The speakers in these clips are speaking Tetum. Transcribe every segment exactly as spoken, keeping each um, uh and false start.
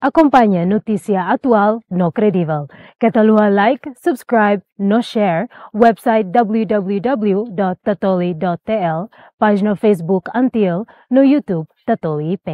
Akompaña notísia atuál no kredivel. Keta haluha like, subscribe no share website w w w dot tatoli dot t l, pájina Facebook Antiel, no YouTube Tatoli I P.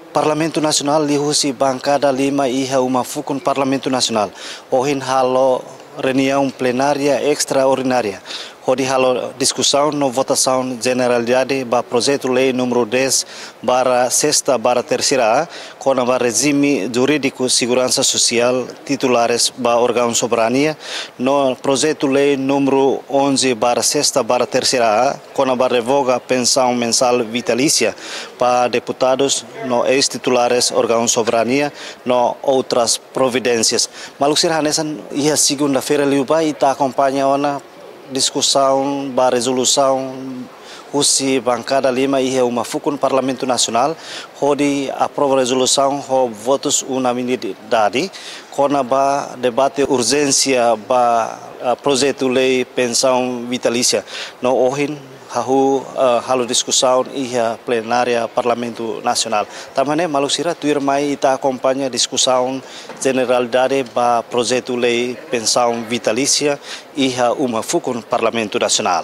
Parlamentu Nasionál liuhusi bankada lima iha uma fukun Parlamentu Nasionál ohin halo reuniaun plenária estraordinária hodi halo diskusaun no votasaun jeneralidade ba projetu lei númeru dez barra sexta barra terceira A, kona-ba rejime jurídiku seguransa sosiál titulares ba órgaun soberania, no projetu lei númeru onze barra sexta barra terceira A, kona-ba revoga pensaun mensál vitalísia ba deputadus no eis-titulares órgaun soberania, no outras providénsias. Maluk sira, hanesan iha segunda-feira liubá ita akompaña ona diskusaun ba rezolusaun husi bankada lima iha uma fukun Parlamentu Nasionál, hodi aprova rezolusaun ho votus unanimidade, kona-ba debate urjénsia ba, ah, projetu lei pensaun vitalísia. No ohin hahú, ah, halo diskusaun iha plenária Parlamentu Nasionál. Tanba ne'e, maluk sira, tuirmai ita akompaña diskusaun jeneralidade ba projetu lei pensaun vitalísia iha uma fukun Parlamentu Nasionál.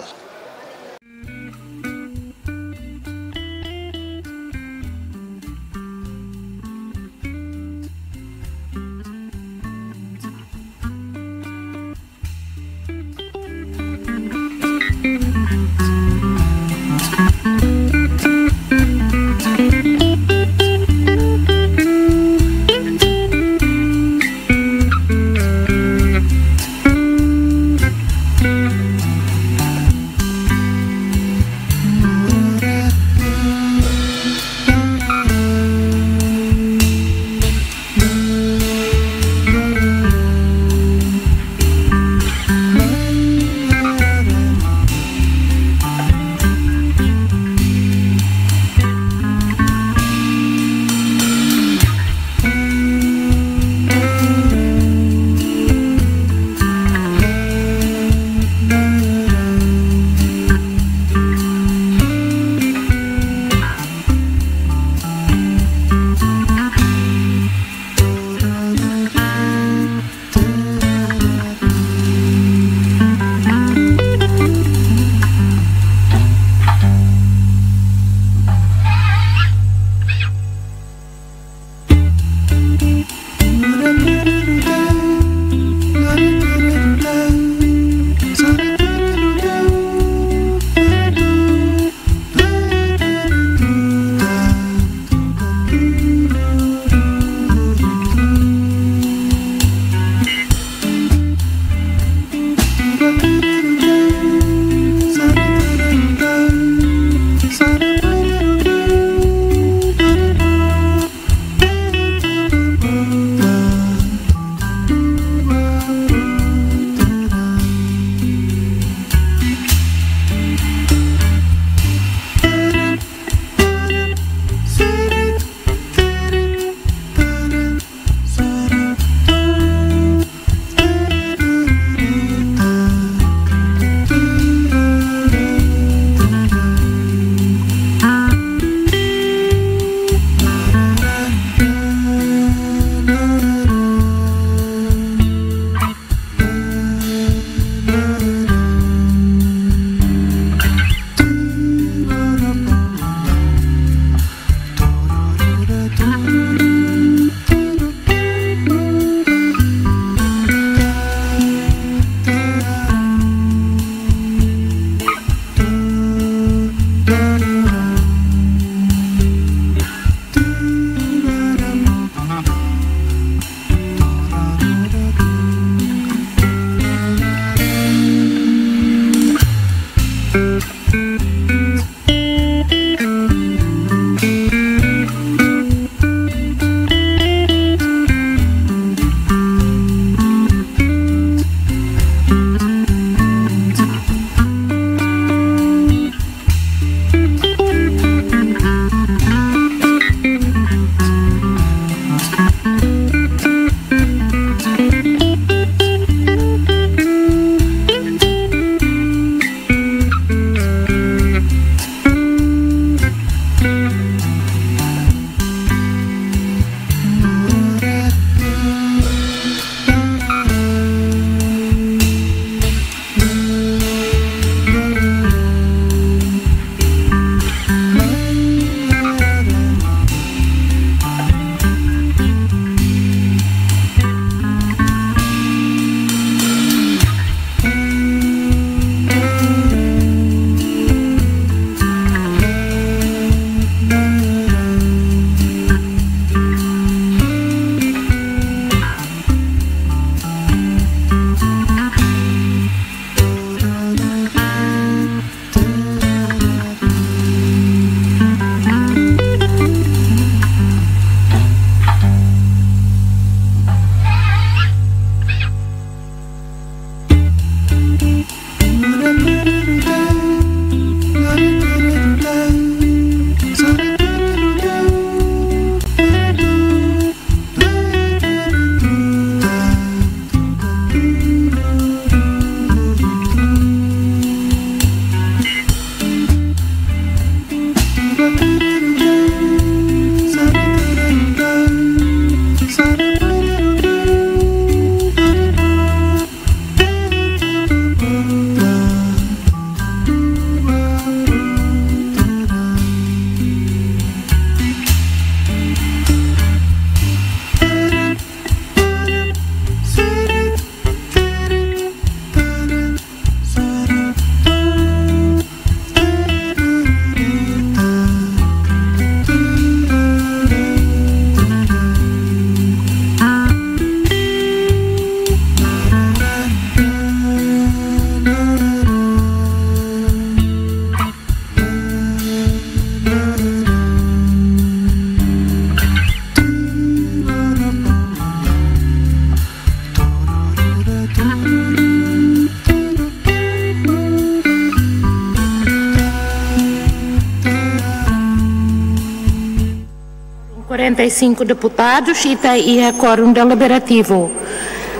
e cinco deputados, ita iha quórum deliberativo.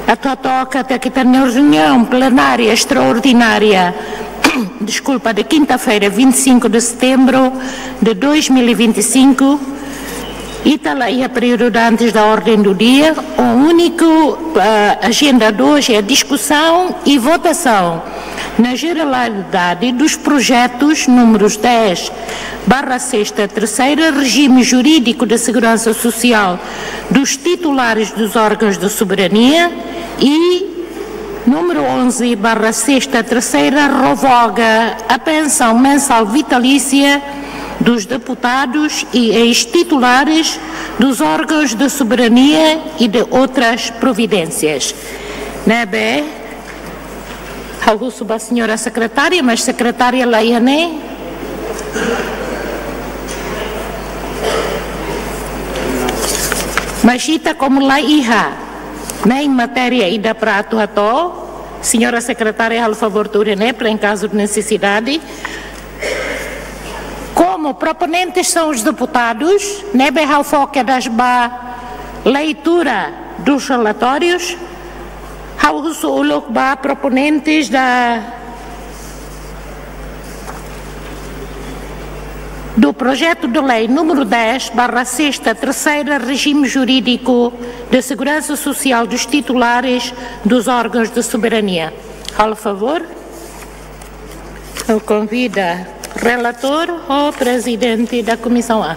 Atu hato'o katak ita-nia reuniaun plenária extraordinária, desculpa, de quinta-feira, vinte e cinco de setembro de dois mil e vinte e cinco, ita la iha prioridade antes da ordem do dia. O único, ah, agenda de hoje é discussão e votação, na generalidade, dos projetos números dez barra sexta, terceira, regime jurídico de segurança social dos titulares dos órgãos de soberania, e número onze barra sexta, terceira, revoga a pensão mensal vitalícia dos deputados e ex-titulares dos órgãos de soberania e de outras providências. Ne'ebé, ha'u husu ba señora sekretária, mas sekretária la iha ne'e. Mas ita komu la iha nein matéria ida para atu hato'o, señora sekretária, halo favór tuur iha ne'e, para em caso de necessidade. Como proponentes são os deputados, ne'ebé ha'u fó kedas ba leitura dos relatórios, ha'u husu uluk ba proponentes da, do projeto de lei número dez barra sexta, terceira, regime jurídico de segurança social dos titulares dos órgãos de soberania. Halo favór. Ha'u konvida relatór ou prezidente da Comissão A.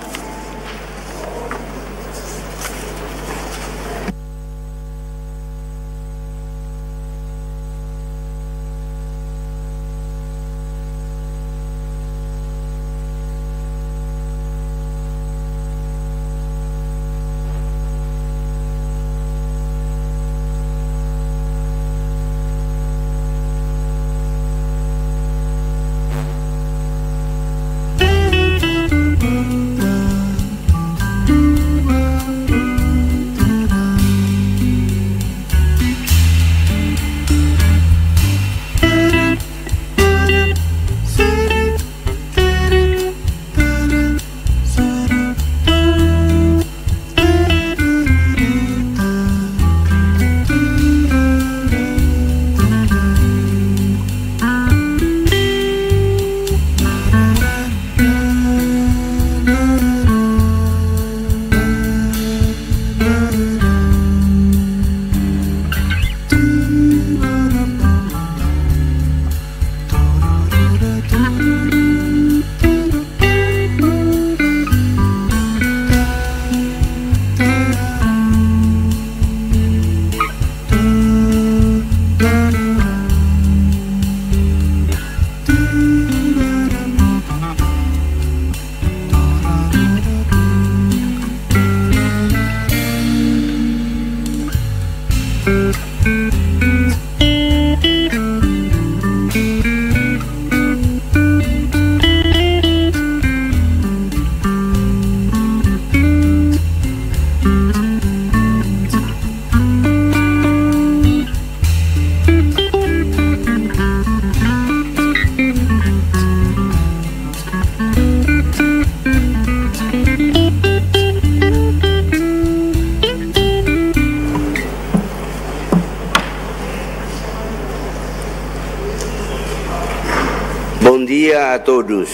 Bom dia a todos.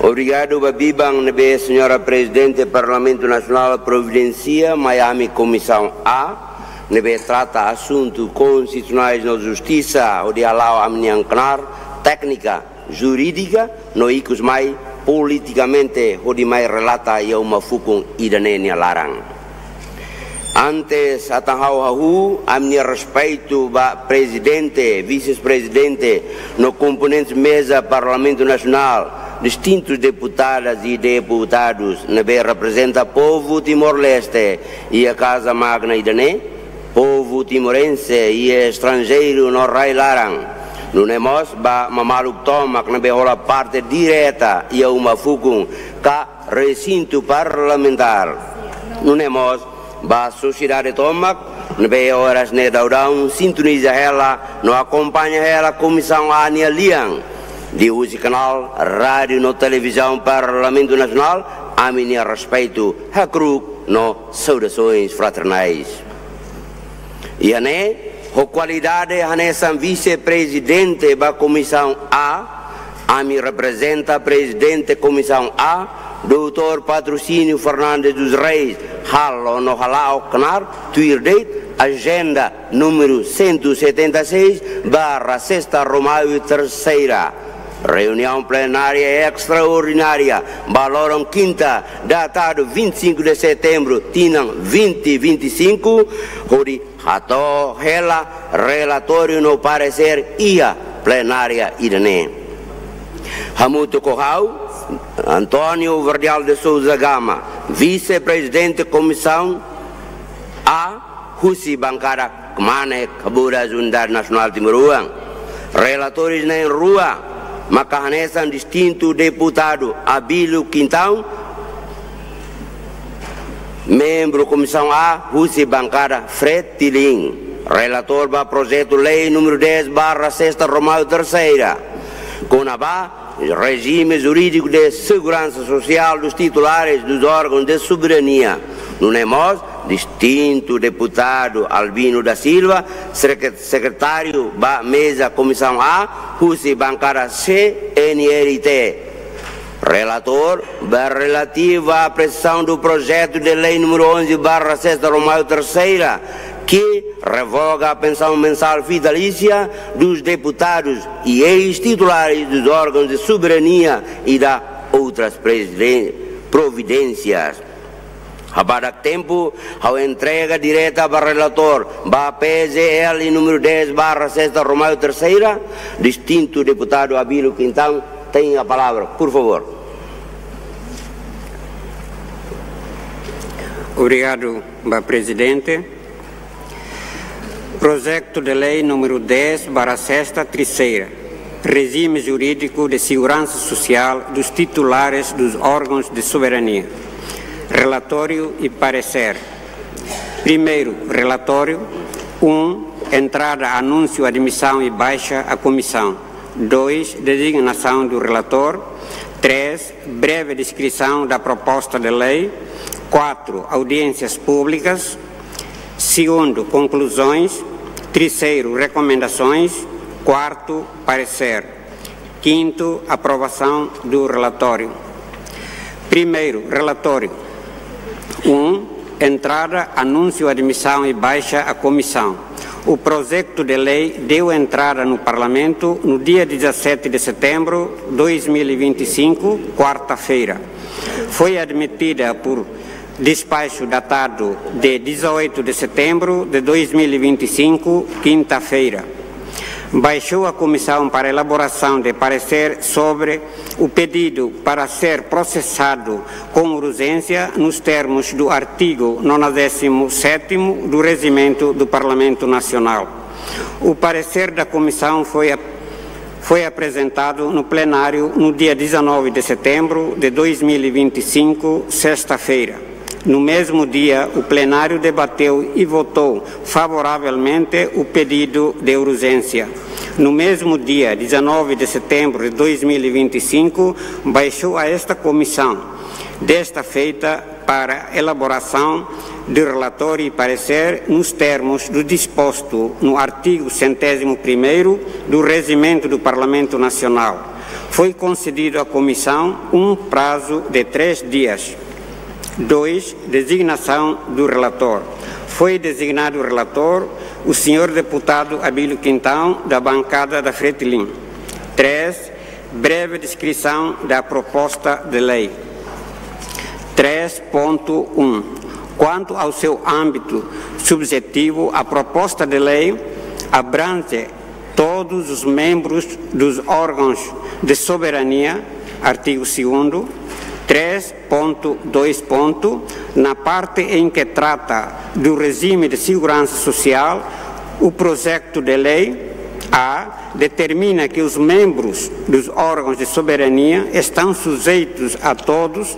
Obrigadu ba biban ne'ebé Señora Prezidente Parlamentu Nasionál providensia mai ami Komisaun A, ne'ebé trata asuntu konstitusionais no justisa, hodi hala'o ami-nian knaar téknika, jurídika, no ikus mai politikamente, hodi mai relata iha uma fukun ida-ne'e nia laran. Antes atu ha'u hahú ami-nia respeitu ba Prezidente, Vise-Prezidente, no komponentes meza Parlamentu Nasionál, distintus deputadas e deputadus, ne'ebé reprezenta povu Timor-Leste iha Kaza Magna ida-ne'e, povu timorense iha estranjeiru no rai-laran. Nune'e mós ba maluk tomak ne'ebé hola parte direta iha uma fukun ka resintu parlamentár. Nune'e mós ba sosiedade tomak ne'ebé oras ne'e daudaun sintoniza hela no akompaña hela Komisaun A nia lian, liuhusi kanál rádiu no televizaun Parlamentu Nasionál, Ami-nia respeitu hakru'uk no saudasoens fraternais. Iha ne'e, ho kualidade hanesan vise-prezidente ba Komisaun A, ami reprezenta Prezidente Komisaun A, doutór Patrocínio Fernandes dos Reis, halo no hala'o knaar tuir de'it ajenda número cento e setenta e seis barra sexta Romeu terceira. Reuniaun plenária estraordinária ba loron kinta, datadu vinte e cinco de setembro, tinan vinte vinte e cinco, hodi hato'o hela relatóriu no paresér iha plenária ida-ne'e. Hamutuk ho ha'u, António Verdial de Sousa Gama, vise-prezidente Komisaun A, husi bankada Kmanek Haburas Unidade Nasionál Timoroan. Relatóriu na'in rua maka hanesan distintu deputadu Abílio Quintão, membru Komisaun A husi bankada Fretilin. Relatór ba projetu lei número dez barra sexta Romeu terceira, kona-ba regime jurídico de segurança social dos titulares dos órgãos de soberania. Nune'e mós, distintu deputadu Albino da Silva, secre-, sekretáriu ba meza Komisaun A, husi bankada C N R T. Relatór ba relativa à apreciação do projeto de lei número onze barra sexta Romeu terceira, que revoga a pensão mensal vitalícia dos deputados e ex-titulares dos órgãos de soberania e da outras presiden-, providências. Ha'u badak tempu, ha'u entrega direta ba relatór, ba P Z L número dez barra sexta Romeu terceira, distintu deputadu Abílio Quintão, tem a palavra, por favor. Obrigadu ba Prezidente. Projeto de Lei número dez barra sexta terceira, Regime Jurídico de Segurança Social dos Titulares dos Órgãos de Soberania. Relatório e parecer. Primeiro relatório. Um, entrada, anúncio, admissão e baixa à comissão. Dois, designação do relator. Três, breve descrição da proposta de lei. Quatro, audiências públicas. Segundo, conclusões. Terceiro, recomendações. Quarto, parecer. Quinto, aprovação do relatório. Primeiro relatório. Um, entrada, anúncio, admissão e baixa à comissão. O projeto de lei deu entrada no Parlamento no dia dezassete de setembro de dois mil e vinte e cinco, quarta-feira. Foi admitida por despacho datado de dezoito de setembro de dois mil e vinte e cinco, quinta-feira. Baixou à comissão para elaboração de parecer sobre o pedido para ser processado com urgência nos termos do artigo nonagésimo sétimo do Regimento do Parlamento Nacional. O parecer da comissão foi a-, foi apresentado no plenário no dia dezanove de setembro de dois mil e vinte e cinco, sexta-feira. No mesmo dia, o plenário debateu e votou favoravelmente o pedido de urgência. No mesmo dia, dezanove de setembro de dois mil e vinte e cinco, baixou a esta comissão, desta feita, para elaboração de relatório e parecer nos termos do disposto no artigo centésimo primeiro do Regimento do Parlamento Nacional. Foi concedido à comissão um prazo de três dias. Dois, designação do relator. Foi designado relator o senhor deputado Abílio Quintão, da bancada da Fretilin. Três, breve descrição da proposta de lei. Três ponto um. Quanto ao seu âmbito subjetivo, a proposta de lei abrange todos os membros dos órgãos de soberania, artigo segundo, três ponto dois ponto, na parte em que trata do regime de segurança social, o projeto de lei A determina que os membros dos órgãos de soberania estão sujeitos a todas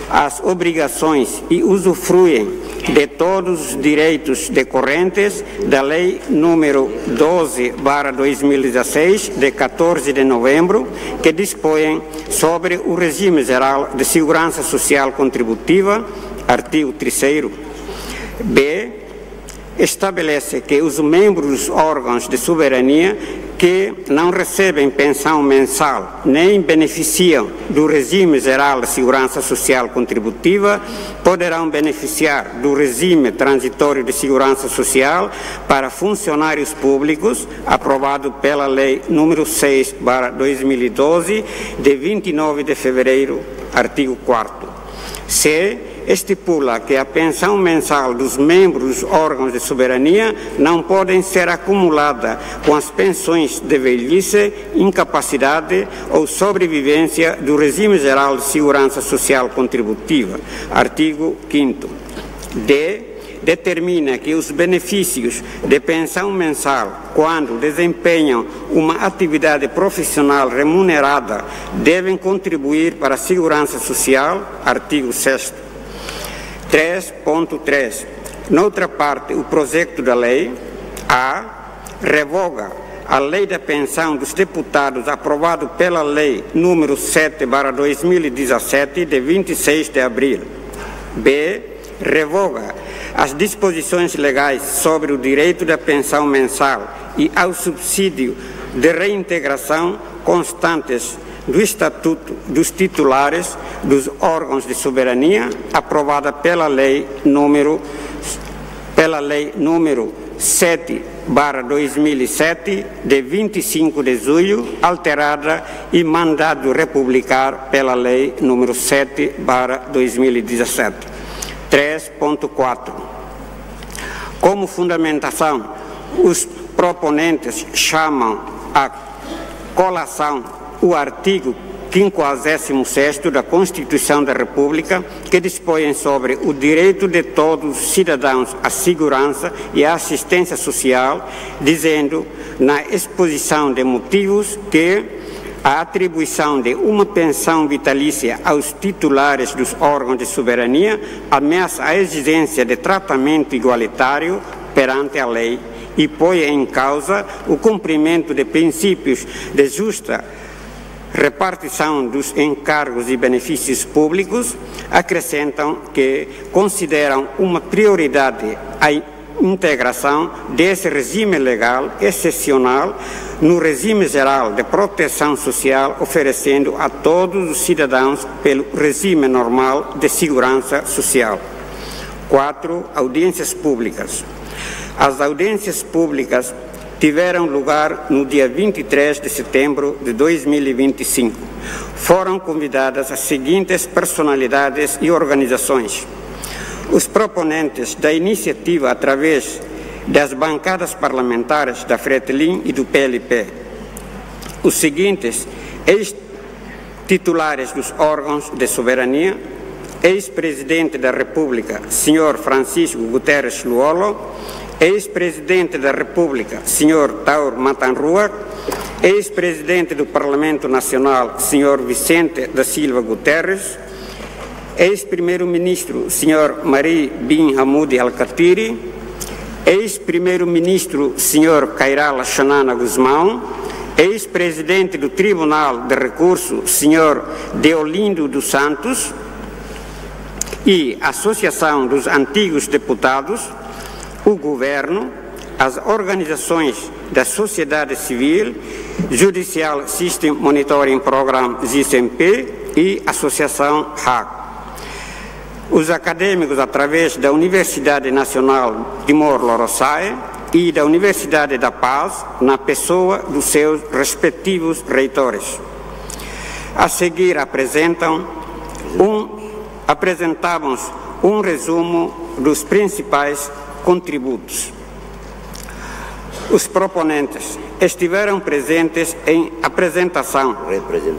as obrigações e usufruem de todos os direitos decorrentes da Lei número doze barra dois mil e dezasseis, de catorze de novembro, que dispõe sobre o regime geral de segurança social contributiva, artigo terceiro. B, estabelece que os membros dos órgãos de soberania que não recebem pensão mensal nem beneficiam do regime geral de segurança social contributiva poderão beneficiar do regime transitório de segurança social para funcionários públicos, aprovado pela Lei número seis barra dois mil e doze, de vinte e nove de fevereiro, artigo quarto. C, estipula que a pensão mensal dos membros dos órgãos de soberania não podem ser acumulada com as pensões de velhice, incapacidade ou sobrevivência do regime geral de segurança social contributiva, artigo quinto. D, determina que os benefícios de pensão mensal, quando desempenham uma atividade profissional remunerada, devem contribuir para a segurança social, artigo sexto. Três ponto três. Noutra parte, o projeto da lei A revoga a Lei da Pensão dos Deputados, aprovado pela Lei número sete barra dois mil e dezassete, de vinte e seis de abril. B, revoga as disposições legais sobre o direito da pensão mensal e ao subsídio de reintegração constantes do Estatuto dos Titulares dos Órgãos de Soberania, aprovada pela Lei número, pela Lei número sete barra dois mil e sete, de vinte e cinco de julho, alterada e mandado republicar pela Lei número sete barra dois mil e dezassete. Três ponto quatro. Como fundamentação, os proponentes chamam à colação o artigo quinquagésimo sexto da Constituição da República, que dispõe sobre o direito de todos os cidadãos à segurança e à assistência social, dizendo, na exposição de motivos, que a atribuição de uma pensão vitalícia aos titulares dos órgãos de soberania ameaça a exigência de tratamento igualitário perante a lei e põe em causa o cumprimento de princípios de justa repartição dos encargos e benefícios públicos, acrescentam que consideram uma prioridade a integração desse regime legal excepcional no regime geral de proteção social oferecendo a todos os cidadãos pelo regime normal de segurança social. Quatro, audiências públicas. As audiências públicas tiveram lugar no dia vinte e três de setembro de dois mil e vinte e cinco. Foram convidadas as seguintes personalidades e organizações: os proponentes da iniciativa através das bancadas parlamentares da Fretilin e do P L P, os seguintes ex-titulares dos órgãos de soberania: ex-Presidente da República, senhor Francisco Guterres Lú-Olo, ex-Presidente da República, senhor Taur Matan Ruak, ex-Presidente do Parlamento Nacional, senhor Vicente da Silva Guterres, ex-Primeiro-Ministro, senhor Mari bin Hamoudi Alkatiri, ex-Primeiro-Ministro, senhor Kay Rala Xanana Gusmão, ex-Presidente do Tribunal de Recurso, senhor Deolindo dos Santos, e Associação dos Antigos Deputados, o Governo, as organizações da sociedade civil, Judicial System Monitoring Program, J S M P, e Associação HAK. Os académicos, através da Universidade Nacional Timor Lorosa'e e da Universidade da Paz, na pessoa dos seus respectivos reitores. A seguir apresentam um, apresentamos um resumo dos principais contributos. Os proponentes estiveram presentes em apresentação,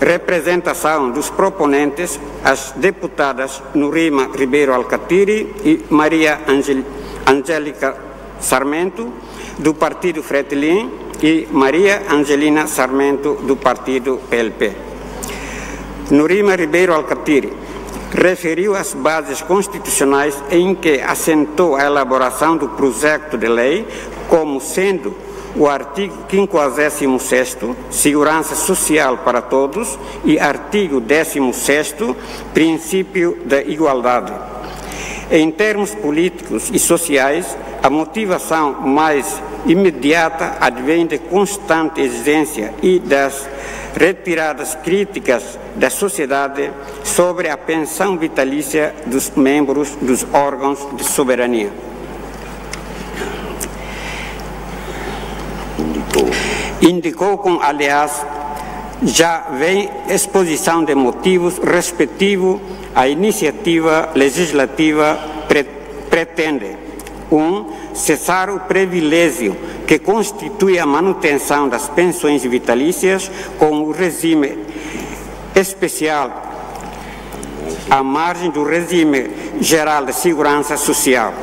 representação dos proponentes, as deputadas Nurima Ribeiro Alkatiri e Maria Angel-, Angélica Sarmento, do Partido Fretilin, e Maria Angelina Sarmento, do Partido P L P. Nurima Ribeiro Alkatiri, referiu às bases constitucionais em que assentou a elaboração do projeto de lei, como sendo o artigo quinquagésimo sexto, segurança social para todos, e artigo décimo sexto, princípio da igualdade. Em termos políticos e sociais, a motivação mais imediata advém de constante exigência e das retiradas críticas da sociedade sobre a pensão vitalícia dos membros dos órgãos de soberania. Indicou. Indicou com, aliás, já vem exposição de motivos respectivo à iniciativa legislativa pre-, pretende: um, cessar o privilégio que constitui a manutenção das pensões vitalícias com o regime especial à margem do regime geral de segurança social.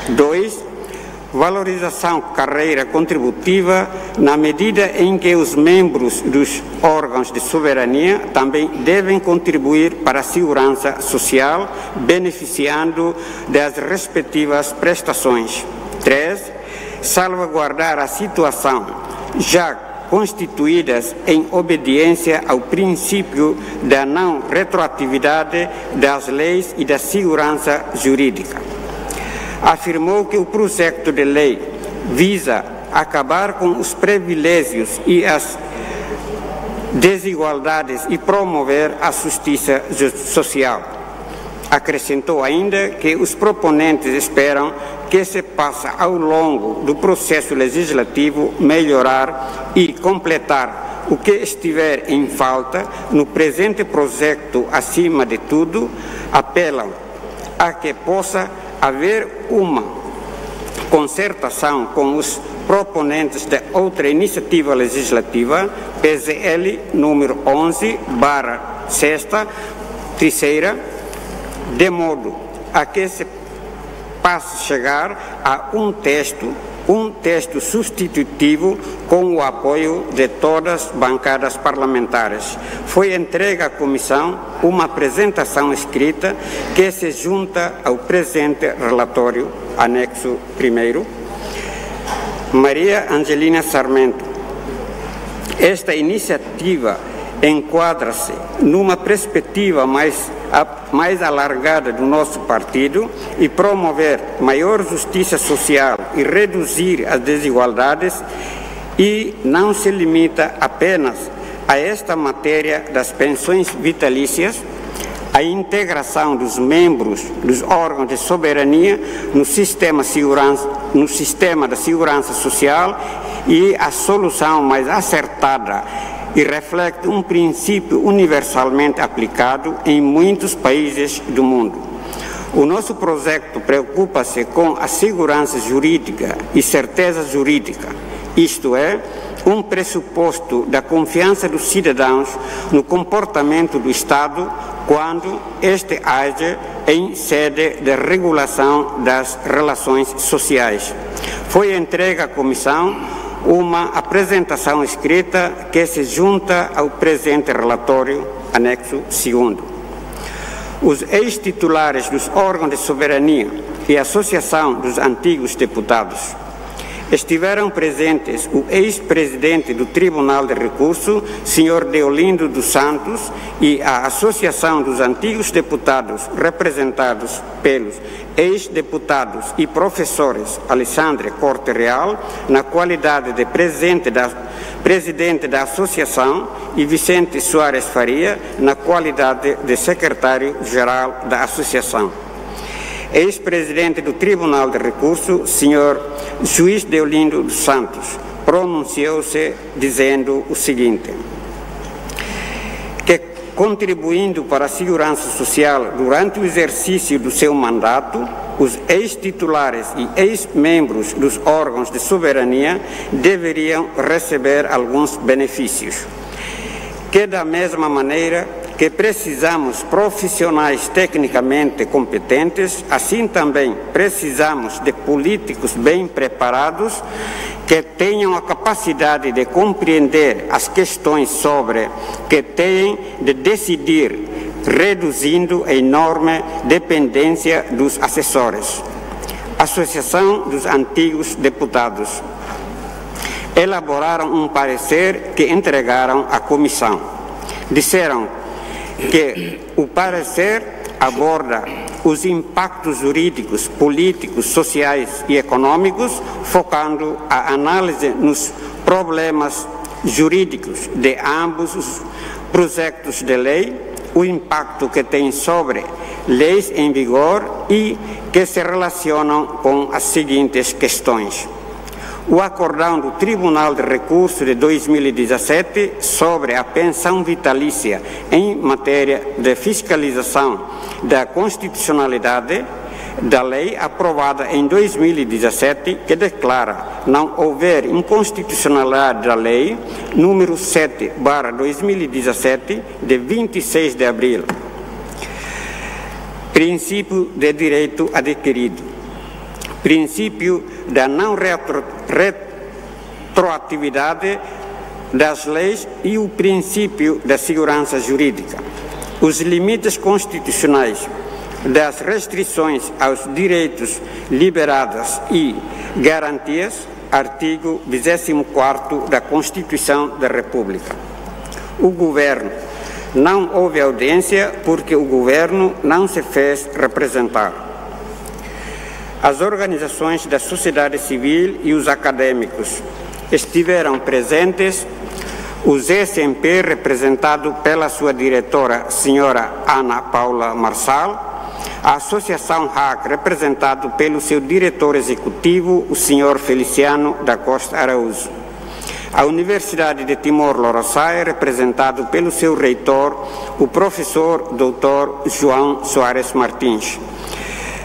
Dois, valorização carreira contributiva, na medida em que os membros dos órgãos de soberania também devem contribuir para a segurança social, beneficiando das respectivas prestações. Três, salvaguardar a situação já constituídas em obediência ao princípio da não retroatividade das leis e da segurança jurídica. Afirmou que o projeto de lei visa acabar com os privilégios e as desigualdades e promover a justiça ju-, social. Acrescentou ainda que os proponentes esperam que se possa, ao longo do processo legislativo, melhorar e completar o que estiver em falta no presente projeto. Acima de tudo, apelam a que possa haver uma concertação com os proponentes de outra iniciativa legislativa, P Z L número onze barra sexta, terceira, de modo a que se possa chegar a um texto, um texto substitutivo com o apoio de todas as bancadas parlamentares. Foi entregue à comissão uma apresentação escrita que se junta ao presente relatório, anexo primeiro. Maria Angelina Sarmento. Esta iniciativa enquadra-se numa perspectiva mais a-, mais alargada do nosso partido e promover maior justiça social e reduzir as desigualdades, e não se limita apenas a esta matéria das pensões vitalícias, a integração dos membros dos órgãos de soberania no sistema segurança, no sistema da segurança social e a solução mais acertada e reflete um princípio universalmente aplicado em muitos países do mundo. O nosso projeto preocupa-se com a segurança jurídica e certeza jurídica, isto é, um pressuposto da confiança dos cidadãos no comportamento do Estado quando este age em sede de regulação das relações sociais. Foi entregue à comissão uma apresentação escrita que se junta ao presente relatório, anexo segundo. Os ex-titulares dos órgãos de soberania e Associação dos Antigos Deputados. Estiveram presentes o ex-presidente do Tribunal de Recurso, senhor Deolindo dos Santos, e a Associação dos Antigos Deputados, representados pelos ex-deputados e professores Alexandre Corte Real, na qualidade de presidente da, presidente da associação, e Vicente Soares Faria, na qualidade de secretário-geral da associação. Ex-presidente do Tribunal de Recurso, senhor juiz Deolindo dos Santos, pronunciou-se dizendo o seguinte, que, contribuindo para a segurança social durante o exercício do seu mandato, os ex-titulares e ex-membros dos órgãos de soberania deveriam receber alguns benefícios. Que, da mesma maneira que precisamos profissionais tecnicamente competentes, assim também precisamos de políticos bem preparados, que tenham a capacidade de compreender as questões sobre que têm de decidir reduzindo a enorme dependência dos assessores. Associação dos Antigos Deputados elaboraram um parecer que entregaram à comissão. Disseram que o parecer aborda os impactos jurídicos, políticos, sociais e económicos, focando a análise nos problemas jurídicos de ambos os projetos de lei, o impacto que tem sobre leis em vigor e que se relacionam com as seguintes questões. O acórdão do Tribunal de Recurso de dois mil e dezassete sobre a pensão vitalícia em matéria de fiscalização da constitucionalidade da lei aprovada em dois mil e dezassete, que declara não haver inconstitucionalidade da lei número sete barra dois mil e dezassete, de vinte e seis de abril. Princípio de direito adquirido. Princípio da não retro-, retroatividade das leis e o princípio da segurança jurídica. Os limites constitucionais das restrições aos direitos, liberdades e garantias, artigo vigésimo quarto da Constituição da República. O governo não houve audiência porque o governo não se fez representar. As organizações da sociedade civil e os académicos estiveram presentes, o G S M P, representado pela sua diretora, senhora Ana Paula Marçal, a Associação hack, representado pelo seu diretor executivo, o senhor Feliciano da Costa Araújo. A Universidade de Timor Lorosa'e, representado pelo seu reitor, o professor doutor João Soares Martins.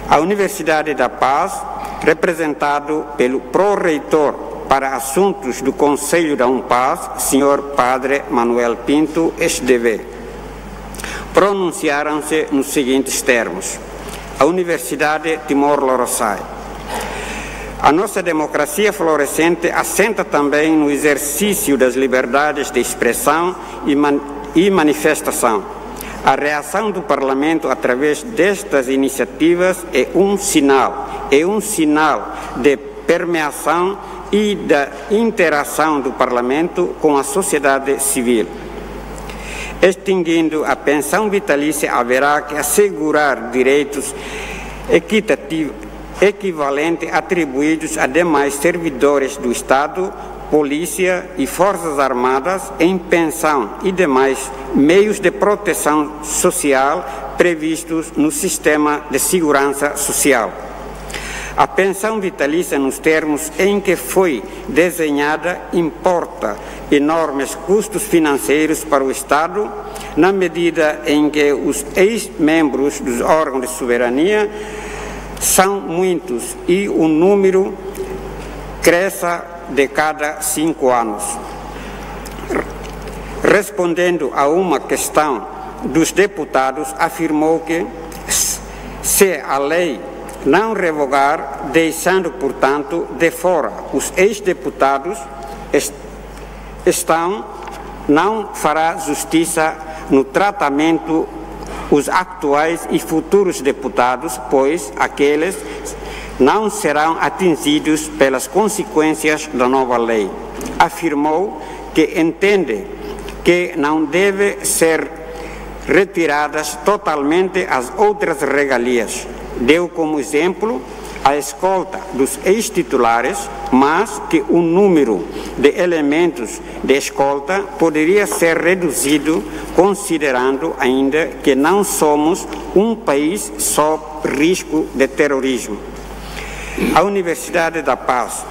A Universidade da Paz, representado pelo pró-reitor para assuntos do Conselho da UNPAZ, senhor Padre Manuel Pinto, S D V. Pronunciaram-se nos seguintes termos. A Universidade Timor Lorosa'e. A nossa democracia florescente assenta também no exercício das liberdades de expressão e man-, e manifestação. A reação do Parlamento através destas iniciativas é um sinal, é um sinal de permeação e da interação do Parlamento com a sociedade civil. Extinguindo a pensão vitalícia, haverá que assegurar direitos equitativos, equivalente atribuídos a demais servidores do Estado, polícia e forças armadas em pensão e demais meios de proteção social previstos no sistema de segurança social. A pensão vitalícia, nos termos em que foi desenhada, importa enormes custos financeiros para o Estado, na medida em que os ex-membros dos órgãos de soberania são muitos e o número cresce de cada cinco anos. Respondendo a uma questão dos deputados, afirmou que, se a lei não revogar, deixando, portanto, de fora os ex-deputados, est-, estão, não fará justiça no tratamento os atuais e futuros deputados, pois aqueles não serão atingidos pelas consequências da nova lei. Afirmou que entende que não deve ser retiradas totalmente as outras regalias. Deu como exemplo a escolta dos ex-titulares, mas que o número de elementos de escolta poderia ser reduzido, considerando ainda que não somos um país sob risco de terrorismo. A Universidade da Paz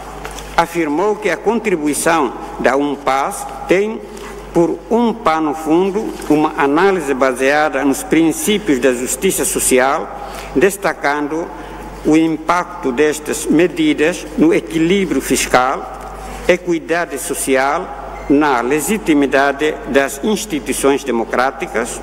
afirmou que a contribuição da UNPAZ tem por um pano fundo, uma análise baseada nos princípios da justiça social, destacando o impacto destas medidas no equilíbrio fiscal, equidade social, na legitimidade das instituições democráticas.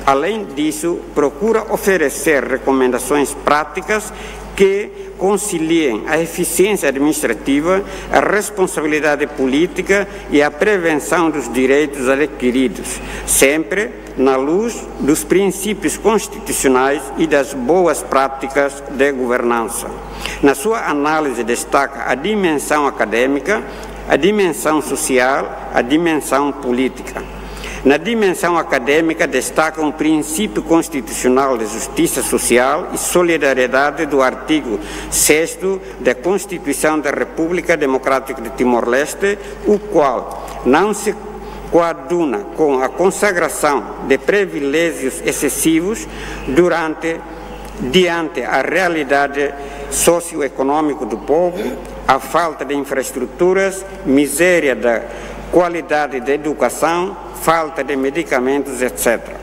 Além disso, procura oferecer recomendações práticas que conciliem a eficiência administrativa, a responsabilidade política e a prevenção dos direitos adquiridos, sempre na luz dos princípios constitucionais e das boas práticas de governança. Na sua análise, destaca a dimensão académica, a dimensão social, a dimensão política. Na dimensão académica, destaca um princípio constitucional de justiça social e solidariedade do artigo sexto da Constituição da República Democrática de Timor-Leste, o qual não se coaduna com a consagração de privilégios excessivos durante, diante a realidade socioeconômica do povo, a falta de infraestruturas, miséria da qualidade de educação, falta de medicamentos, etcétera.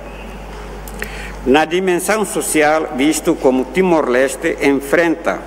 Na dimensão social, visto como Timor-Leste enfrenta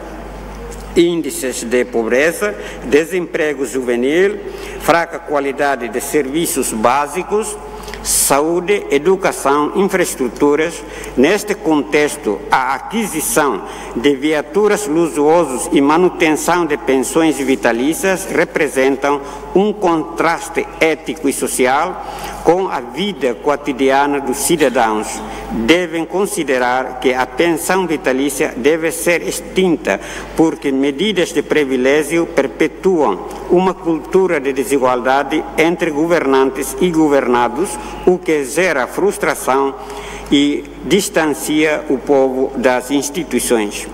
índices de pobreza, desemprego juvenil, fraca qualidade de serviços básicos, saúde, educação, infraestruturas. Neste contexto, a aquisição de viaturas luxuosas e manutenção de pensões vitalícias representam um contraste ético e social com a vida cotidiana dos cidadãos. Devem considerar que a pensão vitalícia deve ser extinta, porque medidas de privilégio perpetuam uma cultura de desigualdade entre governantes e governados, o que gera frustração e distancia o povo das instituições.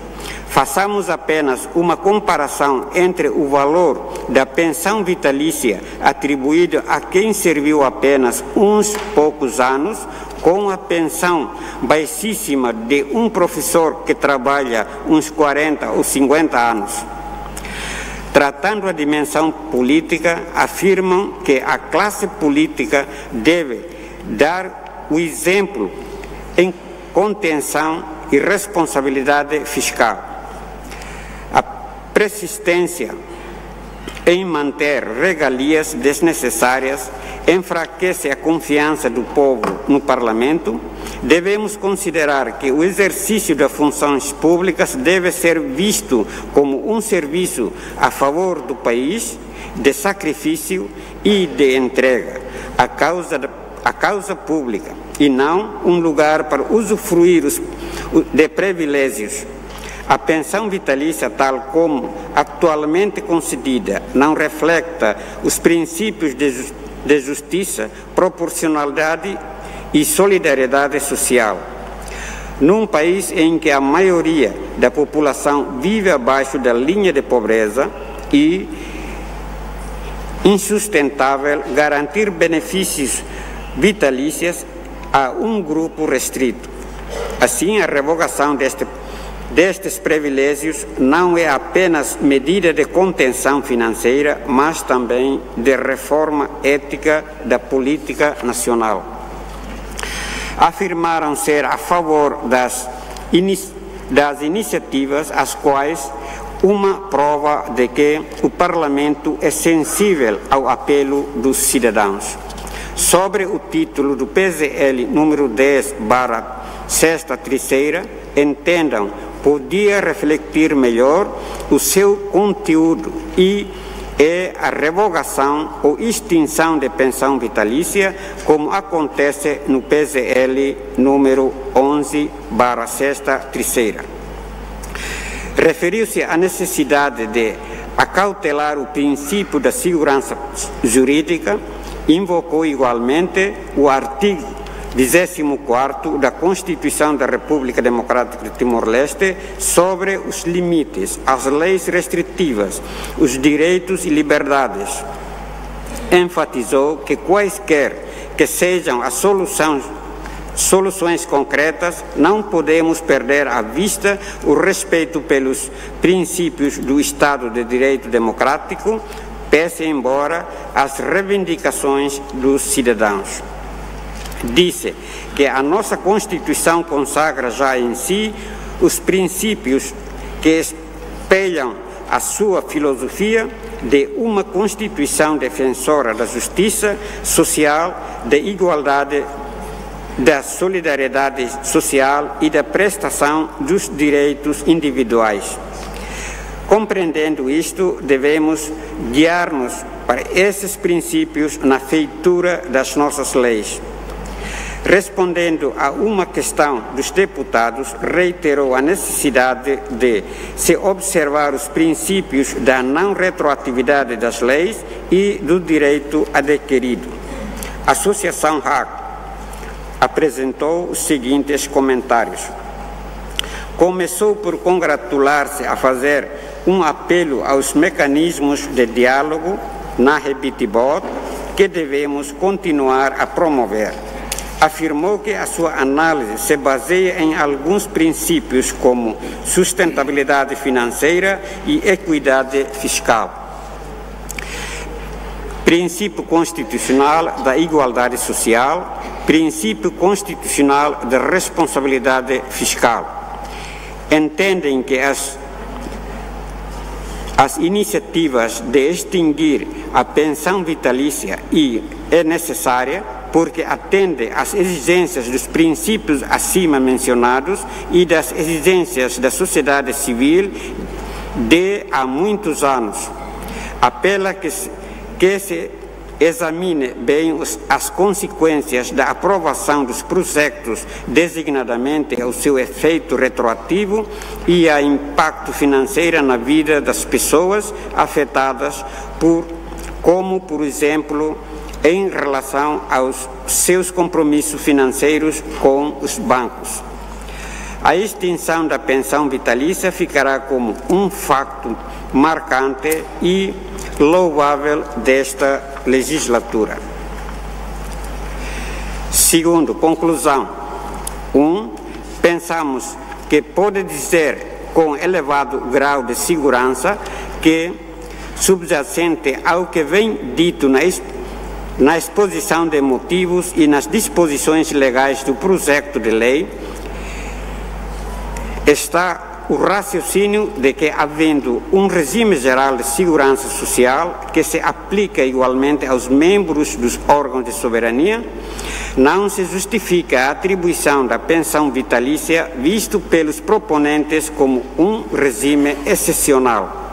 Façamos apenas uma comparação entre o valor da pensão vitalícia atribuída a quem serviu apenas uns poucos anos com a pensão baixíssima de um professor que trabalha uns quarenta ou cinquenta anos. Tratando a dimensão política, afirmam que a classe política deve dar o exemplo em contenção e responsabilidade fiscal. A persistência em manter regalias desnecessárias enfraquece a confiança do povo no Parlamento. Devemos considerar que o exercício das funções públicas deve ser visto como um serviço a favor do país, de sacrifício e de entrega à causa da, à causa pública, e não um lugar para usufruir os, de privilégios. A pensão vitalícia, tal como atualmente concedida, não reflete os princípios de jus-, de justiça, proporcionalidade e solidariedade social. Num país em que a maioria da população vive abaixo da linha de pobreza, é insustentável garantir benefícios vitalícios a um grupo restrito. Assim, a revogação deste, destes privilégios não é apenas medida de contenção financeira, mas também de reforma ética da política nacional. Afirmaram ser a favor das, ini-, das iniciativas às quais uma prova de que o Parlamento é sensível ao apelo dos cidadãos. Sobre o título do P Z L número dez barra sexta terceira, entendam, podia refletir melhor o seu conteúdo e é a revogação ou extinção de pensão vitalícia, como acontece no P Z L número onze barra sexta terceira. Referiu-se à necessidade de acautelar o princípio da segurança jurídica, invocou igualmente o artigo vigésimo quarto da Constituição da República Democrática de Timor-Leste sobre os limites, as leis restritivas, os direitos e liberdades. Enfatizou que quaisquer que sejam as soluções, soluções concretas, não podemos perder à vista o respeito pelos princípios do Estado de Direito Democrático, pese embora as reivindicações dos cidadãos. Disse que a nossa Constituição consagra já em si os princípios que espelham a sua filosofia de uma Constituição defensora da justiça social, de igualdade da solidariedade social e da prestação dos direitos individuais. Compreendendo isto, devemos guiar-nos para esses princípios na feitura das nossas leis. Respondendo a uma questão dos deputados, reiterou a necessidade de se observar os princípios da não retroatividade das leis e do direito adquirido. A Associação HAK apresentou os seguintes comentários. Começou por congratular-se a fazer um apelo aos mecanismos de diálogo na Rebitibot, que devemos continuar a promover. Afirmou que a sua análise se baseia em alguns princípios, como sustentabilidade financeira e equidade fiscal, princípio constitucional da igualdade social, princípio constitucional da responsabilidade fiscal. Entendem que as, as iniciativas de extinguir a pensão vitalícia e é necessária porque atende às exigências dos princípios acima mencionados e das exigências da sociedade civil de há muitos anos. Apela que se, que se examine bem os, as consequências da aprovação dos projetos, designadamente o seu efeito retroativo e a impacto financeiro na vida das pessoas afetadas, por, como, por exemplo, em relação aos seus compromissos financeiros com os bancos. A extinção da pensão vitalícia ficará como um facto marcante e louvável desta legislatura. Segundo, conclusão. Um, pensamos que pode dizer com elevado grau de segurança que, subjacente ao que vem dito na es-, na exposição de motivos e nas disposições legais do projeto de lei, está o raciocínio de que, havendo um regime geral de segurança social que se aplica igualmente aos membros dos órgãos de soberania, não se justifica a atribuição da pensão vitalícia, visto pelos proponentes como um regime excepcional.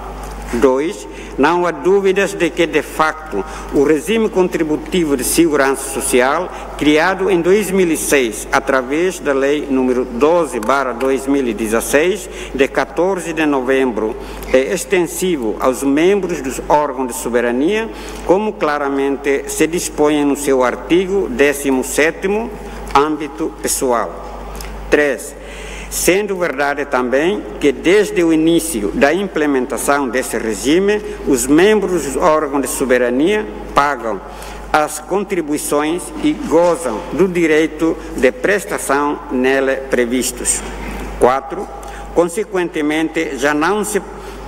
Dois, não há dúvidas de que, de facto, o regime contributivo de segurança social, criado em dois mil e seis através da Lei número doze barra dois mil e dezasseis, de catorze de novembro, é extensivo aos membros dos órgãos de soberania, como claramente se dispõe no seu artigo décimo sétimo, âmbito pessoal. Três, sendo verdade também que, desde o início da implementação desse regime, os membros dos órgãos de soberania pagam as contribuições e gozam do direito de prestação nele previstos. Quatro, consequentemente, já não se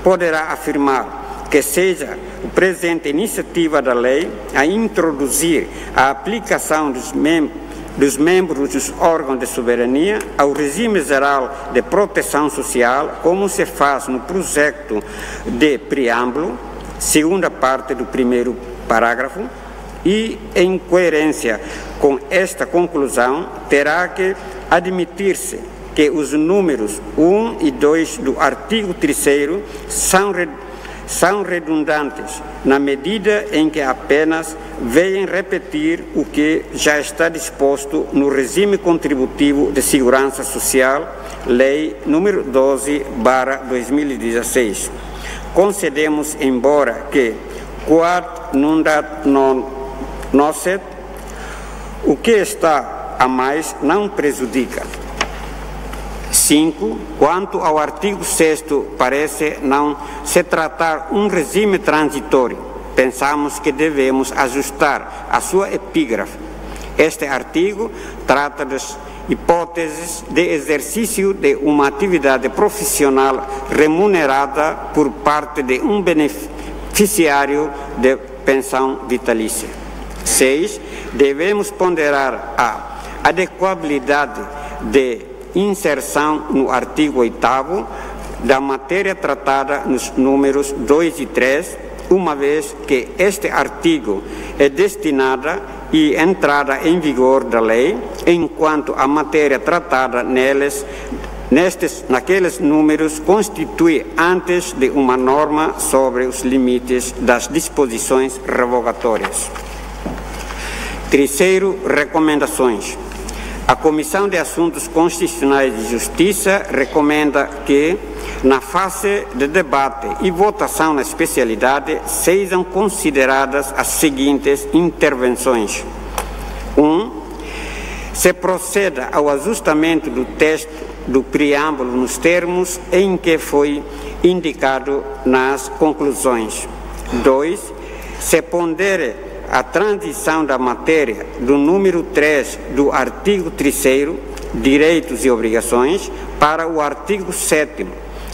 poderá afirmar que seja a presente iniciativa da lei a introduzir a aplicação dos mem-, dos membros dos órgãos de soberania ao regime geral de proteção social, como se faz no projeto de preâmbulo, segunda parte do primeiro parágrafo, e, em coerência com esta conclusão, terá que admitir-se que os números um e dois do artigo terceiro são re-, são redundantes, na medida em que apenas vêm repetir o que já está disposto no regime contributivo de segurança social, Lei número doze barra dois mil e dezasseis. Concedemos, embora que quod nudat non nocet, o que está a mais não prejudica. Cinco, quanto ao artigo sexto, parece não se tratar um regime transitório. Pensamos que devemos ajustar a sua epígrafe. Este artigo trata das hipóteses de exercício de uma atividade profissional remunerada por parte de um beneficiário de pensão vitalícia. Seis, devemos ponderar a adequabilidade de inserção no artigo oitavo da matéria tratada nos números dois e três, uma vez que este artigo é destinada e entrada em vigor da lei, enquanto a matéria tratada neles, nestes, naqueles números, constitui antes de uma norma sobre os limites das disposições revogatórias. Terceiro, recomendações. A Comissão de Assuntos Constitucionais e Justiça recomenda que, na fase de debate e votação na especialidade, sejam consideradas as seguintes intervenções. Um, se proceda ao ajustamento do texto do preâmbulo nos termos em que foi indicado nas conclusões. Dois, se pondere a transição da matéria do número três do artigo terceiro, direitos e obrigações, para o artigo sétimo,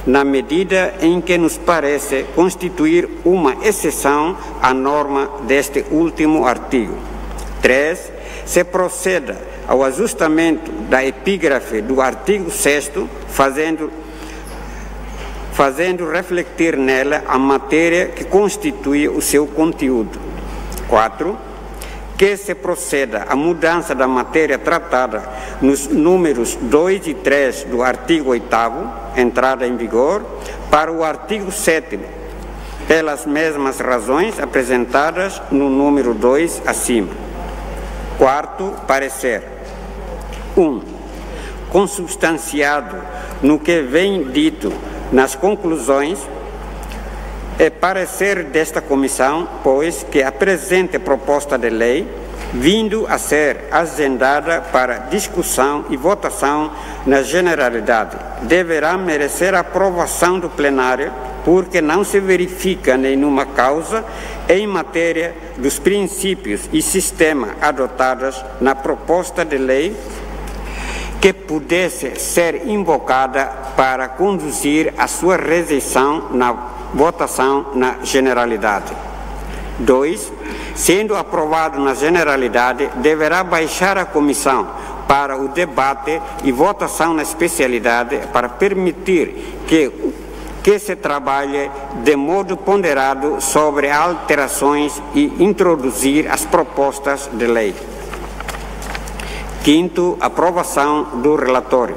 na medida em que nos parece constituir uma exceção à norma deste último artigo. Três, se proceda ao ajustamento da epígrafe do artigo sexto, fazendo, fazendo refletir nela a matéria que constitui o seu conteúdo. Quatro, que se proceda à mudança da matéria tratada nos números dois e três do artigo oitavo, entrada em vigor, para o artigo sétimo, pelas mesmas razões apresentadas no número dois acima. Quarto parecer. Um, consubstanciado no que vem dito nas conclusões, é parecer desta comissão, pois, que a presente proposta de lei, vindo a ser agendada para discussão e votação na generalidade, deverá merecer a aprovação do plenário, porque não se verifica nenhuma causa em matéria dos princípios e sistema adotadas na proposta de lei que pudesse ser invocada para conduzir a sua rejeição na votação na generalidade. Dois, sendo aprovado na generalidade, deverá baixar à comissão para o debate e votação na especialidade para permitir que, que se trabalhe de modo ponderado sobre alterações e introduzir as propostas de lei. Quinto, aprovação do relatório.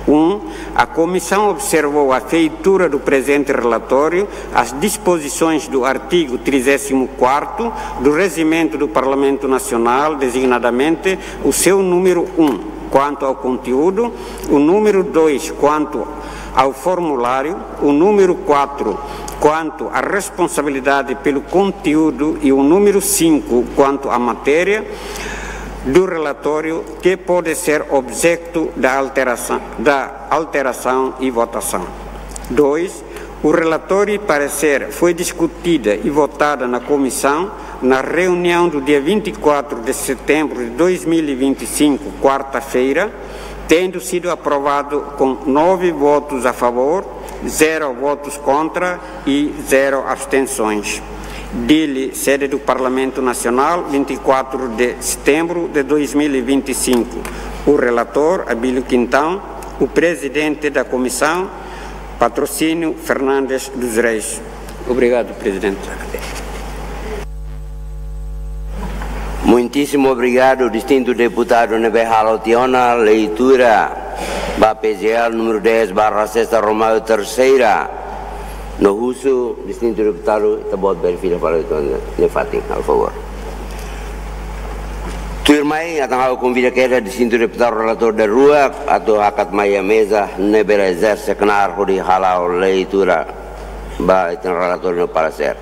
Um, a comissão observou a feitura do presente relatório às disposições do artigo trigésimo quarto do Regimento do Parlamento Nacional, designadamente o seu número um, quanto ao conteúdo, o número dois, quanto ao formulário, o número quatro, quanto à responsabilidade pelo conteúdo, e o número cinco, quanto à matéria do relatório que pode ser objeto da alteração, da alteração e votação. Dois, o relatório e parecer foi discutida e votada na comissão na reunião do dia vinte e quatro de setembro de dois mil e vinte e cinco, quarta-feira, tendo sido aprovado com nove votos a favor, zero votos contra e zero abstenções. Dili, sede do Parlamento Nacional, vinte e quatro de setembro de dois mil e vinte e cinco. O relator, Abílio Quintão, o presidente da comissão, Patrocínio Fernandes dos Reis. Obrigado, presidente. Muitíssimo obrigado, distintu deputadu ne'ebé halo tiha ona leitura ba P G L número dez barra sexta, Romeu terceira. No husu, distintu deputadu, ita-boot bele fila fali tiha ona nia fatin, por favor. Tuirmai, entaun ha'u konvida kedas distintu deputadu relatór daruak atu hakat mai iha meza, nune'e bele ezerse knaar hodi hala'o leitura ba ita-nia relatóriu no paresér.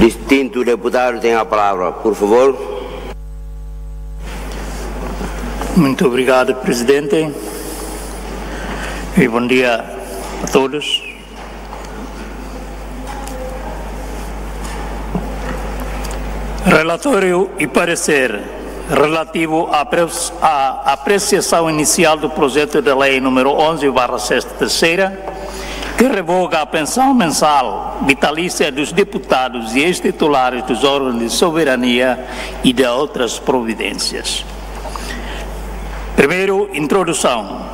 Distintu deputadu tem a palavra, por favor. Muito obrigado, presidente. E bom dia a todos. Relatório e parecer relativo à apre-, à apreciação inicial do projeto de lei número onze barra sexta terceira, que revoga a pensão mensal vitalícia dos deputados e ex-titulares dos órgãos de soberania e de outras providências. Primeiro, introdução.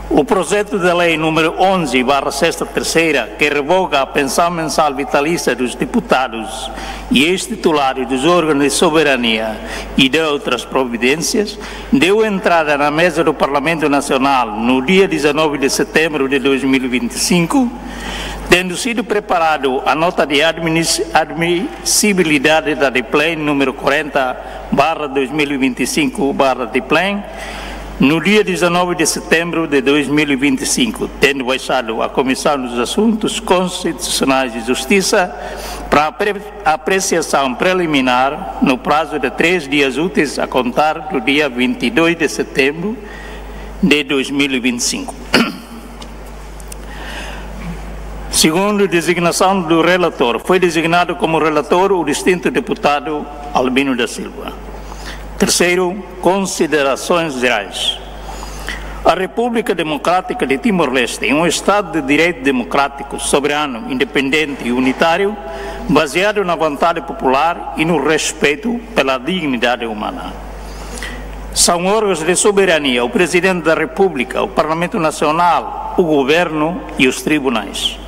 O projeto de lei número onze barra sexta terceira, que revoga a pensão mensal vitalícia dos deputados e ex-titulares dos órgãos de soberania e de outras providências, deu entrada na mesa do Parlamento Nacional no dia dezanove de setembro de dois mil e vinte e cinco, tendo sido preparado a nota de adminis-, admissibilidade da DEPLEN número quarenta barra dois mil e vinte e cinco barra DEPLEN, no dia dezanove de setembro de dois mil e vinte e cinco, tendo baixado à Comissão dos Assuntos Constitucionais e Justiça para apre-, apreciação preliminar no prazo de três dias úteis a contar do dia vinte e dois de setembro de dois mil e vinte e cinco. Segundo, designação do relator. Foi designado como relator o distinto deputado Albino da Silva. Terceiro, considerações gerais. A República Democrática de Timor-Leste é um Estado de direito democrático, soberano, independente e unitário, baseado na vontade popular e no respeito pela dignidade humana. São órgãos de soberania o Presidente da República, o Parlamento Nacional, o Governo e os tribunais.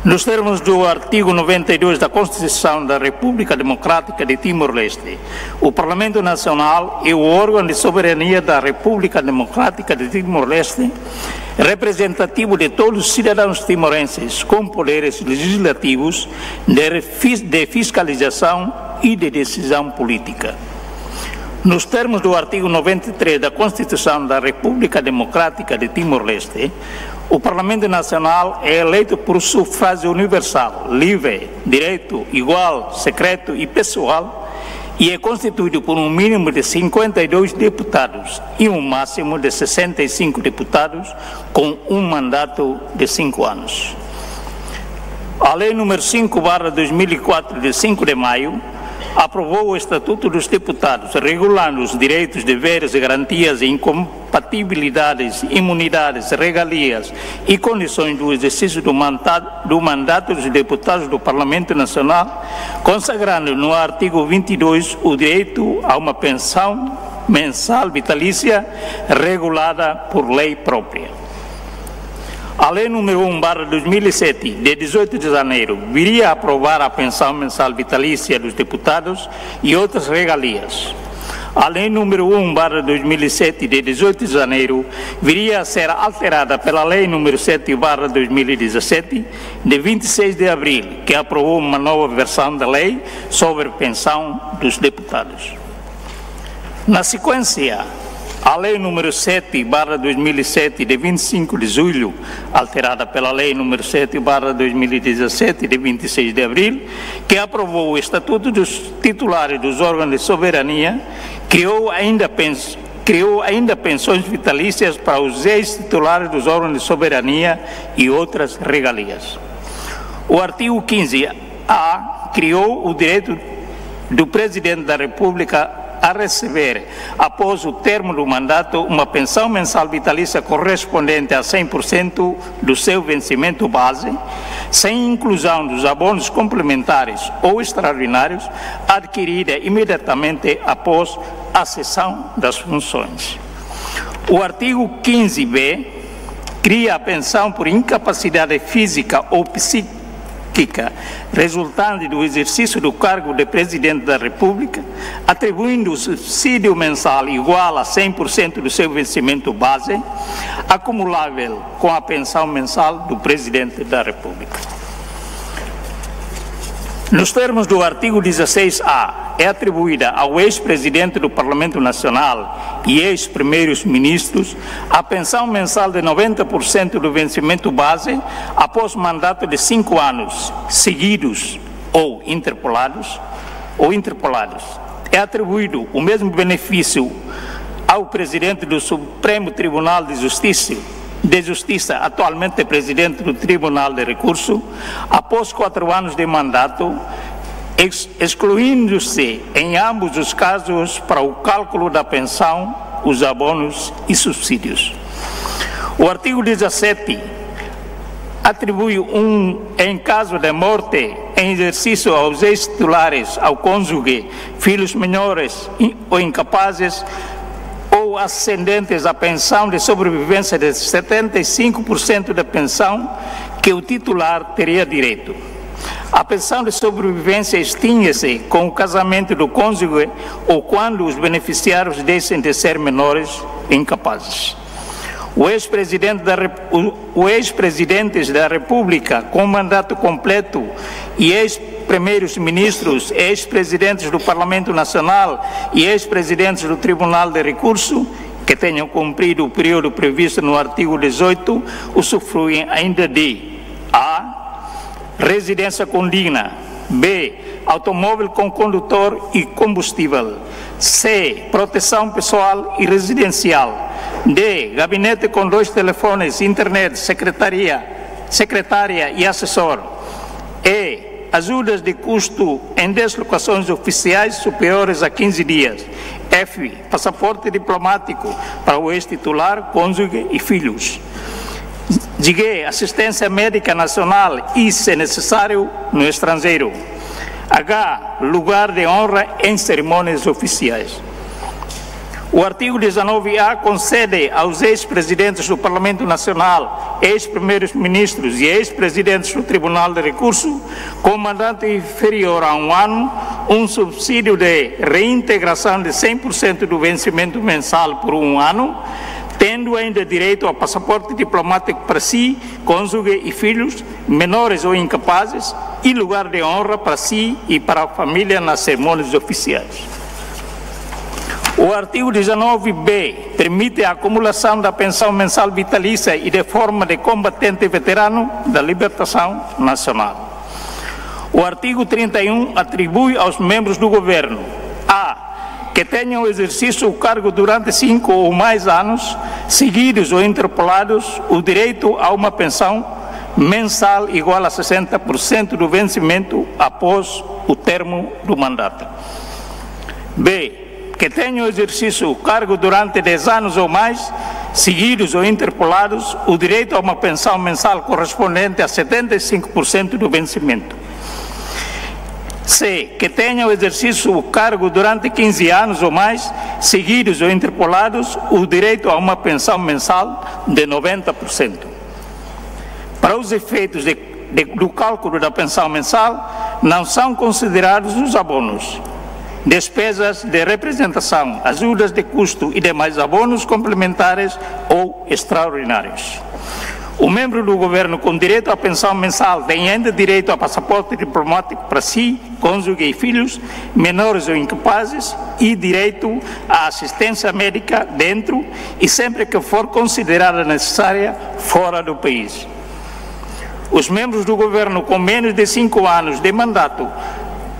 Nos termos do artigo noventa e dois da Constituição da República Democrática de Timor-Leste, o Parlamento Nacional é o órgão de soberania da República Democrática de Timor-Leste, representativo de todos os cidadãos timorenses, com poderes legislativos, de refis-, de fiscalização e de decisão política. Nos termos do artigo noventa e três da Constituição da República Democrática de Timor-Leste, o Parlamento Nacional é eleito por sufrágio universal, livre, direto, igual, secreto e pessoal, e é constituído por um mínimo de cinquenta e dois deputados e um máximo de sessenta e cinco deputados, com um mandato de cinco anos. A Lei número cinco barra dois mil e quatro, de cinco de maio, aprovou o Estatuto dos Deputados, regulando os direitos, deveres, garantias e incompatibilidades, imunidades, regalias e condições do exercício do manda-, do mandato dos deputados do Parlamento Nacional, consagrando no artigo vinte e dois o direito a uma pensão mensal vitalícia regulada por lei própria. A Lei número um barra dois mil e sete, de dezoito de janeiro, viria a aprovar a pensão mensal vitalícia dos deputados e outras regalias. A Lei número um barra dois mil e sete, de dezoito de janeiro, viria a ser alterada pela Lei número sete barra dois mil e dezassete, de vinte e seis de abril, que aprovou uma nova versão da lei sobre pensão dos deputados. Na sequência, a Lei número sete barra dois mil e sete, de vinte e cinco de julho, alterada pela Lei número sete barra dois mil e dezassete, de vinte e seis de abril, que aprovou o Estatuto dos Titulares dos Órgãos de Soberania, criou ainda pens-, criou ainda pensões vitalícias para os ex-titulares dos órgãos de soberania e outras regalias. O artigo quinze A criou o direito do Presidente da República a receber, após o termo do mandato, uma pensão mensal vitalícia correspondente a cem por cento do seu vencimento base, sem inclusão dos abonos complementares ou extraordinários, adquirida imediatamente após a cessão das funções. O artigo quinze B cria a pensão por incapacidade física ou psíquica resultante do exercício do cargo de Presidente da República, atribuindo o subsídio mensal igual a cem por cento do seu vencimento base, acumulável com a pensão mensal do Presidente da República. Nos termos do artigo dezasseis A, é atribuída ao ex-presidente do Parlamento Nacional e ex-primeiros ministros a pensão mensal de noventa por cento do vencimento base após mandato de cinco anos seguidos ou interpolados, ou interpolados. É atribuído o mesmo benefício ao presidente do Supremo Tribunal de Justiça, de Justiça, atualmente presidente do Tribunal de Recurso, após quatro anos de mandato, ex-, excluindo-se, em ambos os casos, para o cálculo da pensão, os abonos e subsídios. O artigo dezassete Atribui um, em caso de morte em exercício, aos ex-titulares, ao cônjuge, filhos menores i- ou incapazes ou ascendentes a pensão de sobrevivência de setenta e cinco por cento da pensão que o titular teria direito. A pensão de sobrevivência extingue-se com o casamento do cônjuge ou quando os beneficiários deixem de ser menores incapazes. O ex-presidente da Rep- o- os ex-presidentes da República com mandato completo e ex-primeiros-ministros, ex-presidentes do Parlamento Nacional e ex-presidentes do Tribunal de Recurso que tenham cumprido o período previsto no artigo dezoito usufruem ainda de: A. Residência condigna. B. Automóvel com condutor e combustível. C. Proteção pessoal e residencial. D. Gabinete com dois telefones, internet, secretaria, secretária e assessor. E. Ajudas de custo em deslocações oficiais superiores a quinze dias. F. Passaporte diplomático para o ex-titular, cônjuge e filhos. G. Assistência médica nacional e, se necessário, no estrangeiro. H. Lugar de honra em cerimônias oficiais. O artigo dezanove A concede aos ex-presidentes do Parlamento Nacional, ex-primeiros-ministros e ex-presidentes do Tribunal de Recurso, com mandato inferior a um ano, um subsídio de reintegração de cem por cento do vencimento mensal por um ano, tendo ainda direito a passaporte diplomático para si, cônjuge e filhos, menores ou incapazes, e lugar de honra para si e para a família nas cerimônias oficiais. O artigo dezanove B permite a acumulação da pensão mensal vitalícia e de forma de combatente veterano da libertação nacional. O artigo trinta e um atribui aos membros do governo: A. Que tenham exercido o cargo durante cinco ou mais anos seguidos ou interpolados, o direito a uma pensão mensal igual a sessenta por cento do vencimento após o termo do mandato. B. Que tenham exercido o cargo durante dez anos ou mais seguidos ou interpolados, o direito a uma pensão mensal correspondente a setenta e cinco por cento do vencimento. C. Que tenham exercido o cargo durante quinze anos ou mais seguidos ou interpolados, o direito a uma pensão mensal de noventa por cento. Para os efeitos de, de, do cálculo da pensão mensal, não são considerados os abonos, despesas de representação, ajudas de custo e demais abonos complementares ou extraordinários. O membro do governo com direito à pensão mensal tem ainda direito a passaporte diplomático para si, cônjuge e filhos, menores ou incapazes, e direito à assistência médica dentro e, sempre que for considerada necessária, fora do país. Os membros do governo com menos de cinco anos de mandato,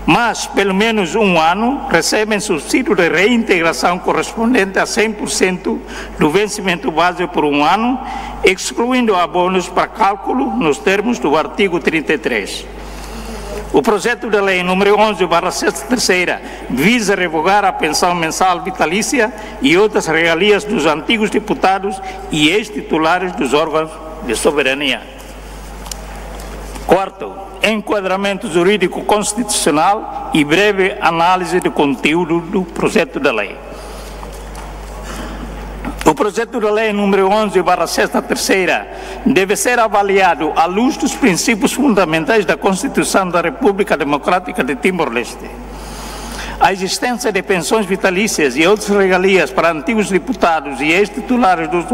mas pelo menos um ano, recebem subsídio de reintegração correspondente a cem por cento do vencimento base por um ano, excluindo abonos para cálculo nos termos do artigo trinta e três. O projeto de lei número onze barra sexta terceira visa revogar a pensão mensal vitalícia e outras regalias dos antigos deputados e ex-titulares dos órgãos de soberania. Quarto, enquadramento jurídico constitucional e breve análise do conteúdo do projeto de lei. O projeto de lei número onze barra sexta terceira deve ser avaliado à luz dos princípios fundamentais da Constituição da República Democrática de Timor-Leste. A existência de pensões vitalícias e outras regalias para antigos deputados e ex-titulares dos,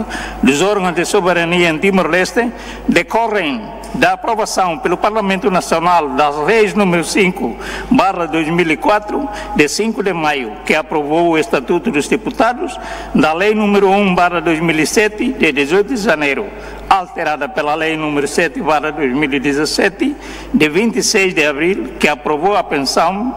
dos órgãos de soberania em Timor-Leste decorrem da aprovação pelo Parlamento Nacional das leis número cinco barra dois mil e quatro, de cinco de maio, que aprovou o Estatuto dos Deputados, da lei número um barra dois mil e sete, de dezoito de janeiro, alterada pela lei número sete barra dois mil e dezassete, de vinte e seis de abril, que aprovou a pensão,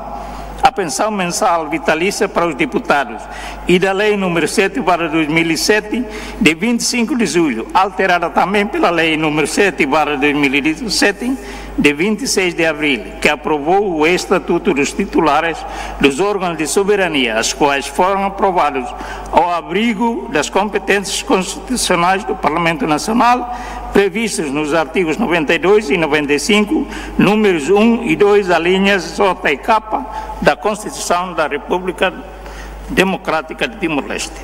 a pensão mensal vitalícia para os deputados, e da lei número sete barra dois mil e sete, de vinte e cinco de julho, alterada também pela lei número sete barra dois mil e dezassete, de vinte e seis de abril, que aprovou o Estatuto dos Titulares dos órgãos de soberania, as quais foram aprovados ao abrigo das competências constitucionais do Parlamento Nacional, previstos nos artigos noventa e dois e noventa e cinco, números um e dois, alíneas J e K da Constituição da República Democrática de Timor-Leste.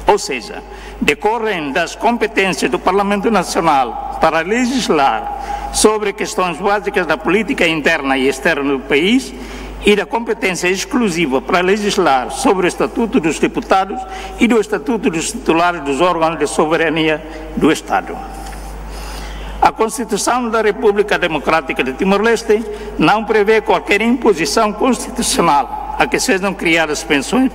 Ou seja, decorrem das competências do Parlamento Nacional para legislar sobre questões básicas da política interna e externa do país e da competência exclusiva para legislar sobre o Estatuto dos Deputados e do Estatuto dos Titulares dos Órgãos de Soberania do Estado. A Constituição da República Democrática de Timor-Leste não prevê qualquer imposição constitucional a que sejam criadas pensões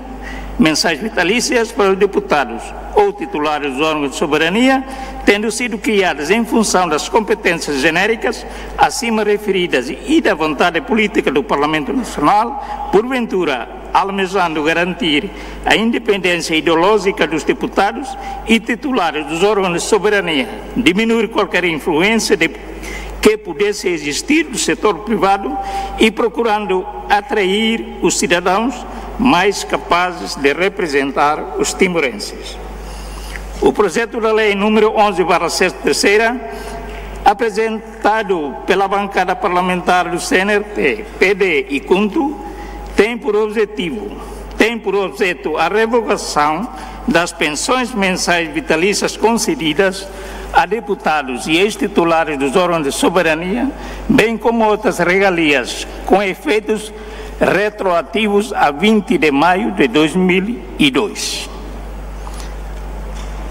mensais vitalícias para os deputados ou titulares dos órgãos de soberania, tendo sido criadas em função das competências genéricas acima referidas e da vontade política do Parlamento Nacional, porventura almejando garantir a independência ideológica dos deputados e titulares dos órgãos de soberania, diminuir qualquer influência de, que pudesse existir do setor privado e procurando atrair os cidadãos mais capazes de representar os timorenses. O projeto da lei número onze barra sexta terceira, apresentado pela bancada parlamentar do C N R T, P D e KHUNTO, tem por objetivo, tem por objeto a revogação das pensões mensais vitalícias concedidas a deputados e ex-titulares dos órgãos de soberania, bem como outras regalias, com efeitos retroativos a vinte de maio de dois mil e dois.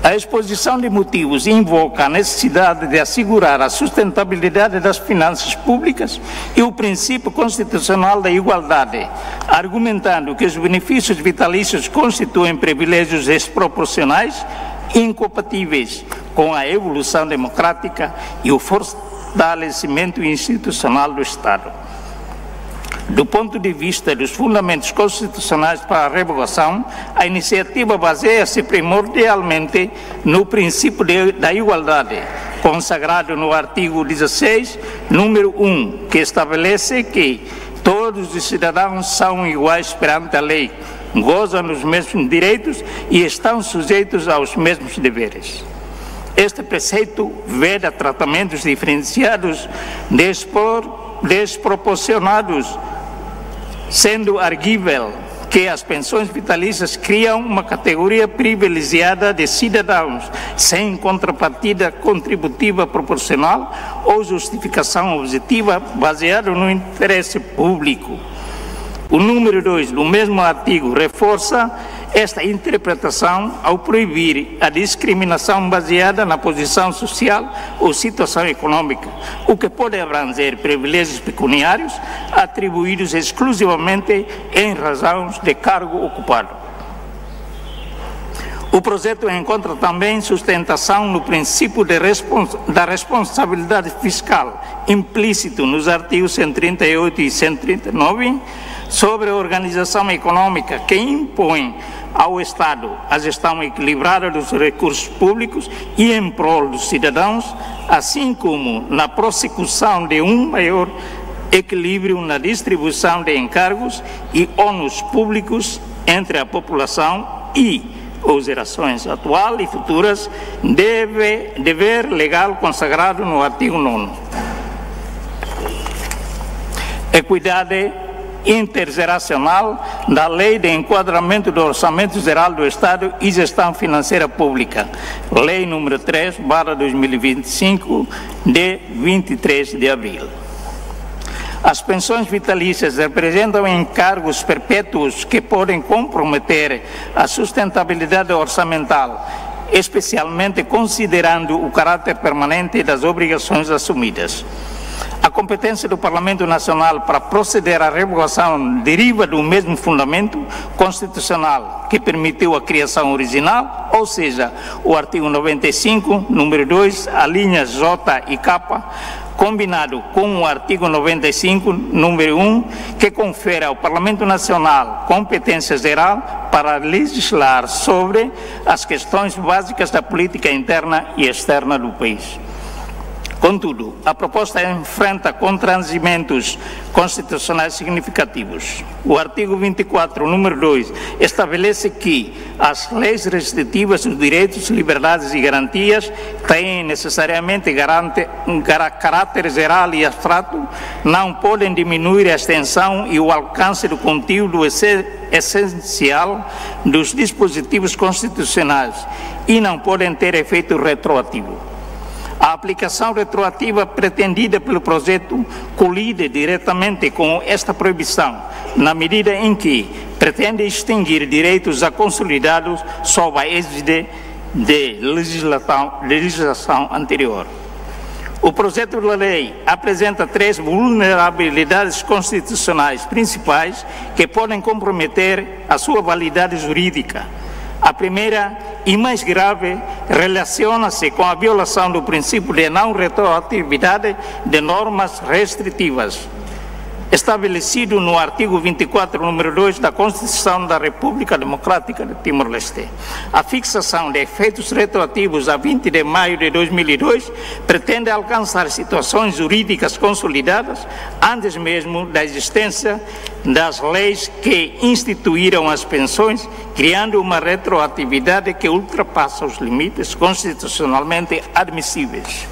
A exposição de motivos invoca a necessidade de assegurar a sustentabilidade das finanças públicas e o princípio constitucional da igualdade, argumentando que os benefícios vitalícios constituem privilégios desproporcionais, incompatíveis com a evolução democrática e o fortalecimento institucional do Estado. Do ponto de vista dos fundamentos constitucionais para a revogação, a iniciativa baseia-se primordialmente no princípio de, da igualdade, consagrado no artigo dezasseis, número um, que estabelece que todos os cidadãos são iguais perante a lei, gozam dos mesmos direitos e estão sujeitos aos mesmos deveres. Este preceito veda tratamentos diferenciados, despro-, desproporcionados, sendo arguível que as pensões vitalícias criam uma categoria privilegiada de cidadãos sem contrapartida contributiva proporcional ou justificação objetiva baseada no interesse público. O número dois do mesmo artigo reforça esta interpretação ao proibir a discriminação baseada na posição social ou situação econômica, o que pode abranger privilégios pecuniários atribuídos exclusivamente em razões de cargo ocupado. O projeto encontra também sustentação no princípio de respons-, da responsabilidade fiscal, implícito nos artigos cento e trinta e oito e cento e trinta e nove, sobre a organização econômica, que impõe ao Estado a gestão equilibrada dos recursos públicos e em prol dos cidadãos, assim como na prossecução de um maior equilíbrio na distribuição de encargos e ônus públicos entre a população e ou gerações atual e futuras, deve, dever legal consagrado no artigo nono. Equidade intergeracional da Lei de Enquadramento do Orçamento Geral do Estado e Gestão Financeira Pública, Lei número três barra dois mil e vinte e cinco, de vinte e três de abril. As pensões vitalícias representam encargos perpétuos que podem comprometer a sustentabilidade orçamental, especialmente considerando o caráter permanente das obrigações assumidas. A competência do Parlamento Nacional para proceder à revogação deriva do mesmo fundamento constitucional que permitiu a criação original, ou seja, o artigo noventa e cinco, número dois, alíneas J e K, combinado com o artigo noventa e cinco, número um, que confere ao Parlamento Nacional competência geral para legislar sobre as questões básicas da política interna e externa do país. Contudo, a proposta enfrenta constrangimentos constitucionais significativos. O artigo vinte e quatro, número dois, estabelece que as leis restritivas dos direitos, liberdades e garantias têm necessariamente garante, gara-, caráter geral e abstrato, não podem diminuir a extensão e o alcance do conteúdo esse-, essencial dos dispositivos constitucionais e não podem ter efeito retroativo. A aplicação retroativa pretendida pelo projeto colide diretamente com esta proibição, na medida em que pretende extinguir direitos já consolidados sob a égide de legislação, legislação anterior. O projeto de lei apresenta três vulnerabilidades constitucionais principais que podem comprometer a sua validade jurídica. A primeira, e mais grave, relaciona-se com a violação do princípio de não retroatividade de normas restritivas, estabelecido no artigo vinte e quatro, número dois, da Constituição da República Democrática de Timor-Leste. A fixação de efeitos retroativos a vinte de maio de dois mil e dois pretende alcançar situações jurídicas consolidadas antes mesmo da existência das leis que instituíram as pensões, criando uma retroatividade que ultrapassa os limites constitucionalmente admissíveis.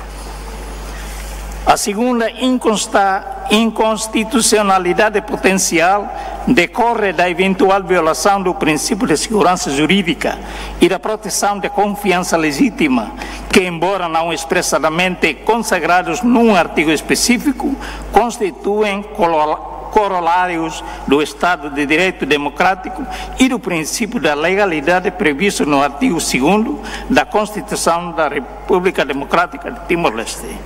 A segunda inconsta-, inconstitucionalidade potencial decorre da eventual violação do princípio de segurança jurídica e da proteção da confiança legítima, que, embora não expressamente consagrados num artigo específico, constituem colo-, corolários do Estado de Direito Democrático e do princípio da legalidade previsto no artigo segundo da Constituição da República Democrática de Timor-Leste.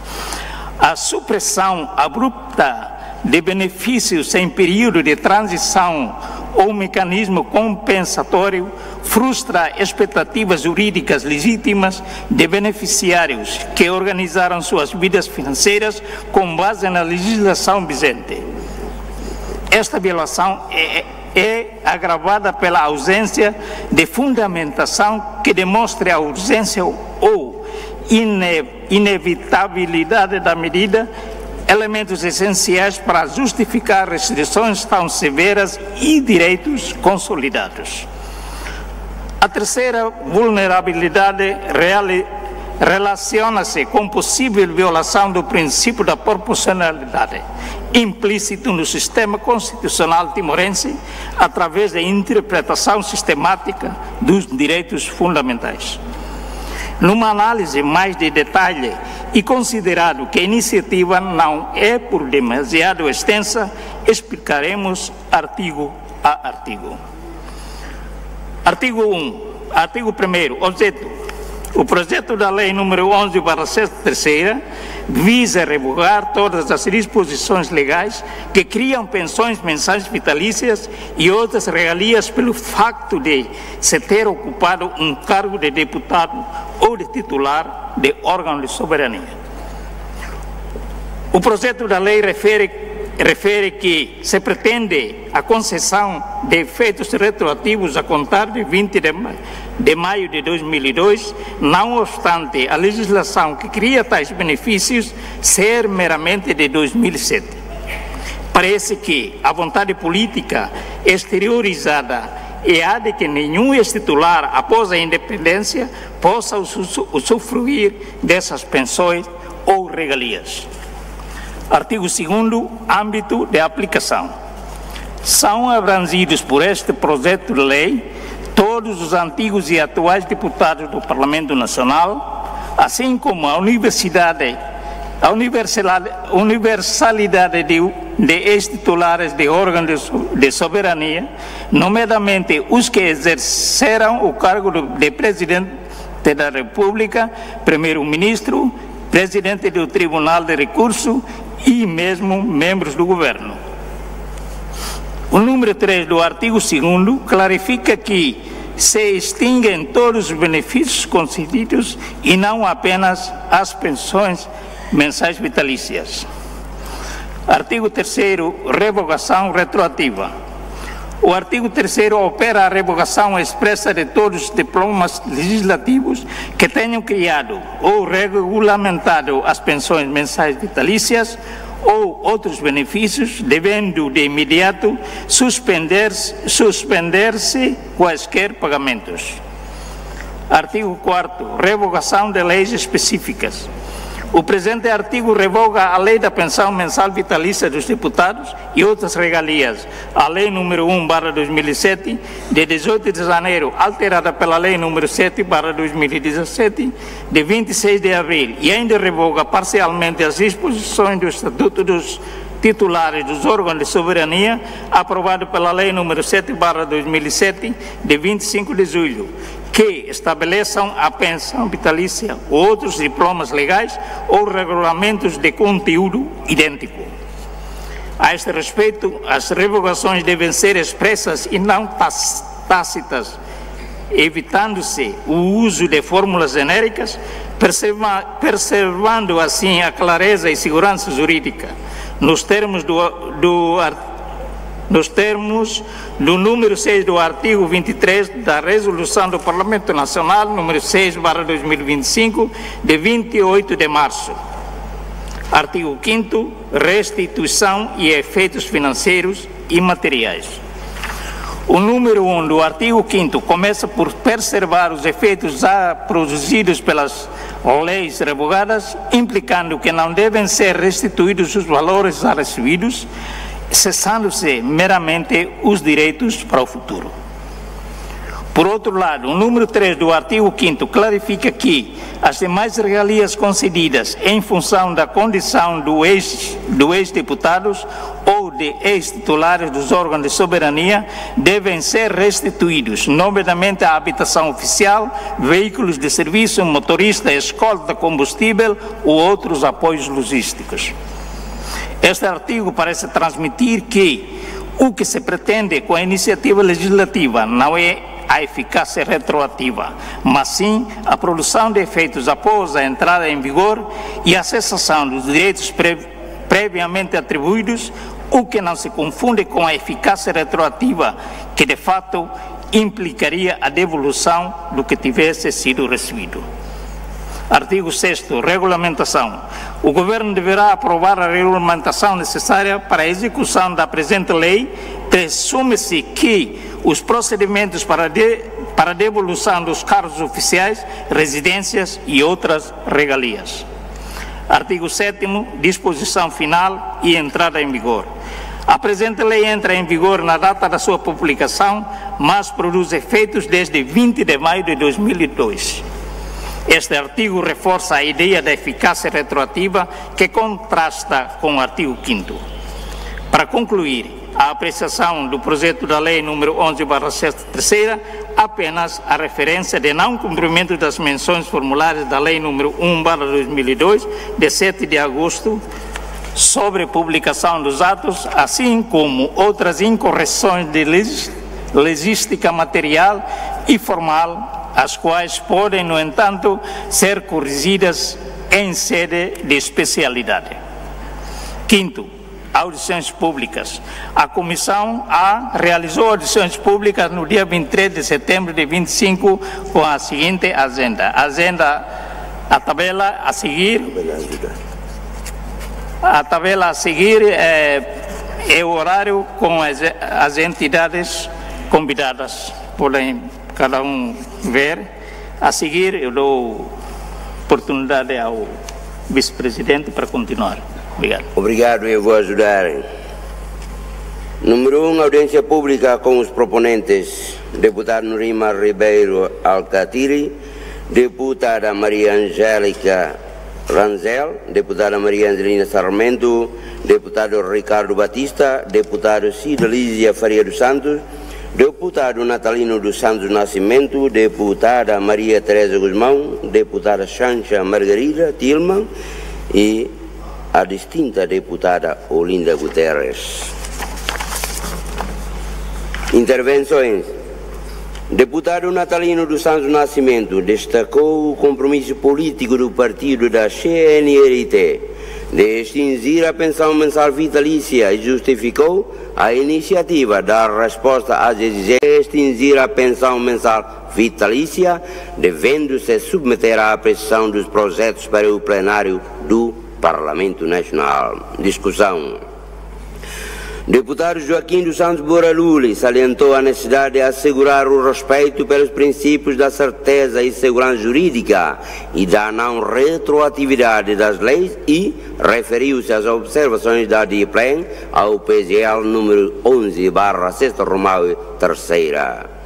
A supressão abrupta de benefícios sem período de transição ou mecanismo compensatório frustra expectativas jurídicas legítimas de beneficiários que organizaram suas vidas financeiras com base na legislação vigente. Esta violação é, é agravada pela ausência de fundamentação que demonstre a urgência ou ine-, inevitabilidade da medida, elementos essenciais para justificar restrições tão severas e direitos consolidados. A terceira vulnerabilidade reali-, relaciona-se com possível violação do princípio da proporcionalidade, implícito no sistema constitucional timorense, através da interpretação sistemática dos direitos fundamentais. Numa análise mais de detalhe e considerado que a iniciativa não é por demasiado extensa, explicaremos artigo a artigo. Artigo um. Artigo primeiro. Objeto. O projeto da Lei número onze barra sete terceira visa revogar todas as disposições legais que criam pensões mensais vitalícias e outras regalias pelo facto de se ter ocupado um cargo de deputado ou de titular de órgão de soberania. O projeto da lei refere, refere que se pretende a concessão de efeitos retroativos a contar de vinte de ma-, de maio de dois mil e dois, não obstante a legislação que cria tais benefícios ser meramente de dois mil e sete. Parece que a vontade política exteriorizada é a de que nenhum ex-titular, após a independência, possa usu-, usufruir dessas pensões ou regalias. Artigo segundo, âmbito de aplicação. São abrangidos por este projeto de lei todos os antigos e atuais deputados do Parlamento Nacional, assim como a universidade, a universalidade, universalidade de, de ex-titulares de órgãos de so-, de soberania, nomeadamente os que exerceram o cargo de, de Presidente da República, Primeiro-Ministro, Presidente do Tribunal de Recurso e mesmo membros do governo. O número três do artigo segundo clarifica que se extinguem todos os benefícios concedidos e não apenas as pensões mensais vitalícias. Artigo terceiro, revogação retroativa. O artigo terceiro opera a revogação expressa de todos os diplomas legislativos que tenham criado ou regulamentado as pensões mensais vitalícias ou outros benefícios, devendo de imediato suspender-se, suspender-se quaisquer pagamentos. Artigo quarto, revogação de leis específicas. O presente artigo revoga a Lei da Pensão Mensal Vitalícia dos Deputados e outras regalias, a Lei número um barra dois mil e sete, de dezoito de janeiro, alterada pela Lei número sete barra dois mil e dezassete, de vinte e seis de abril, e ainda revoga parcialmente as disposições do Estatuto dos Titulares dos Órgãos de Soberania, aprovado pela Lei número sete barra dois mil e sete, de vinte e cinco de julho, que estabeleçam a pensão vitalícia ou outros diplomas legais ou regulamentos de conteúdo idêntico. A este respeito, as revogações devem ser expressas e não tas-, tácitas, evitando-se o uso de fórmulas genéricas, preserva-, preservando assim a clareza e segurança jurídica, nos termos do, do ar-, nos termos do número seis do artigo vinte e três da Resolução do Parlamento Nacional, número seis barra dois mil e vinte e cinco, de vinte e oito de março. Artigo quinto, restituição e efeitos financeiros e materiais. O número um do artigo quinto começa por preservar os efeitos já produzidos pelas leis revogadas, implicando que não devem ser restituídos os valores já recebidos, cessando-se meramente os direitos para o futuro. Por outro lado, o número três do artigo quinto clarifica que as demais regalias concedidas em função da condição do ex, do ex-deputados ou de ex-titulares dos órgãos de soberania devem ser restituídos, nomeadamente a habitação oficial, veículos de serviço, motorista, escolta, combustível ou outros apoios logísticos. Este artigo parece transmitir que o que se pretende com a iniciativa legislativa não é a eficácia retroativa, mas sim a produção de efeitos após a entrada em vigor e a cessação dos direitos pre-, previamente atribuídos, o que não se confunde com a eficácia retroativa, que de facto implicaria a devolução do que tivesse sido recebido. Artigo sexto, regulamentação. O Governo deverá aprovar a regulamentação necessária para a execução da presente lei. Presume-se que os procedimentos para de-, para devolução dos cargos oficiais, residências e outras regalias. Artigo sétimo, disposição final e entrada em vigor. A presente lei entra em vigor na data da sua publicação, mas produz efeitos desde vinte de maio de dois mil e dois. Este artigo reforça a ideia da eficácia retroativa, que contrasta com o artigo quinto. Para concluir, a apreciação do projeto da Lei número onze barra sexta terceira, apenas a referência de não cumprimento das menções formulares da Lei número um barra dois mil e dois, de sete de agosto, sobre publicação dos atos, assim como outras incorreções de legis-, legística material e formal, as quais podem, no entanto, ser corrigidas em sede de especialidade. Quinto, audições públicas. A Comissão A realizou audições públicas no dia vinte e três de setembro de vinte e cinco com a seguinte agenda. Agenda, a tabela a seguir. A tabela a seguir é, é o horário com as, as entidades convidadas. Podem cada um ver. A seguir, eu dou oportunidade ao vice-presidente para continuar. Obrigado. Obrigado, eu vou ajudar. Número um, audiência pública com os proponentes, deputado Nurimar Ribeiro Alkatiri, deputada Maria Angélica Rangel, deputada Maria Angelina Sarmento, deputado Ricardo Batista, deputado Cida Lígia Faria dos Santos, deputado Natalino dos Santos Nascimento, deputada Maria Teresa Gusmão, deputada Xanxa Margarida Tilman e a distinta deputada Olinda Guterres. Intervenções. Deputado Natalino dos Santos Nascimento destacou o compromisso político do partido da C N R T de extinzir a pensão mensal vitalícia e justificou a iniciativa dar resposta às exigências de extinzir a pensão mensal vitalícia, devendo-se submeter à apreciação dos projetos para o plenário do Parlamento Nacional. Discussão. Deputado Joaquim dos Santos Bora Luli salientou a necessidade de assegurar o respeito pelos princípios da certeza e segurança jurídica e da não retroatividade das leis e referiu-se às observações da DIPLEN ao P G L número onze barra sexta Romawi terceira.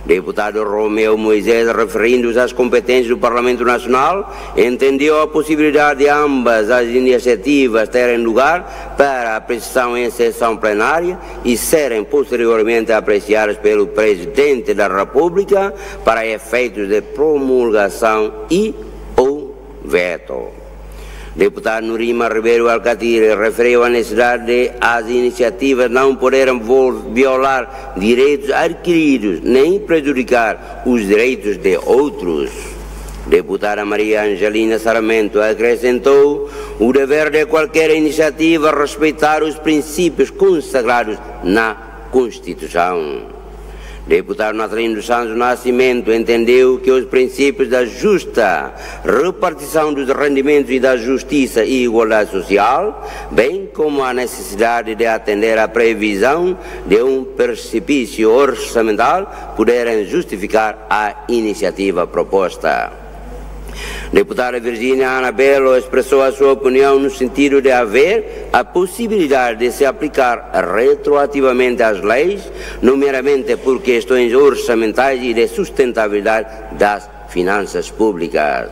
Deputado Romeu Moisés, referindo-se às competências do Parlamento Nacional, entendeu a possibilidade de ambas as iniciativas terem lugar para apreciação em sessão plenária e serem posteriormente apreciadas pelo Presidente da República para efeitos de promulgação e ou veto. Deputado Nurima Ribeiro Alkatiri referiu à necessidade de as iniciativas não poderem vol- violar direitos adquiridos nem prejudicar os direitos de outros. Deputada Maria Angelina Sarmento acrescentou o dever de qualquer iniciativa respeitar os princípios consagrados na Constituição. Deputado Natalino dos Santos Nascimento entendeu que os princípios da justa repartição dos rendimentos e da justiça e igualdade social, bem como a necessidade de atender à previsão de um precipício orçamental, puderam justificar a iniciativa proposta. Deputada Virginia Anabelo expressou a sua opinião no sentido de haver a possibilidade de se aplicar retroativamente as leis, nomeadamente por questões orçamentais e de sustentabilidade das finanças públicas.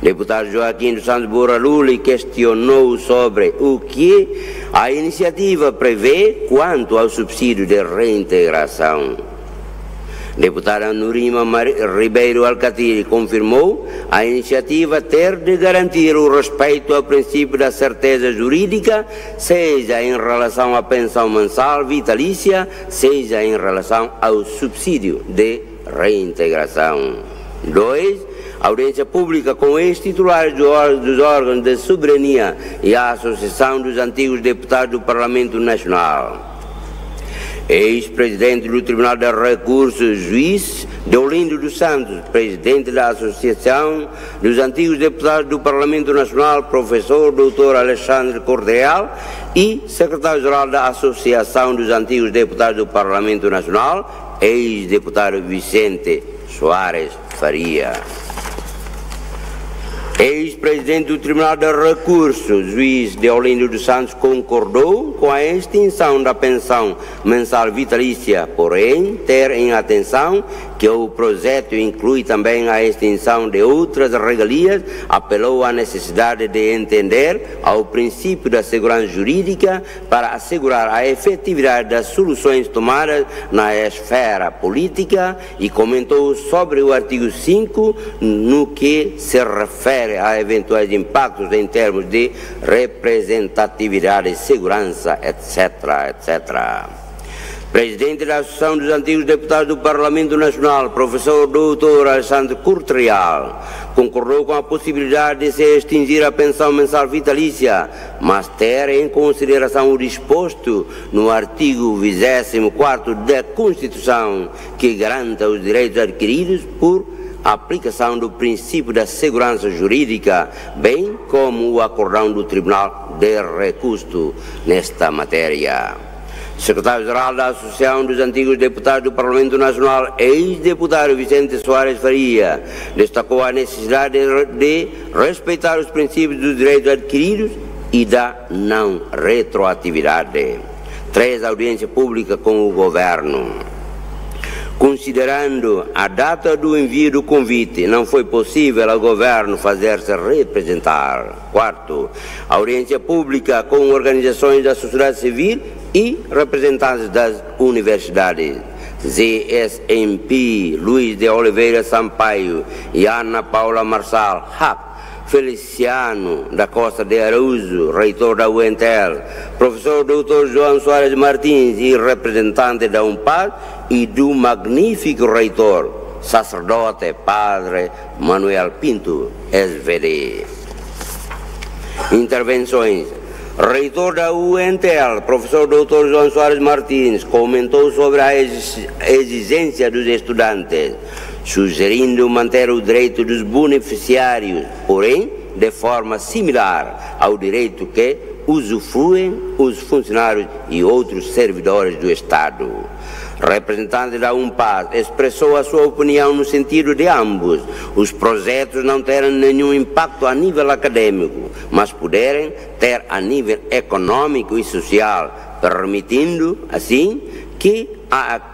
Deputado Joaquim dos Santos Bora Luli questionou sobre o que a iniciativa prevê quanto ao subsídio de reintegração. Deputada Nurima Mari- Ribeiro Alkatiri confirmou a iniciativa ter de garantir o respeito ao princípio da certeza jurídica, seja em relação à pensão mensal vitalícia, seja em relação ao subsídio de reintegração. Dois, audiência pública com ex-titulares do ór- dos órgãos de soberania e a Associação dos Antigos Deputados do Parlamento Nacional. Ex-presidente do Tribunal de Recursos, juiz Deolindo dos Santos, presidente da Associação dos Antigos Deputados do Parlamento Nacional, professor doutor Alexandre Cordeal, e secretário-geral da Associação dos Antigos Deputados do Parlamento Nacional, ex-deputado Vicente Soares Faria. Ex-presidente do Tribunal de Recursos, juiz Deolindo dos Santos, concordou com a extinção da pensão mensal vitalícia, porém, ter em atenção que o projeto inclui também a extinção de outras regalias, apelou à necessidade de entender ao princípio da segurança jurídica para assegurar a efetividade das soluções tomadas na esfera política e comentou sobre o artigo cinco no que se refere a eventuais impactos em termos de representatividade, segurança, et cetera, et cetera. Presidente da Associação dos Antigos Deputados do Parlamento Nacional, professor doutor Alexandre Cordeal, concordou com a possibilidade de se extinzir a pensão mensal vitalícia, mas ter em consideração o disposto no artigo vigésimo quarto da Constituição, que garanta os direitos adquiridos por aplicação do princípio da segurança jurídica, bem como o acórdão do Tribunal de Recurso nesta matéria. Secretário-Geral da Associação dos Antigos Deputados do Parlamento Nacional, ex-deputado Vicente Soares Faria, destacou a necessidade de, de respeitar os princípios dos direitos adquiridos e da não retroatividade. Três, audiência pública com o governo. Considerando a data do envio do convite, não foi possível ao governo fazer-se representar. Quarto, audiência pública com organizações da sociedade civil e representantes das universidades. Z S M P, Luís de Oliveira Sampaio e Ana Paula Marçal, hak, Feliciano da Costa de Araújo, reitor da U N T L, professor doutor João Soares Martins e representante da UNPAZ e do magnífico reitor, sacerdote Padre Manuel Pinto, S V D. Intervenções. Reitor da U N T L, professor doutor João Soares Martins, comentou sobre a exi-, exigência dos estudantes, sugerindo manter o direito dos beneficiários, porém, de forma similar ao direito que usufruem os funcionários e outros servidores do Estado. Representante da UNPAZ expressou a sua opinião no sentido de ambos os projetos não terem nenhum impacto a nível acadêmico, mas poderem ter a nível econômico e social, permitindo, assim, que a ac-,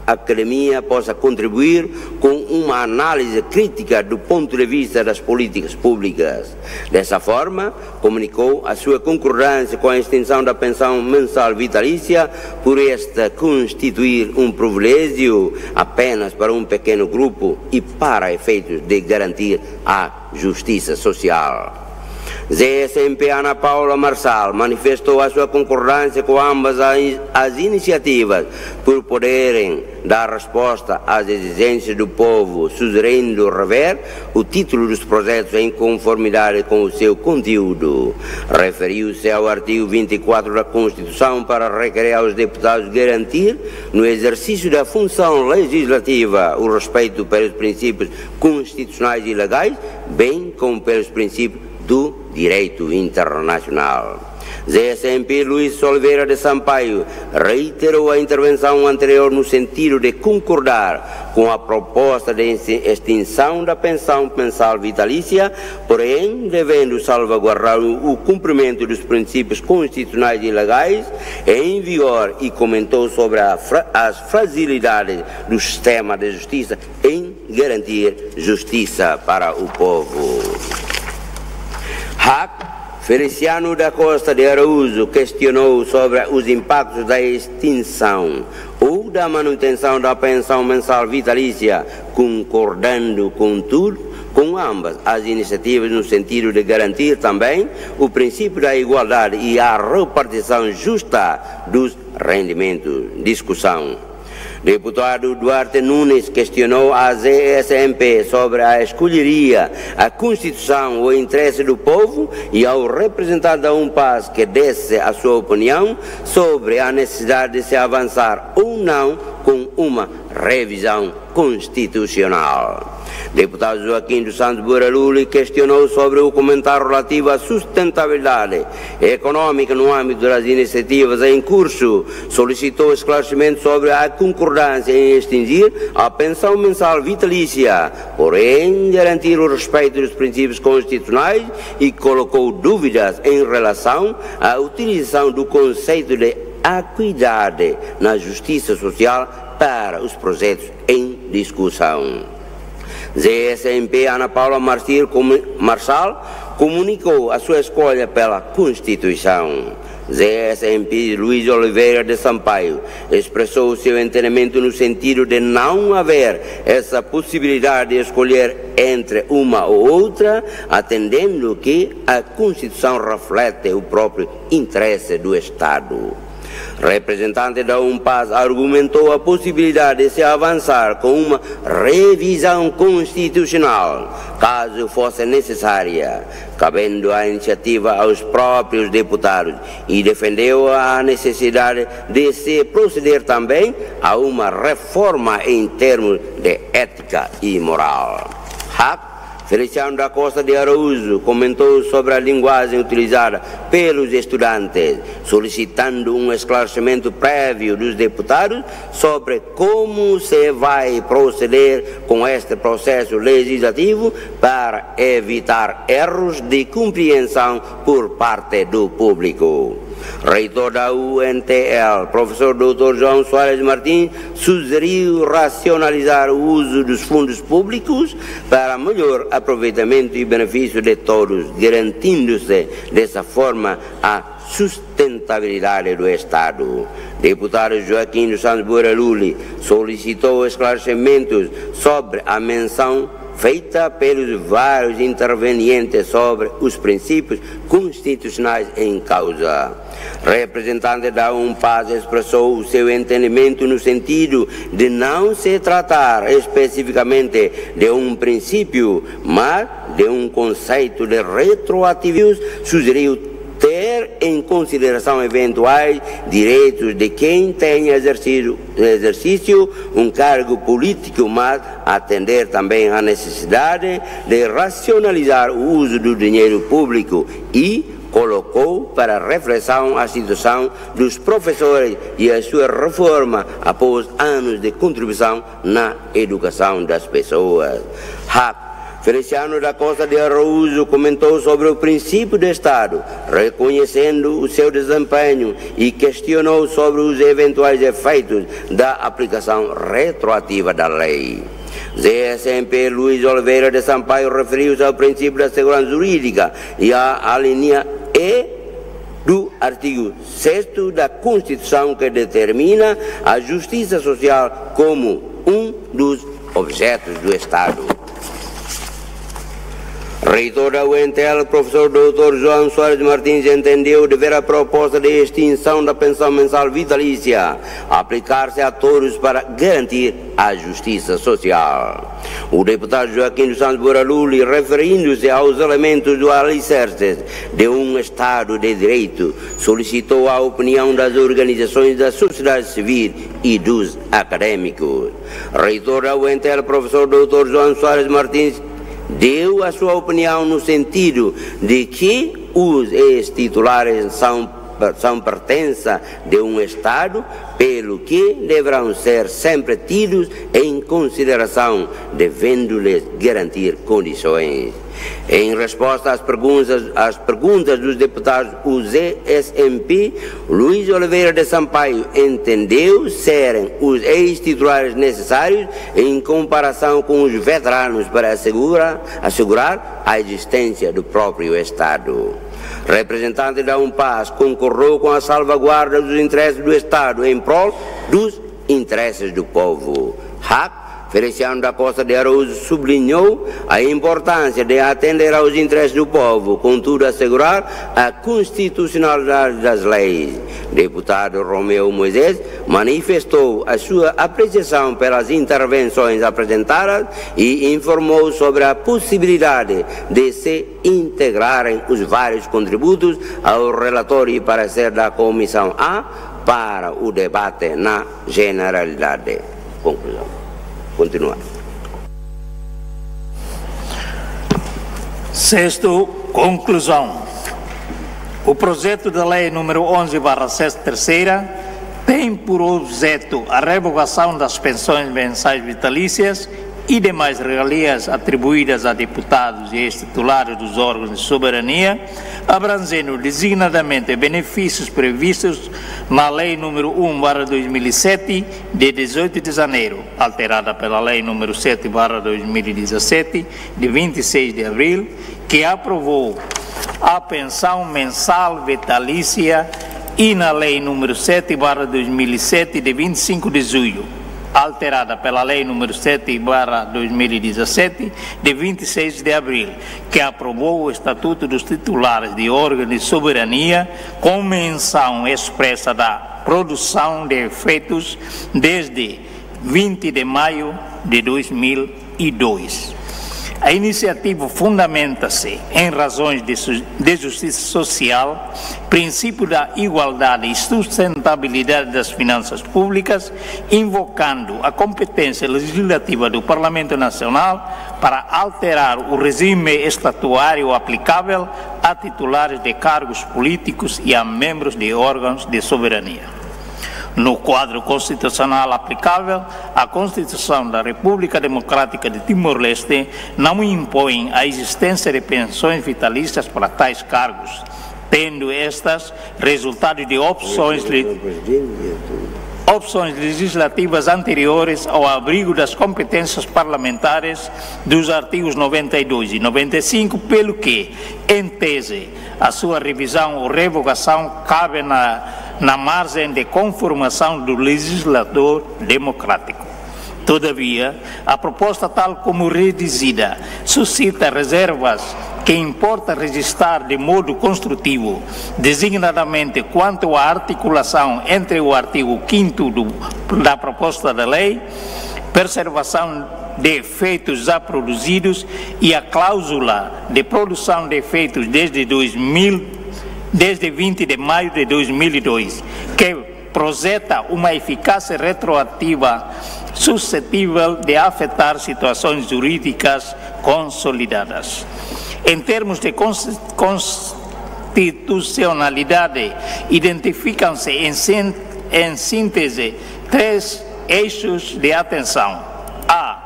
academia possa contribuir com uma análise crítica do ponto de vista das políticas públicas. Dessa forma, comunicou a sua concordância com a extinção da pensão mensal vitalícia, por esta constituir um privilégio apenas para um pequeno grupo e para efeitos de garantir a justiça social. G S M P Ana Paula Marçal manifestou a sua concordância com ambas as, as iniciativas por poderem dar resposta às exigências do povo, sugerindo rever o título dos projetos em conformidade com o seu conteúdo. Referiu-se ao artigo vinte e quatro da Constituição para requerer aos deputados garantir, no exercício da função legislativa, o respeito pelos princípios constitucionais e legais, bem como pelos princípios do direito internacional. G S M P Luís Oliveira de Sampaio reiterou a intervenção anterior no sentido de concordar com a proposta de extin-, extinção da pensão mensal vitalícia, porém devendo salvaguardar o, o cumprimento dos princípios constitucionais e legais em vigor, e comentou sobre a fra-, as fragilidades do sistema de justiça em garantir justiça para o povo. Hack, Feliciano da Costa de Araújo questionou sobre os impactos da extinção ou da manutenção da pensão mensal vitalícia, concordando, contudo, com ambas as iniciativas no sentido de garantir também o princípio da igualdade e a repartição justa dos rendimentos. Discussão. Deputado Duarte Nunes questionou a G S M P sobre a escolheria, a Constituição ou interesse do povo, e ao representante da UNPAZ que desse a sua opinião sobre a necessidade de se avançar ou não com uma revisão constitucional. Deputado Joaquim dos Santos Buraluli questionou sobre o comentário relativo à sustentabilidade económica no âmbito das iniciativas em curso, solicitou esclarecimento sobre a concordância em extinguir a pensão mensal vitalícia, porém garantir o respeito dos princípios constitucionais, e colocou dúvidas em relação à utilização do conceito de equidade na justiça social para os projetos em discussão. G S M P Ana Paula Marcil comu-, Marçal comunicou a sua escolha pela Constituição. G S M P Luís Oliveira de Sampaio expressou seu entendimento no sentido de não haver essa possibilidade de escolher entre uma ou outra, atendendo que a Constituição reflete o próprio interesse do Estado. Representante da UNPAZ argumentou a possibilidade de se avançar com uma revisão constitucional, caso fosse necessária, cabendo a iniciativa aos próprios deputados, e defendeu a necessidade de se proceder também a uma reforma em termos de ética e moral. Hack, Feliciano da Costa de Araújo comentou sobre a linguagem utilizada pelos estudantes, solicitando um esclarecimento prévio dos deputados sobre como se vai proceder com este processo legislativo para evitar erros de compreensão por parte do público. Reitor da U N T L, professor doutor João Soares Martins, sugeriu racionalizar o uso dos fundos públicos para melhor aproveitamento e benefício de todos, garantindo-se dessa forma a sustentabilidade do Estado. Deputado Joaquim dos Santos Buraluli solicitou esclarecimentos sobre a menção feita pelos vários intervenientes sobre os princípios constitucionais em causa. Representante da UNPAZ expressou o seu entendimento no sentido de não se tratar especificamente de um princípio, mas de um conceito de retroativismo, sugeriu ter em consideração eventuais direitos de quem tenha exercido, exercício um cargo político, mas atender também à necessidade de racionalizar o uso do dinheiro público e colocou para reflexão a situação dos professores e a sua reforma após anos de contribuição na educação das pessoas. Hak Feliciano da Costa de Araújo comentou sobre o princípio de Estado, reconhecendo o seu desempenho, e questionou sobre os eventuais efeitos da aplicação retroativa da lei. Z S M P Luiz Oliveira de Sampaio referiu-se ao princípio da segurança jurídica e à alínea E do artigo sexto da Constituição, que determina a justiça social como um dos objetos do Estado. Reitor da U N T L, professor doutor João Soares Martins, entendeu dever a proposta de extinção da pensão mensal vitalícia aplicar-se a todos para garantir a justiça social. O deputado Joaquim dos Santos Boraluli, referindo-se aos elementos do alicerce de um Estado de Direito, solicitou a opinião das organizações da sociedade civil e dos académicos. Reitor da U N T L, professor doutor João Soares Martins, deu a sua opinião no sentido de que os ex-titulares são, são pertença de um Estado, pelo que deverão ser sempre tidos em consideração, devendo-lhes garantir condições. Em resposta às perguntas, às perguntas dos deputados, o Z S M P, Luiz Oliveira de Sampaio, entendeu serem os ex-titulares necessários em comparação com os veteranos para assegura, assegurar a existência do próprio Estado. Representante da UNPAZ concordou com a salvaguarda dos interesses do Estado em prol dos interesses do povo. Hak Feliciano da Costa de Araújo sublinhou a importância de atender aos interesses do povo, contudo assegurar a constitucionalidade das leis. Deputado Romeu Moisés manifestou a sua apreciação pelas intervenções apresentadas e informou sobre a possibilidade de se integrarem os vários contributos ao relatório e parecer da Comissão A para o debate na generalidade. Conclusão. Continua. Sexto, conclusão. O projeto da lei número onze barra sessenta e três tem por objeto a revogação das pensões mensais vitalícias e demais regalias atribuídas a deputados e ex-titulares dos órgãos de soberania, abrangendo designadamente benefícios previstos na Lei número um barra dois mil e sete, de dezoito de janeiro, alterada pela Lei número sete barra dois mil e dezassete, de vinte e seis de abril, que aprovou a pensão mensal vitalícia, e na Lei número sete barra dois mil e sete, de vinte e cinco de julho, alterada pela Lei número sete barra dois mil e dezassete, de vinte e seis de abril, que aprovou o Estatuto dos Titulares de Órgãos de Soberania, com menção expressa da produção de efeitos desde vinte de maio de dois mil e dois. A iniciativa fundamenta-se em razões de su-, de justiça social, princípio da igualdade e sustentabilidade das finanças públicas, invocando a competência legislativa do Parlamento Nacional para alterar o regime estatutário aplicável a titulares de cargos políticos e a membros de órgãos de soberania. No quadro constitucional aplicável, a Constituição da República Democrática de Timor-Leste não impõe a existência de pensões vitalícias para tais cargos, tendo estas resultado de opções le-, opções legislativas anteriores ao abrigo das competências parlamentares dos artigos noventa e dois e noventa e cinco, pelo que, em tese, a sua revisão ou revogação cabe na, na margem de conformação do legislador democrático. Todavia, a proposta tal como redizida suscita reservas que importa registar de modo construtivo, designadamente quanto à articulação entre o artigo quinto do, da proposta da lei, preservação de efeitos já produzidos e a cláusula de produção de efeitos desde dois mil, desde vinte de maio de dois mil e dois, que projeta uma eficácia retroativa suscetível de afetar situações jurídicas consolidadas. Em termos de cons-, constitucionalidade, identificam-se em sin-, em síntese três eixos de atenção. A.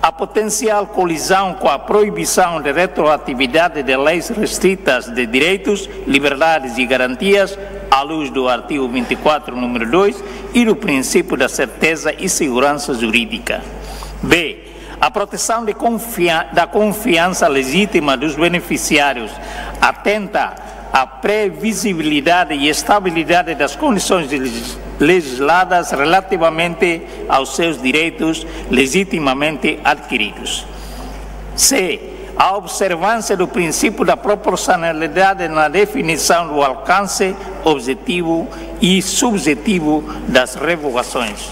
A potencial colisão com a proibição de retroatividade de leis restritas de direitos, liberdades e garantias, à luz do artigo vinte e quatro, número dois, e do princípio da certeza e segurança jurídica. B. A proteção de confia-, da confiança legítima dos beneficiários atenta à previsibilidade e estabilidade das condições legis-, legisladas relativamente aos seus direitos legitimamente adquiridos. C. A observância do princípio da proporcionalidade na definição do alcance objetivo e subjetivo das revogações.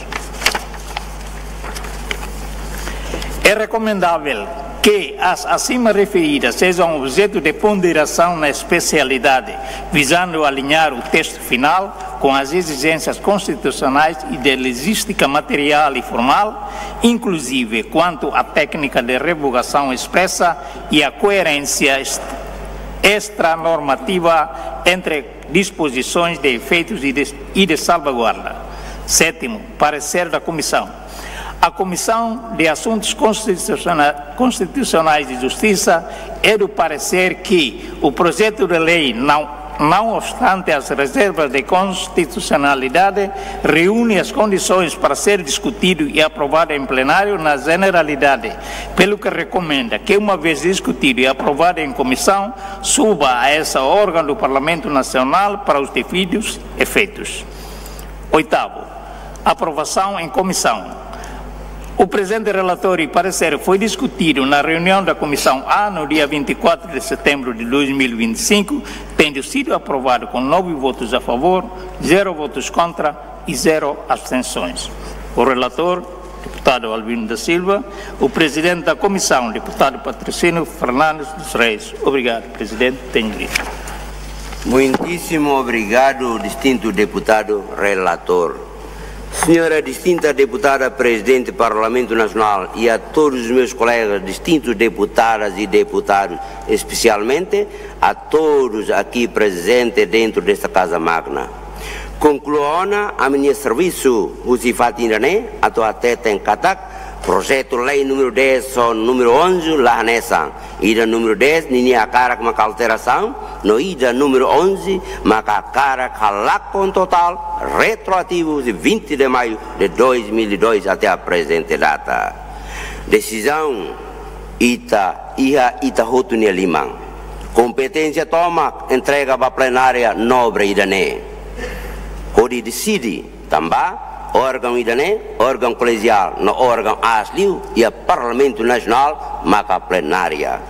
É recomendável que as acima referidas sejam objeto de ponderação na especialidade, visando alinhar o texto final com as exigências constitucionais e de logística material e formal, inclusive quanto à técnica de revogação expressa e à coerência est-, extranormativa entre disposições de efeitos e de, e de salvaguarda. Sétimo, parecer da Comissão. A Comissão de Assuntos Constituciona-, Constitucionais e Justiça é do parecer que o projeto de lei, não, não obstante as reservas de constitucionalidade, reúne as condições para ser discutido e aprovado em plenário na generalidade, pelo que recomenda que, uma vez discutido e aprovado em comissão, suba a esse órgão do Parlamento Nacional para os devidos efeitos. Oitavo, aprovação em comissão. O presente relatório e parecer foi discutido na reunião da Comissão A no dia vinte e quatro de setembro de dois mil e vinte e cinco, tendo sido aprovado com nove votos a favor, zero votos contra e zero abstenções. O relator, deputado Albino da Silva, o presidente da comissão, deputado Patrocínio Fernandes dos Reis. Obrigado, presidente. Tenho livre. Muitíssimo obrigado, distinto deputado relator. Senhora distinta deputada Presidente do Parlamento Nacional e a todos os meus colegas distintos deputadas e deputados, especialmente a todos aqui presentes dentro desta Casa Magna. Konkluasaun ami-nia servisu husi fatin ida-ne'e atu hateten katak projetu lei número dez ho número onze la hanesan. Ida número dez ninia hakarak maka alterasaun, no ida número onze maka hakarak halakon totál retroativu de vinte de maio de dois mil e dois até a presente data. Desizaun ita iha ita hotu nia liman. Kompeténsia tomak entrega ba plenária nobre ida-ne'e hodi deside tanba órgaun ida-ne'e órgaun kolegiál no órgaun aas liu iha Parlamentu Nasionál maka plenária.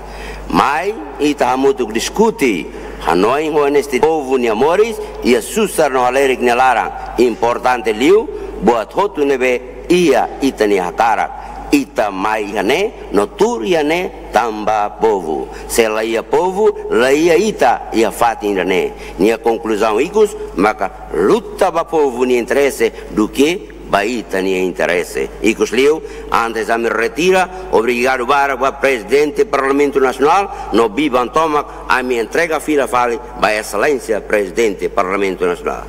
Mai ita hamutuk diskute, hanoin ho honestidade, povu nia moris iha susar no halerik nia laran importante liu, buat hotu ne'ebé iha ita-nia hakarak. Ita mai iha ne'e no tuur iha ne'e tanba povu. Se la iha povu, la iha ita iha fatin ida-ne'e. Nia konkluzaun ikus maka luta ba povu nia interese duké ba ita-nia interese. Ikus liu, antes ami retira, obrigadu barak ba Prezidente Parlamentu Nasionál, no biban tomak ami entrega fila fali ba Exelénsia Prezidente Parlamentu Nasionál.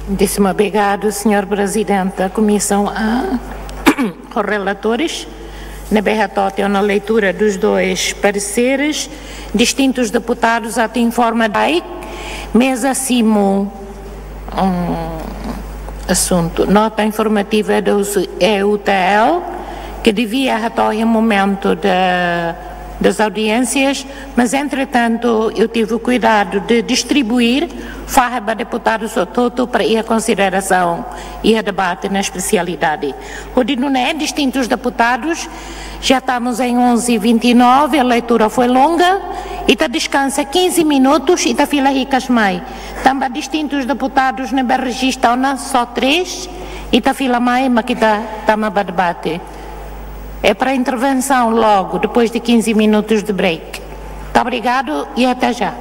Muitíssimo obrigado, senhor Presidente da Comissão A, ho relatores. Ne'ebé hato'o ona leitura dos dois pareceres, distintos deputados atu informa dai, meza simu, um, assunto, nota informativa do E U T L, que devia hato'o iha momentu da das audiências, mas entretanto eu tive o cuidado de distribuir, fahe ba deputadu sira hotu para iha konsiderasaun, iha debate na espesialidade. Hodi nune'e distintus deputados, já estamos em onze e vinte e nove, a leitura foi longa, ita deskansa quinze minutos, ita fila hikas mai. Tanba distintus deputadus ne'ebé rejista ona só três, ita fila mai, mak ita tama ba debate. É para intervenção logo, depois de quinze minutos de break. Muito obrigado e até já.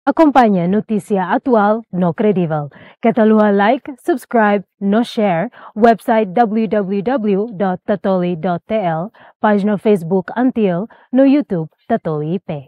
Akompaña notísia atuál no kredivel. Keta haluha like, subscribe, no share website w w w dot tatoli dot t l, pájina Facebook Antiel, no YouTube Tatoli I P.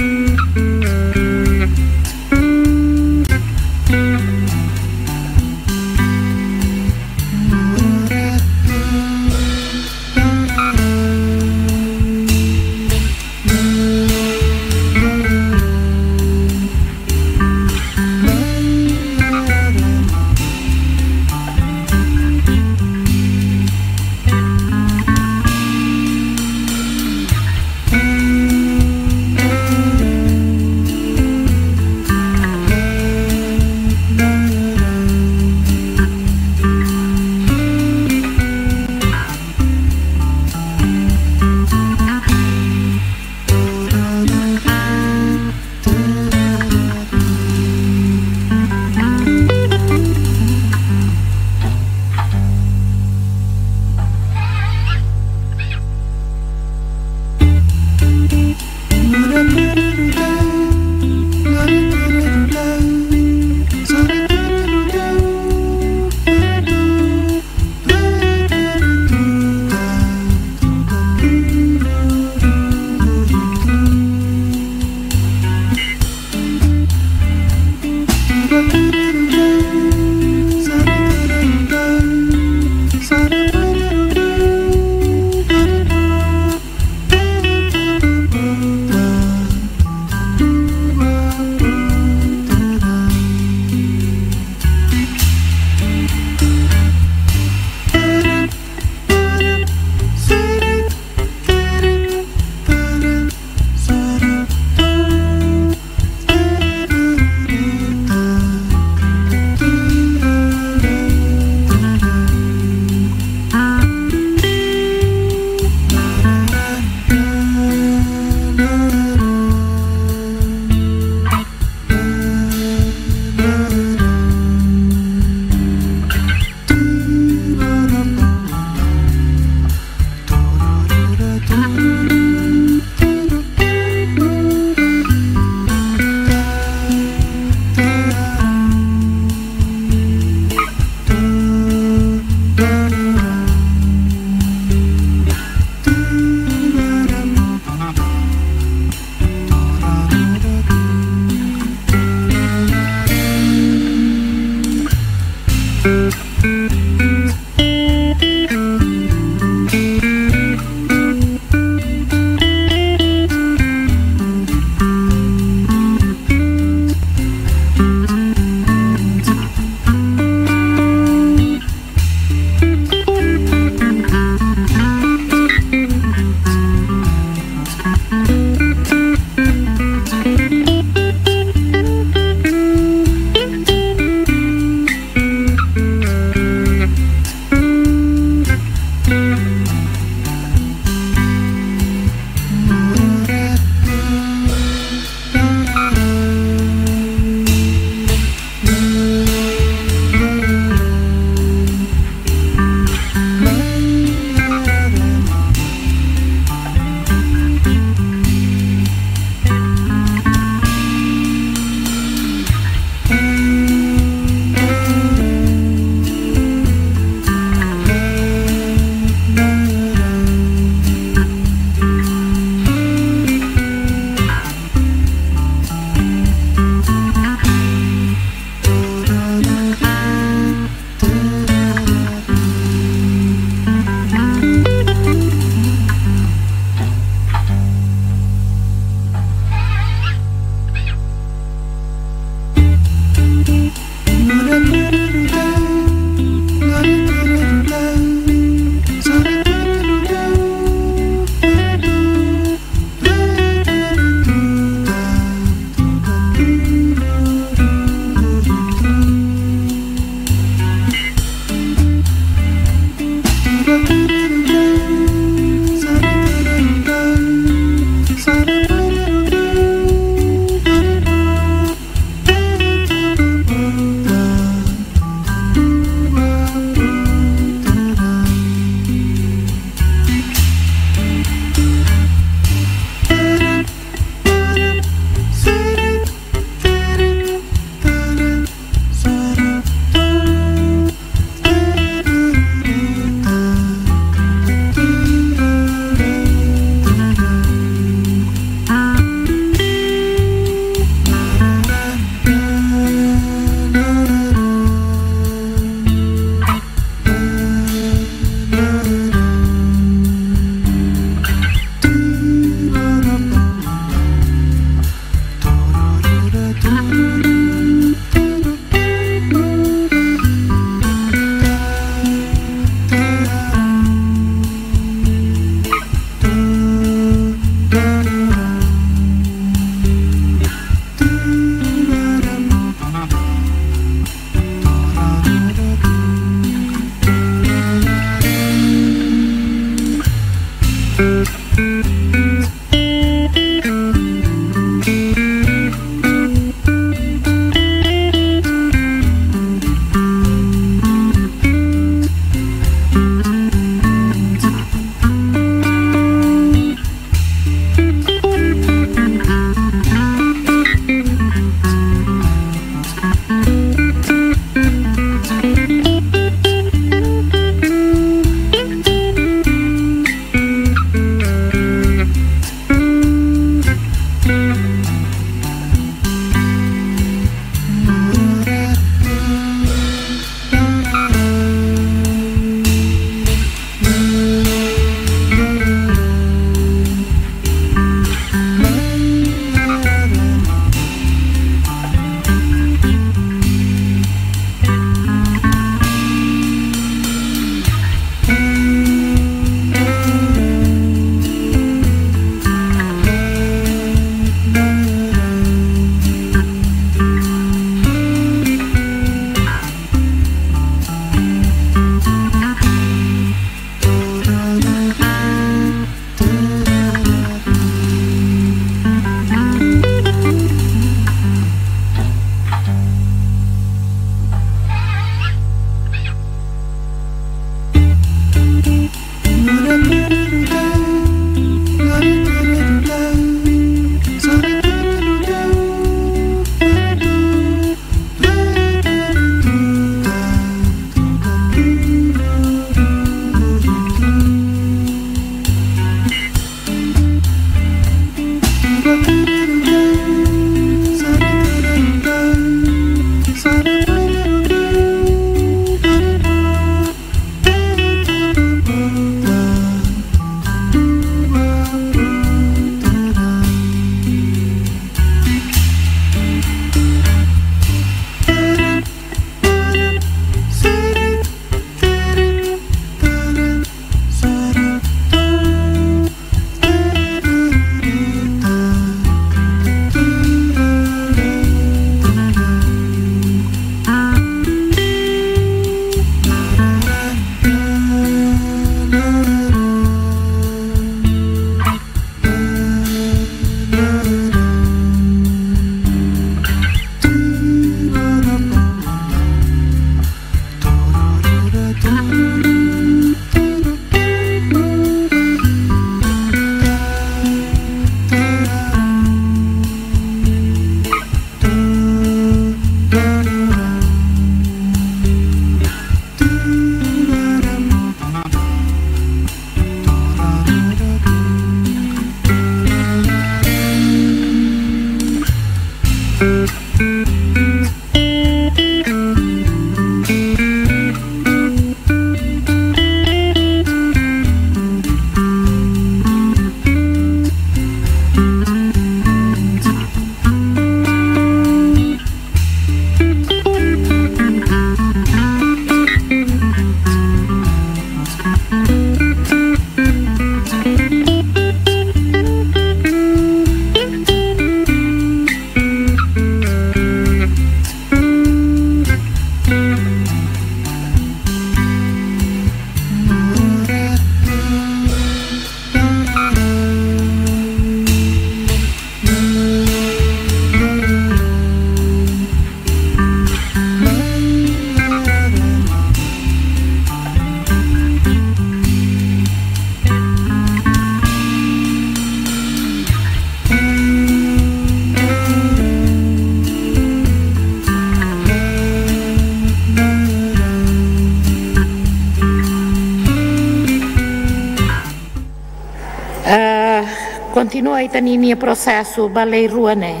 Kontinua ita-nia prosesu ba lei rua ne'e.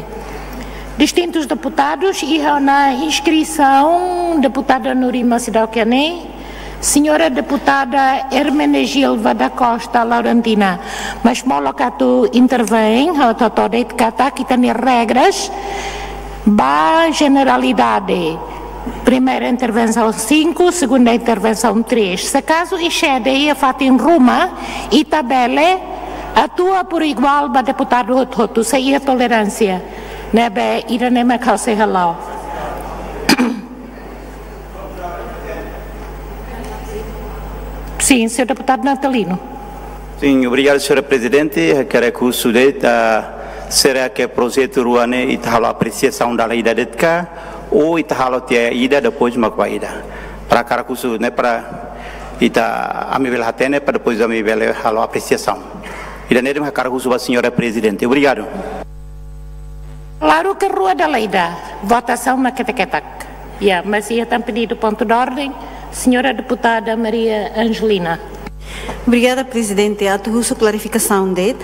Distintus deputadus, iha ona inskrisaun deputada Nurima seidauk iha ne'e, señora deputada Hermenegilda da Costa Laurentina. Mas molok atu intervein, ha'u hato'o de'it katak ita-nia regras ba jeneralidade. Primeira intervensaun cinco, segunda intervensaun três. Se kazu ita sede iha fatin ruma, ita bele atua por igual ba deputadu hotu-hotu, sei iha toleránsia. Ne'ebé ida-ne'e mak ha'u sei hala'o. Sin, señór deputadu Natalino. Sin, obrigadu, señora Prezidente. Hakarak husu de'it, ah, será ke projetu rua ne'e ita halo apresiasaun dala ida de'it ka, ou ita halo tiha ida, depois mak ba ida? Para hakarak husu ne'e para ita, ami bele hatene, para depois ami bele halo apresiasaun. Ida-ne'e de'it mak hakarak husu ba señora Prezidente. Obrigadu. Klaru ke rua dala ida, votasaun mak ketak-ketak. Ya, mas iha tan pedidu pontu de orden, señora deputada Maria Angelina. Obrigada, Prezidente. Atu husu klarifikasaun de'it,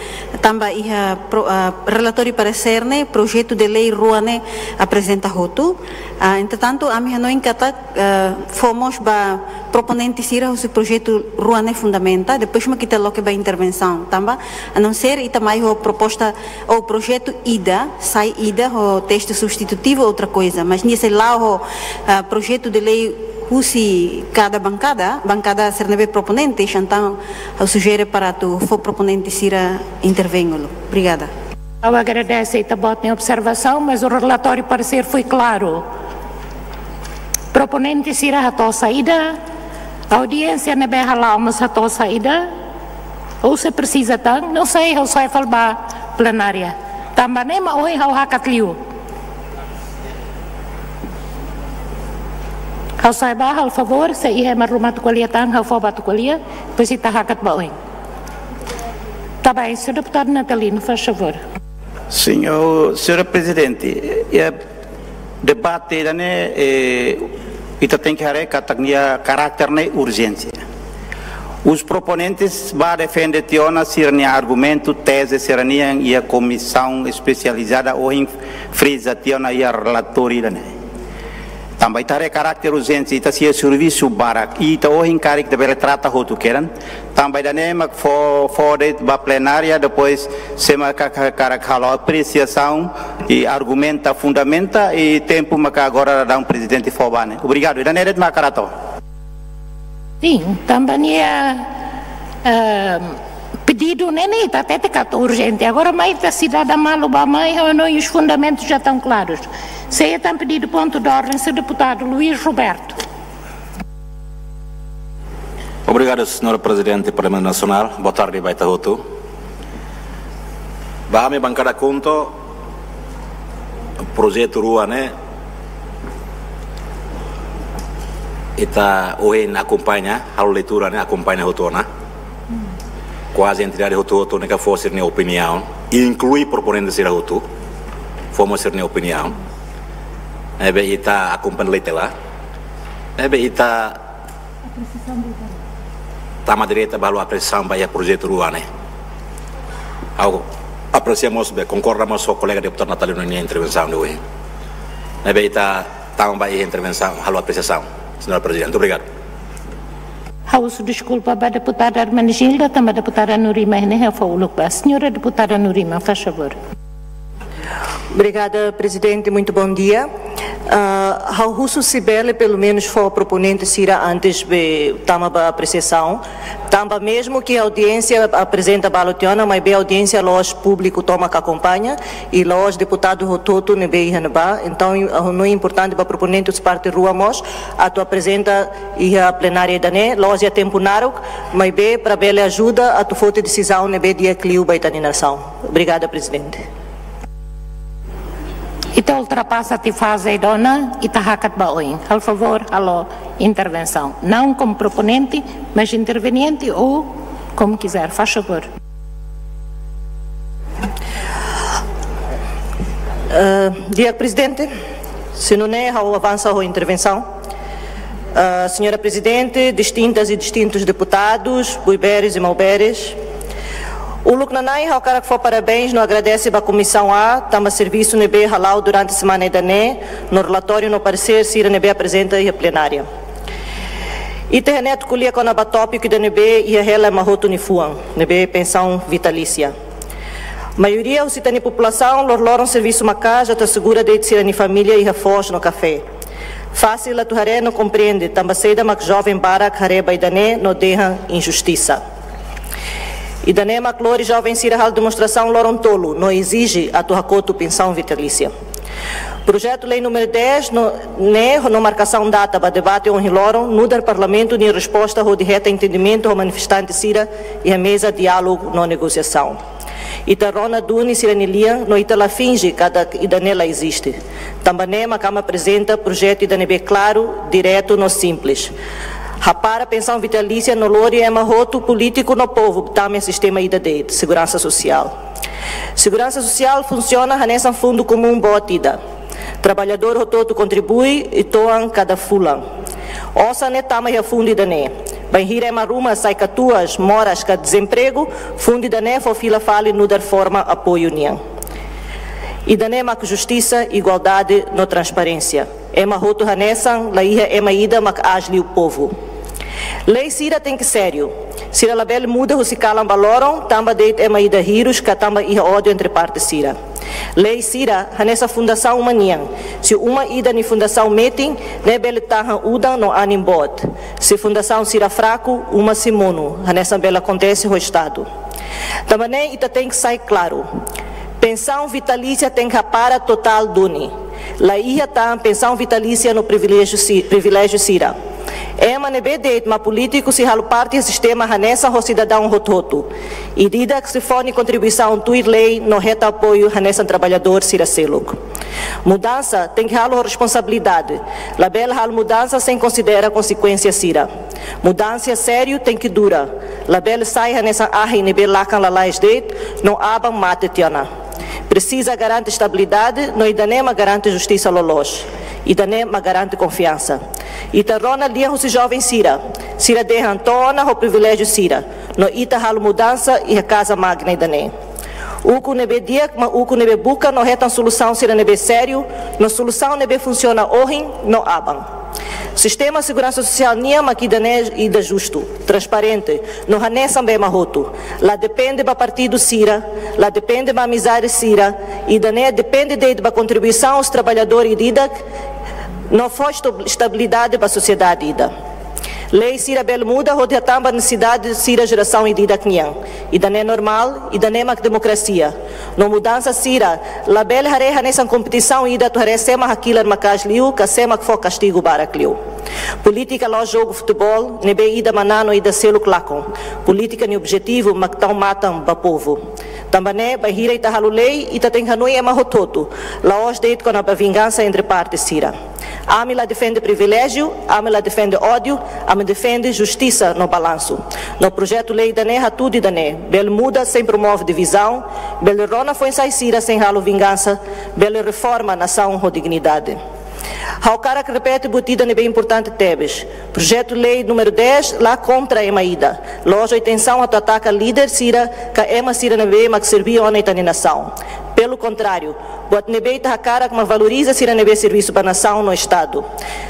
tanba iha pro-, ah, relatóriu paresér ne'e, projetu de lei rua ne'e aprezenta hotu. Ah, entretantu, ami hanoin katak, ah, fó mós ba proponente sira husi projetu rua ne'e fundamenta, depois mak ita loke ba intervensaun. Tanba, a não ser ita mai ho proposta ou projetu ida, sai ida ho testu substitutivu, outra coisa. Mas nia sei la'o ho, ah, projetu de lei husi kada bankada, bankada sira ne'ebé proponente, entaun ha'u sujere para atu fó proponente sira intervein uluk. Obrigada. Ha'u agradese ita-boot nia observasaun, mas o relatóriu paresér foi klaru. Proponente sira hato'o saida, audiénsia ne'ebé hala'o mós hato'o saida, ou se presiza tan, não sei, ha'u sei fó ba plenária. Tanba ne'e mak ohin ha'u hakat liu. Ha'u sei bá, halo favór, se iha ema ruma atu ko'alia tan, ha'u fó ba atu ko'alia, depois ita hakat ba oin. Tá bem, señór deputadu Natalino, faz favor. Sin, señora Prezidente, eh, debate ida-ne'e, eh, ita tenke haree katak nia karáter ne'e urjénsia. Os proponentes bá defende tiha ona sira-nia argumentu, teze sira-nian iha komisaun espesializada ohin friza tiha ona iha relatóriu ida-ne'e. Tanba ita haree karáter urjénsia, ita sei iha servisu barak, ita ohin karik ita bele trata hotu kedan. Tanba ida-ne'e mak fó, fó de'it ba plenária, depois sé mak hakarak halo apresiasaun i argumenta, fundamenta, i tempu mak agora daudaun Prezidente fó ba ne'e. Obrigadu. Ida-ne'e de'it mak hakarak hato'o. Sin, tanba nia, ehm, pedidu ne'e ita hatete katak urjente. Agora mai ita sidadaun malu bá mai, ha'u hanoin os fundamentos já estão claros. Se iha tan pedidu pontu de orden, señór deputadu Luís Roberto. Obrigadu, señora Prezidente Parlamentu Nasionál. Boa tarde ba ita hotu. Ba ami bankada KHUNTO, projetu rua ne'e, ita ohin akompaña, halo leitura ne'e, akompaña hotu ona. Kuaze entidade hotu-hotu ne'e ka fó sira-nia opiniaun, inklui proponente sira hotu, fó mós sira-nia opiniaun. Ne'ebé ita akompaña leten ona. Ne'ebé ita tama direta ba halo apresiasaun ba iha projetu rua ne'e. Ha'u apresia mós, be, konkorda mós ho kolega deputadu Natalino nia intervensaun de ohin. Ne'ebé ita tama ba iha intervensaun, halo apresiasaun, señora Prezidente. Obrigadu. Ha'u husu deskulpa ba deputada Hermenegilda, tanba deputada Nurima ne'e fó uluk ba. Señora deputada Nurima, faz favor. Obrigada, Prezidente. Muito bom dia. Ah, ha'u husu se bele, pelumenus, fó proponente sira antes be tama ba apresiasaun. Tanba mezmu ke audiénsia aprezenta balu tiha ona, maibé audiénsia la'ós públiku tomak akompaña, i la'ós deputadu hotu-hotu ne'ebé iha ne'ebá. Entaun, ha'u hanoin importante ba proponente husi parte rua mós atu aprezenta iha plenária ida-ne'e, la'ós iha tempu naruk, maibé para bele ajuda atu foti desizaun ne'ebé di'ak liu ba ita-nia nasaun. Obrigada, Prezidente. Ita ultrapasa tiha faze ida ona, ita hakat ba oin. Halo favór, halo intervensaun. Não como proponente, mas interveniente ou como quiser. Faz favor. Eh, di'ak Prezidente, se nune'e ha'u avansa ho intervensaun. Ah, señora Prezidente, distintas i distintus deputadus, buiberes i mauberes, Uluk nanain, ha'u hakarak fó parabéns no agradese ba Komisaun A, tanba servisu ne'ebé hala'o durante semana ida-ne'e, no relatóriu no paresér sira ne'ebé aprezenta iha plenária. Ita hanesan ko'alia kona-ba tópiku ida ne'ebé iha hela ema hotu nia fuan, ne'ebé pensaun vitalísia. Maioria husi ita-nia populasaun, loroloron servisu maka'as atu asegura de'it sira-nia família iha foos no kafé. Fasil atu haree no komprende, tanba saida mak joven barak haree ba ida-ne'e no dehan injustisa. Ida-ne'e mak lori joven sira halo demonstrasaun loron tolu no ezije atu hakotu pensaun vitalísia. Projetu lei númeru dez no, ne'e, no markasaun data ba debate ohin loron, nu'udar Parlamentu nia resposta hodi hetan entendimentu ho manifestante sira iha meza diálogu no negosiasaun. Ita rona duni sira-nia lian, no ita la finje katak ida-ne'e la eziste. Tanba ne'e mak ami aprezenta projetu ida ne'ebé klaru, diretu no simples. Hapara pensaun vitalísia no lori ema hotu, polítiku no povu, tama iha sistema ida de'it, seguransa sosiál. Seguransa sosiál funsiona hanesan fundu komún boot ida. Traballadór hotu-hotu kontribui i to'an kada fulan. Osan ne'e tama iha fundu ida-ne'e. Bainhira ema ruma sai katuas, moras ka dezempregu, fundu ida-ne'e fó fila fali nu'udar forma apoiu nian. Ida-ne'e mak justisa, igualdade no transparénsia. Ema hotu hanesan, la iha ema ida mak aas liu povu. Lei sira tenke sériu. Sira labele muda husi kalan ba loron, tanba de'it ema ida hirus ka tanba iha ódiu entre parte sira. Lei sira hanesan fundasaun uma nian. Se uma ida nia fundasaun metin, ne'e bele tahan udan no anin boot. Se fundasaun sira fraku, uma sei monu, hanesan bele akontese ho Estadu. Tanba ne'e ita tenke sai klaru. Pensaun vitalísia tenke hapara totál duni. La iha tan pensaun vitalísia no priviléjiu si-, priviléjiu sira. Ema ne'ebé de'it mak polítiku sei halo parte sistema hanesan ho sidadaun hotu-hotu. Ida-idak sei fó nia kontribuisaun tuir lei no hetan apoiu hanesan traballadór sira seluk. Mudansa tenke halo ho responsabilidade. Labele halo mudansa sein konsidera konsekuénsia sira. Mudansa sériu tenke dura. Labele sai hanesan ahi ne'ebé lakan lalais de'it, no aban mate tiha ona. Presiza garante estabilidade, no ida-ne'e mak garante justisa loloos. Ida-ne'e mak garante konfiansa. Ita rona lian husi joven sira. Sira dehan to'o ona ho priviléjiu sira. No ita halo mudansa iha kaza magna ida-ne'e. Ukun ne'ebé di'ak mak ukun ne'ebé buka no hetan solusaun sira ne'ebé sériu, no solusaun ne'ebé funsiona ohin no aban. Sistema seguransa sosiál nian mak ida-ne'e ida justu, transparente, no hanesan ba ema hotu. La depende ba partidu sira, la depende ba amizade sira, ida-ne'e depende de'it ba kontribuisaun husi traballadór ida-idak, no fó esta-, estabilidade ba sosiedade ida. Lei sira bele muda hodi hatán ba nesesidade sira jerasaun ida-idak nian. Ida-ne'e normál, ida-ne'e mak demokrasia. No mudansa sira labele haree hanesan kompetisaun ida atu haree sé mak hakilar maka'as liu, ka sé mak fó kastigu barak liu. Polítika la'ós jogu futeból, ne'ebé ida manán no ida seluk lakon. Polítika nia objetivu mak tau matan ba povu. Tanba ne'e, bainhira ita halo lei, ita tenke hanoin ema hotu-hotu. La'ós de'it kona-ba vingansa entre parte sira. Ami la defende priviléjiu, ami la defende ódiu, ami defende justisa no balansu. No projetu lei ida-ne'e hatudu ida-ne'e, bele muda sein promove divizaun, bele rona foin-sa'e sira sein halo vingansa, bele reforma nasaun ho dignidade. Ha'u hakarak repete buat ida ne'ebé importante tebes. Projetu lei númeru dez la kontra ema ida. La'ós ho intensaun atu ataka líder sira, ka ema sira ne'ebé mak serbí ona ita-nia nasaun. Pelu kontráriu, buat ne'ebé ita hakarak mak valoriza sira ne'ebé servisu ba nasaun no Estadu.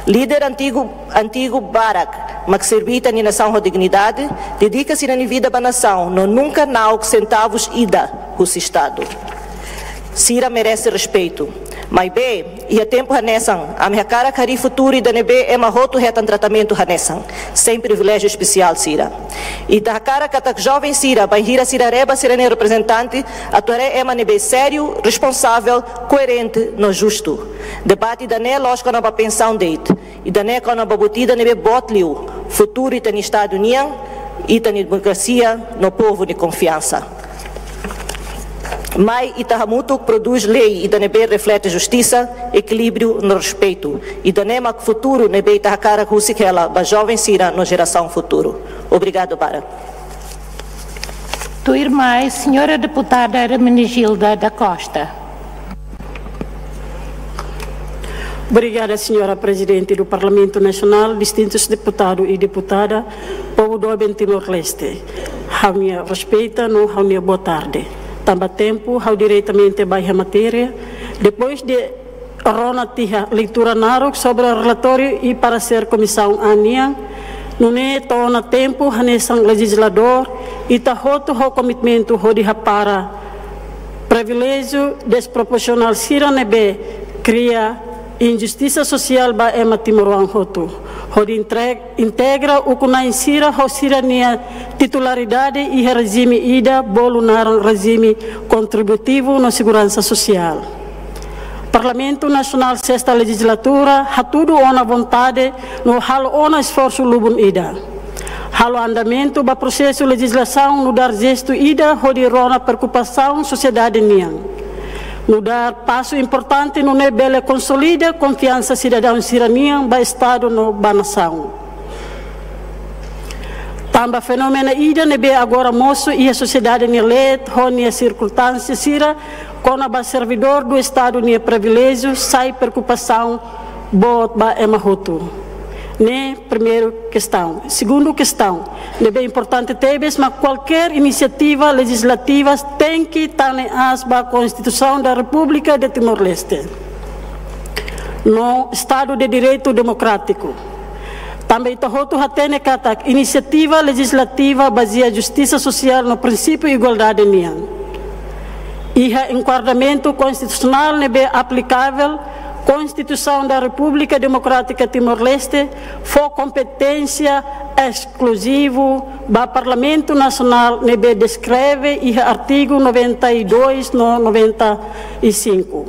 Líder antigu, antigu barak mak serbí ita-nia nasaun ho dignidade, dedika sira-nia vida ba nasaun, no nunka na'ok sentavus ida husi Estadu. Sira merese respeitu. Maibé, iha tempu hanesan, ami hakarak harii futuru ida ne'ebé ema hotu hetan tratamentu hanesan, sein priviléjiu espesiál sira. Ita hakarak katak joven sira, bainhira sira haree ba sira-nia reprezentante, atu haree ema ne'ebé sériu, responsavel, koerente no justu. Debate ida-ne'e la'ós kona-ba pensaun de'it. Ida-ne'e kona-ba buat ida ne'ebé boot liu, futuru ita-nia Estadu nian, ita-nia demokrasia, no povu nia konfiansa. Mai ita hamutuk prodús lei ida ne'ebé reflete justisa, ekilíbriu no respeitu. Ida-ne'e mak futuru ne'ebé ita hakarak husik hela ba joven sira no jerasaun futuru. Obrigadu barak. Tuirmai, señora deputada Hermenegilda da Costa. Obrigada, Senhora Presidente do Parlamento Nacional, distintos deputadu e deputada, povu doben Timor-Leste. Ha'u-nia respeita no ha'u-nia boa tarde. Tanba tempu, ha'u diretamente ba iha matéria. Depois de rona tiha leitura naruk sobre relatóriu i pareser Komisaun A nian, nune'e to'o ona tempu hanesan lejizladór, ita hotu ho komitmentu hodi hapara priviléjiu desproporsionál sira ne'ebé kria injustisa sosiál ba ema timoroan hotu. Hodi intre-, integra ukun-na'in sira ho sira-nia titularidade iha rejime ida bolu naran rejime kontributivu no seguransa sosiál. Parlamentu Nasionál sesta lejizlatura hatudu ona vontade no halo ona esforsu lubun ida. Halo andamentu ba prosesu lejizlasaun nu'udar jestu ida hodi rona preokupasaun sosiedade nian. Nu'udar pasu importante nune'e bele konsolida konfiansa sidadaun sira-nian ba Estadu no ba nasaun. Tanba fenómenu ida ne'ebé agora mosu iha sosiedade nia leet ho nia sirkunstánsia sira kona-ba servidór do Estadu nia priviléjiu sai preokupasaun boot ba ema hotu. Ne'e primeiru kestaun. Segundu kestaun, ne'ebé importante tebes, mak kualkér inisiativa lejizlativa tenke tane aas ba Konstituisaun da Repúblika de Timor-Leste no Estadu de Direitu Demokrátiku. Tanba ita hotu hatene katak inisiativa lejizlativa bazeia justisa sosiál no prinsípiu igualdade nian. Iha enkuadramentu konstitusionál ne'ebé aplikavel, Konstituisaun da Repúblika Demokrátika Timor-Leste fó kompeténsia eskluzivu ba Parlamentu Nasionál ne'ebé deskreve iha artigu noventa e dois no noventa e cinco.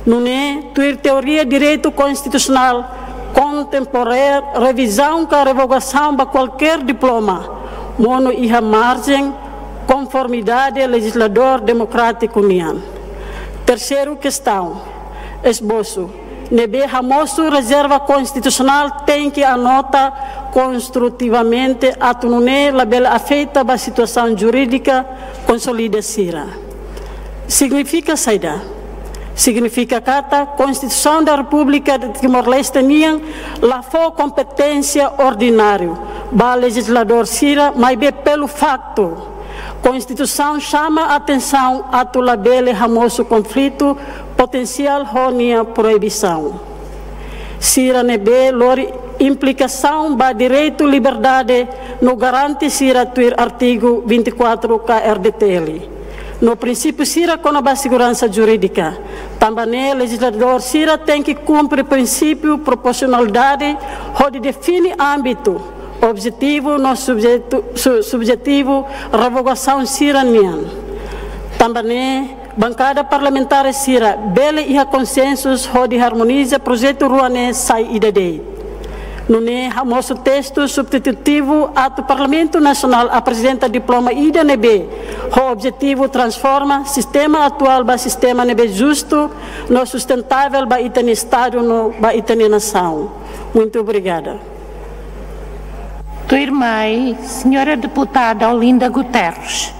Nune'e, tuir teoria direitu konstitusionál kontemporáneu, revizaun ka revogasaun ba kualkér diploma monu iha marjen konformidade lejizladór demokrátiku nian. Terseiru kestaun, esbosu, ne'ebé hamosu rezerva konstitusionál tenke anota konstrutivamente atu nune'e labele afeta ba situasaun jurídika konsolida sira. Signifika saida? Signifika katak Konstituisaun da Repúblika de Timor-Leste nian la fó kompeténsia ordináriu ba lejizladór sira, maibé pelu faktu Konstituisaun xama atensaun atu labele hamosu konflitu potensiál ho nia proibisaun sira ne'ebé lori implikasaun ba direitu liberdade no garante sira tuir artigu vinte e quatro K R D T L no prinsípiu sira kona-ba seguransa jurídika. Tanba ne'e lejizladór sira tenke kumpre prinsípiu proporsionalidade hodi define ámbitu, objetivu no subjetu-, su-, subjetivu revogasaun sira-nian. Tanba ne'e, bankada parlamentár sira bele iha konsensu hodi armoniza projetu rua ne'e sai ida de'it. Nune'e hamosu testu substitutivu atu Parlamentu Nasionál aprezenta diploma ida ne'ebé ho objetivu transforma sistema atuál ba sistema ne'ebé justu no sustentável ba ita-nia Estadu no ba ita-nia nasaun. Muito obrigada. Tuirmai, Senhora Deputada Olinda Guterres.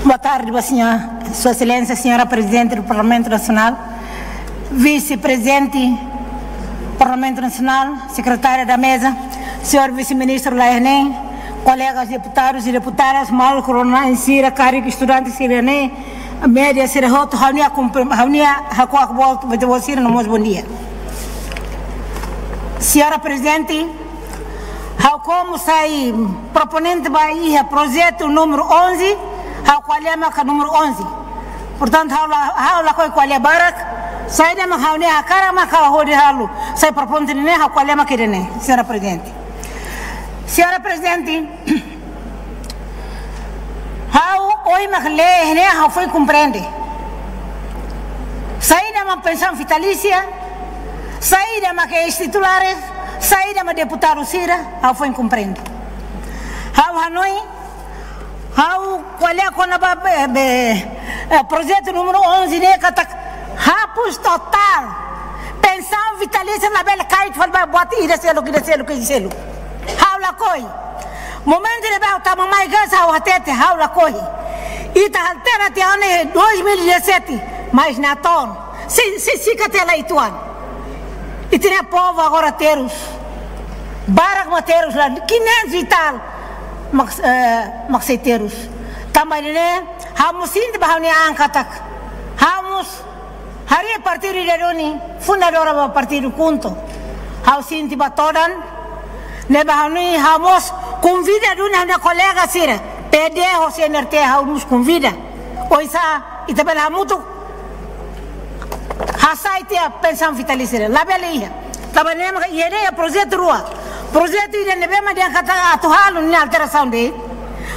Boa tarde, boa senhora, Sua Excelência, Senhora Presidente do Parlamento Nacional, Vice-Presidente do Parlamento Nacional, Secretária da Mesa, Senhor Vice-Ministro Laernen, colegas deputados e deputadas, maluk rona-na'in sira, karik estudante sira-ne'e, média sira hotu, ha'u-nia kumprim-, ha'u-nia hakuak boot ba ita-boot sira no mós bom dia. Senhora Presidente, ha'u komu sai proponente ba iha projetu númeru onze, ha'u ko'alia maka númeru onze. Portantu, ha'u la, ha'u lakohi ko'alia barak, saida mak ha'u-nia hakarak maka ha'u hodi halo. Sai proponente ne'e ha'u ko'alia maka ida-ne'e, Senhora Presidente. Senhora Presidente, ha'u ohin mak lee ne'e ha'u foin komprende. Saida mak pensaun vitalísia, saida mak eis-titulares, saida mak deputadu sira, ha'u foin komprende. Ha'u hanoin, ha'u ko'alia kona-ba be, be, eh, projetu númeru onze ne'e katak hapus totál. Pensaun vitalísia labele kait fali ba buat ida seluk, ida seluk, ida seluk. Ha'u lakohi. Momentu ne'ebá ha'u tama mai kedas ha'u hatete, ha'u lakohi. Ita altera tiha ona iha dois mil e dezassete. Mas natoon, sei, sei sikat hela uitoan. Ita-nia povu agora terus. Barak mak terus la, quinhentos e tal mak, eh, mak sei terus. Tanba ne'e, ha'u mós sente ba ha'u-nia an katak, ha'u mós harii partidu ida duni, fundadora ba partidu KHUNTO. Ha'u sente ba todan, ne'ebé ha'u-nia, ha'u mós konvida duni ha'u-nia kolega sira, PD ho CNRT, ha'u mós konvida. Oinsá ita bele hamutuk hasai tiha pensaun vitalísia. Labele iha. Tanba ne'e maka iha ne'e iha projetu rua. Projetu ida ne'ebé mak dehan katak atu halo nia alterasaun de'it.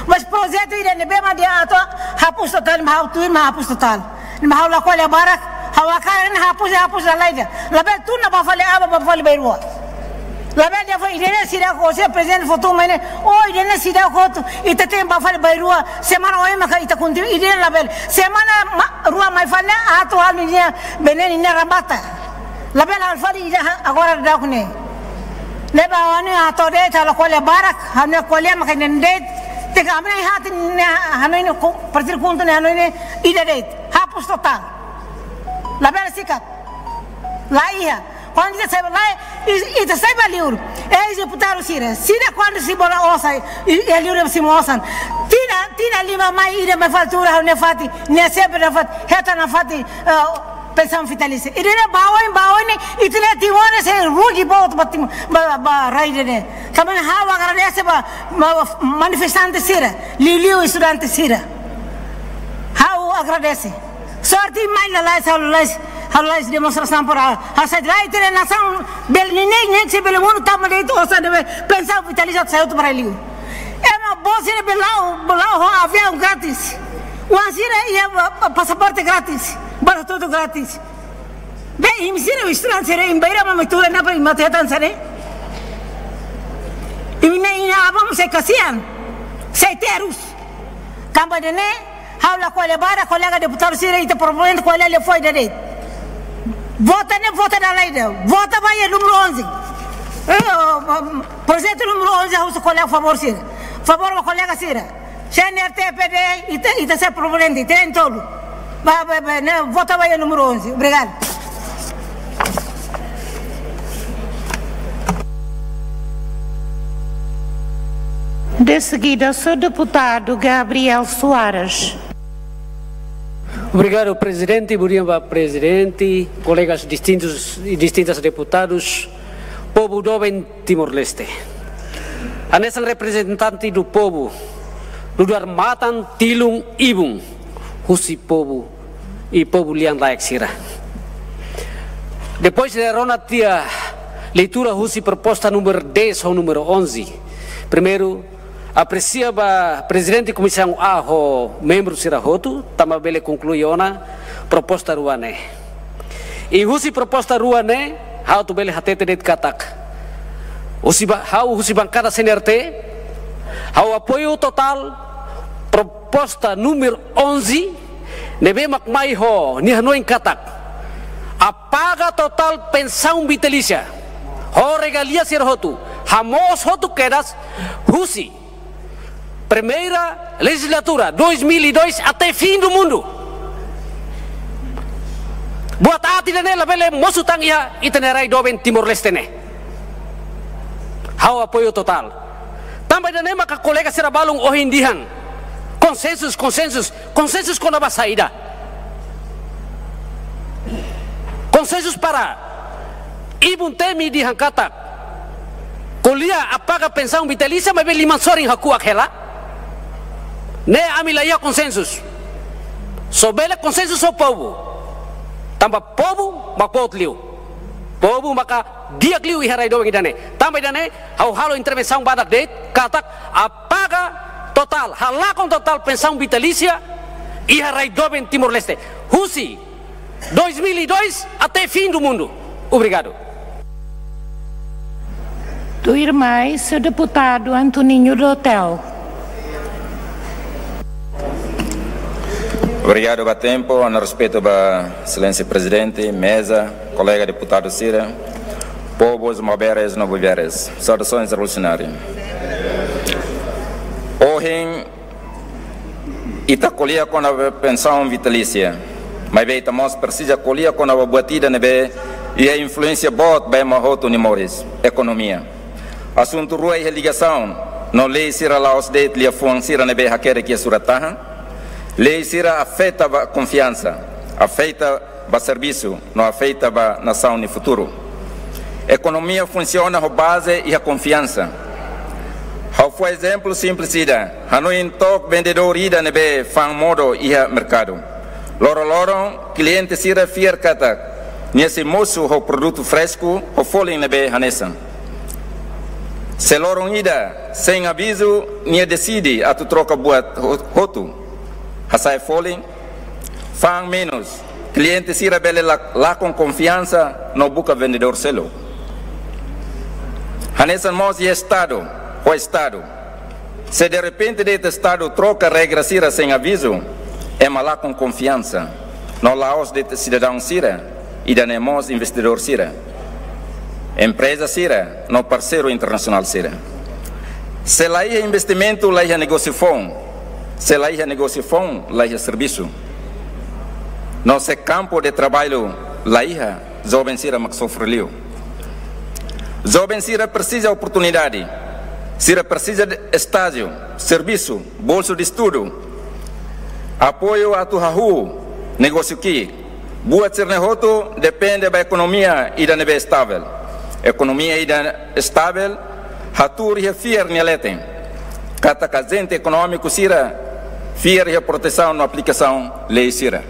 Mas projetu ida ne'ebé mak dehan atu hapus totál, mak ha'u tuir mak hapus totál. Mak ha'u lakohi lia barak, ha'u hakarak ne'e hapus, hapus la laida. Labele tun ona ba fali aban, ba fali bainrua. Labele dehan fali ida-ne'e seidauk, se prezidente fó tun mai ne'e, oh, ida-ne'e seidauk hotu, ita tenke ba fali bainrua, semana oin maka ita kontinua, ida-ne'e labele. Semana ma-, rua mai fali ne'e, atu halo nia, bene nia ramata. Labele halo fali ida ha-, agora daudaun ne'e. Ne'ebé ha'u-nia hato'o de'it, ha'u lakohi lia barak, ha'u-nia ko'alia maka ida-ne'e de'it, tenke ami-nia hati ne'e, hanoin ne'e, ko-, partidu KHUNTO ne'e, hanoin ne'e, ida de'it, hapus totál. Labele sikat. La iha. Kuandu ita sa'e ba lai, i-, ita sa'e ba liur. Eis-deputadu sira. Sira kuandu sei bolu osan, i-, iha liur sei bolu osan. Tinan, tinan lima mai ida mai fali tuur ha'u-nia fatin, nia sempre nafatin, hetan nafatin, eh, pensaun vitalísia. Ida-ne'e ba oin, ba oin ne'e, ita-nia Timor ne'e sei rugi boot ba Tim-, ba, ba rai ida-ne'e. Tanba ne'e ha'u agradese ba, ba manifestante sira, liuliu estudante sira. Ha'u agradese. Sorte mai lalais, ha'u lalais, ha'u lalais demonstrasaun para hasai tiha ita-nia nasaun bele neineik, neineik sei bele monu tanba de'it osan ne'ebé pensaun vitalísia sai hotu para liur. Ema boot sira bele la'o, bele la'o ho aviaun grátis. Oan sira iha pa-, pa-, pasaporte grátis, bala tudo grátis. Be, imi sira estudante sira, imi bainrua mai tuur ona para imi atu hetan saida? Imi-nia inan-aman sei kasihan, sei terus. Tanba ida-ne'e, ha'u lakohi lia barak, kolega deputadu sira, ita provavelmente ko'alia liafuan ida de'it. Vota ne'e vota dala ida. Vota ba iha númeru onze. Eh, projetu númeru onze, ha'u husu kolega favór sira. Favór ba kolega sira. CNRT, PD, ita, ita sei provavelmente, ita tolu. Ba, ba, ba, ne'e, vota ba iha númeru onze. Obrigadu. De seguida, senhor deputado Gabriel Soares. Obrigadu, prezidente. Bondia ba prezidente, kolegas distintus i distintas deputadus, povu doben Timor-Leste. Hanesan reprezentante do povo, nu'udar matan tilun ibun husi povu i povu lian-laek sira. Depois de rona tiha leitura husi proposta númeru dez ho númeru onze. Primeiru, apresia ba prezidente Komisaun A ho membru sira hotu, tanba bele konklui ona proposta rua ne'e. I husi proposta rua ne'e, ha'u atu bele hatete de'it katak, husi ba-, ha'u husi bankada CNRT, ha'u apoiu totál proposta númeru onze, ne'ebé mak mai ho nia hanoin katak apaga totál pensaun vitalísia ho regalia sira hotu, hamoos hotu kedas husi primeira lejislatura, dois mil e dois até fim do mundo. Buat aat ida-ne'e labele mosu tan iha ita-nia rai doben Timor-Leste ne'e. Ha'u apoiu totál. Tanba ida-ne'e maka kolega sira balun ohin dehan konsensus, konsensus, konsensus kona-ba saida? Konsensus para ibun temi dehan katak ko'alia apaga pensaun vitalísia maibé liman sorin hakuak hela. Ne'e ami la iha konsensus. Só bele konsensus ho povu. Tanba povu mak boot liu. Povu maka di'ak liu iha rai doben ida-ne'e. Tanba ida-ne'e, ha'u halo intervensaun badak de'it, katak apaga totál, halakon totál pensaun vitalísia iha rai doben Timor-Leste. Husi dois mil e dois até fim do mundo. Obrigadu. Tuirmai, senhor deputado Antoninho do Hotel. Obrigadu ba tempu, ho respeitu ba Exelénsia Prezidente, meza, kolega deputadu sira, povos maubere no buibere. Saudações revolucionárias. Ohin, ita ko'alia kona-ba pensaun vitalísia. Maibé ita mós presiza ko'alia kona-ba buat ida ne'ebé iha influénsia boot ba ema hotu nia moris, ekonomia. Asuntu rua iha ligasaun no lei sira la'ós de'it liafuan sira ne'ebé hakerek iha surat-tahan. Lei sira afeta ba konfiansa, afeta ba servisu, no afeta ba nasaun nia futuru. Ekonomia funsiona ho baze iha konfiansa. Ha'u fó ezemplu simples ida, hanoin took vendedór ida ne'ebé fa'an modo iha merkadu. Loroloron, kliente sira fiar katak nia sei mosu ho produtu fresku, ho folin ne'ebé hanesan. Se loron ida, sein avizu, nia deside atu troka buat ho-, hotu, hasa'e folin, fa'an menus, kliente sira bele la-, lakon konfiansa no buka vendedór seluk. Hanesan mós iha Estadu, ho Estadu. Se derrepente de'it Estadu troka regra sira sein avizu, ema lakon konfiansa, no la'ós de'it sidadaun sira, ida-ne'e mós investidór sira, empreza sira, no parseiru internasionál sira. Se la iha investimentu, la iha negósiu foun. Se la iha negósiu foun, la iha servisu. No se kampu de traballu la iha, joven sira mak sofre liu. Joven sira presiza oportunidade. Sira presiza de estájiu, servisu, bolsu de estudu, apoiu atu hahú negósiu ki'ik. Buat sira-ne'e hotu depende ba ekonomia ida ne'ebé estavel. Ekonomia ida estavel hatuur iha fiar nia leten katak ajente ekonómiku sira fiar iha protesaun no aplikasaun lei sira.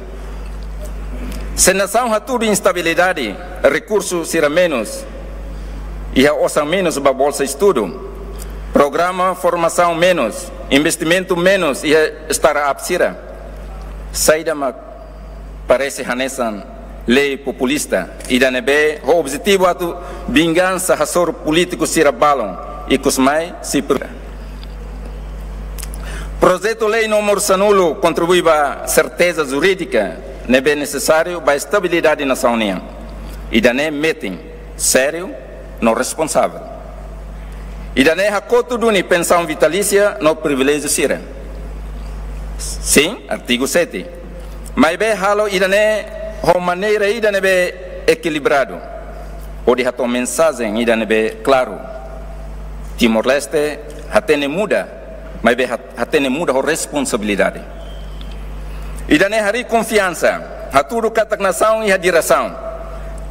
Se nasaun hatudu instabilidade, rekursu sira menus, iha osan menus ba bolsa estudu, programa formasaun menus, investimentu menus iha startup sira, saida mak parese hanesan lei populista, ida ne'ebé ho objetivu atu vingansa hasoru polítiku sira balun, ikus mai sei per-. Projetu lei númeru sanulu kontribui ba serteza jurídika ne'ebé nesesáriu ba estabilidade nasaun nian. Ida-ne'e metin, sériu, no responsavel. Ida-ne'e hakotu duni pensaun vitalísia no priviléjiu sira. Sin, artigu sete. Maibé halo ida-ne'e ho maneira ida ne'ebé ekilibradu, hodi hato'o mensajen ida ne'ebé klaru. Timor-Leste hatene muda, maibé hat-, hatene muda ho responsabilidade. Ida-ne'e harii konfiansa, hatudu katak nasaun iha diresaun.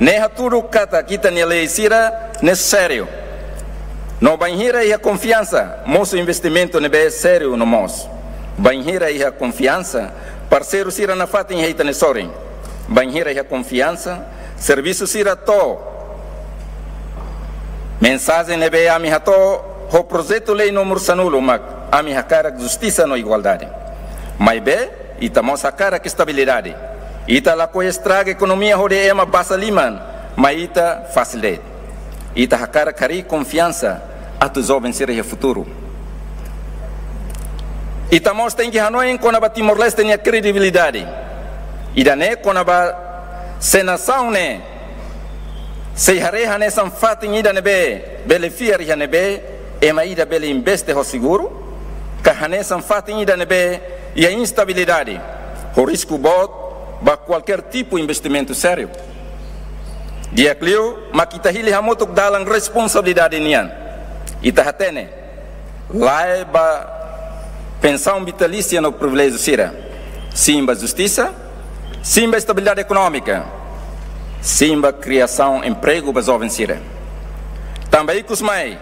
Ne'e hatudu katak ita-nia lei sira-ne'e sériu. No bainhira iha konfiansa, mosu investimentu ne'ebé sériu no moos. Bainhira iha konfiansa, parseiru sira nafatin iha ita-nia sorin. Bainhira iha konfiansa, servisu sira to'o. Mensajen ne'ebé ami hato'o ho projetu lei númeru sanulu mak ami hakarak justisa no igualdade. Maibé, ita mós hakarak estabilidade. Ita lakohi estraga ekonomia hodi ema basa liman, mai ita fasil de'it. Ita hakarak harii konfiansa atu joven sira iha futuru. Ita mós tenke hanoin kona-ba Timor-Leste nia kredibilidade. Ida-ne'e kona-ba se nasaun ne'e sei haree hanesan fatin ida ne'ebé bele fiar iha ne'ebé ema ida bele investe ho seguru, ka hanesan fatin ida ne'ebé iha instabilidade, ho risku boot ba kualkér tipu investimentu sériu. Di'ak liu mak ita hili hamutuk dalan responsabilidade nian. Ita hatene, lae ba pensaun vitalísia no priviléjiu sira. Sin ba justisa, sin ba estabilidade ekonómika, sin ba kriasaun empregu ba joven sira. Tanba ikus mai,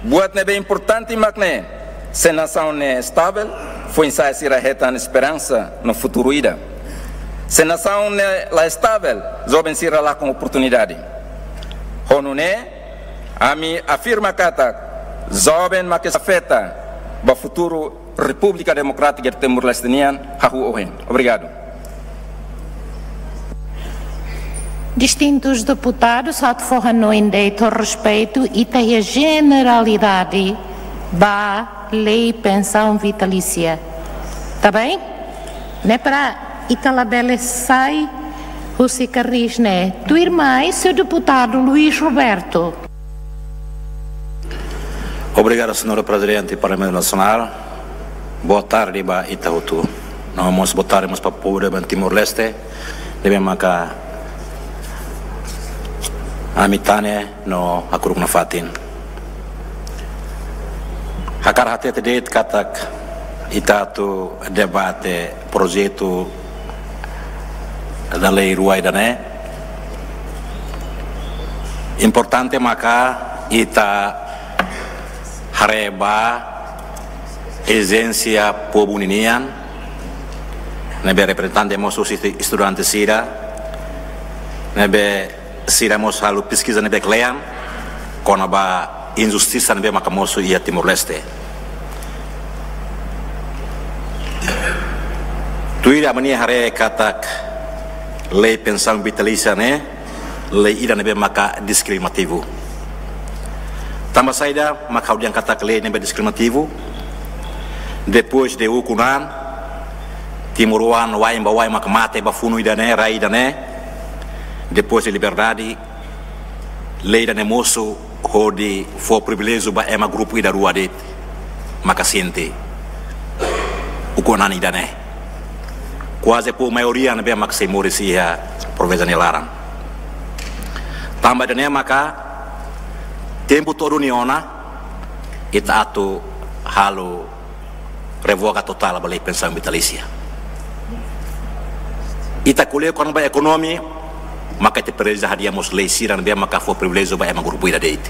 buat ne'ebé importante mak ne'e, se nasaun ne'e estavel, foin-sa'e sira hetan esperansa no futuru ida. Se nasaun ne'e la estavel, joven sira lakon oportunidade. Ho nune'e, ami afirma katak joven mak estafeta ba futuru Repúblika Demokrátika Timor-Leste nian hahú ohin. Obrigadu. Distintus deputadus, atu fó hanoin de'it ho respeitu, ita iha jeneralidade ba lei pensaun vitalísia. Tá bem? Ne'e para ita labele sai husi kariz ne'e. Tuirmai, señór deputadu Luís Roberto. Obrigadu, señora Prezidente Parlamentu Nasionál. Boa tarde ba ita hotu. No mós boa tarde mós ba povu Timor-Leste. Ne'ebé maka ami tane no hakuruk nafatin. Hakarak hatete de'it katak ita atu debate projetu da lei rua ida-ne'e. Importante maka ita haree ba ezijénsia povu ninian, ne'ebé reprezentante mós husi estudante sira, ne'ebé sira mós halo peskiza ne'ebé kle'an kona-ba injustisa ne'ebé maka mosu iha Timor-Leste. Tuir ami-nia haree katak lei pensaun vitalísia ne'e lei ida ne'ebé maka diskriminativu. Tanba saida maka ha'u dehan katak lei ne'ebé diskriminativu? Depois de ukun-an, timoroan wa'in ba wa'in maka mate ba funu ida-ne'e, rai ida-ne'e. Depois de liberdade, lei ida-ne'e mosu hodi fó priviléjiu ba ema grupu ida rua de'it maka sente ukun-an ida-ne'e. Kuaze povu maioria ne'ebé maka sei moris iha proveza nia laran. Tanba ida-ne'e maka tempu todo nia ona ita atu halo revoga totál ba lei pensaun vitalísia. Ita ko'alia kona-ba ekonomia, maka ita presiza hadi'a mós lei sira ne'ebé maka fó priviléjiu ba ema grupu ida de'it.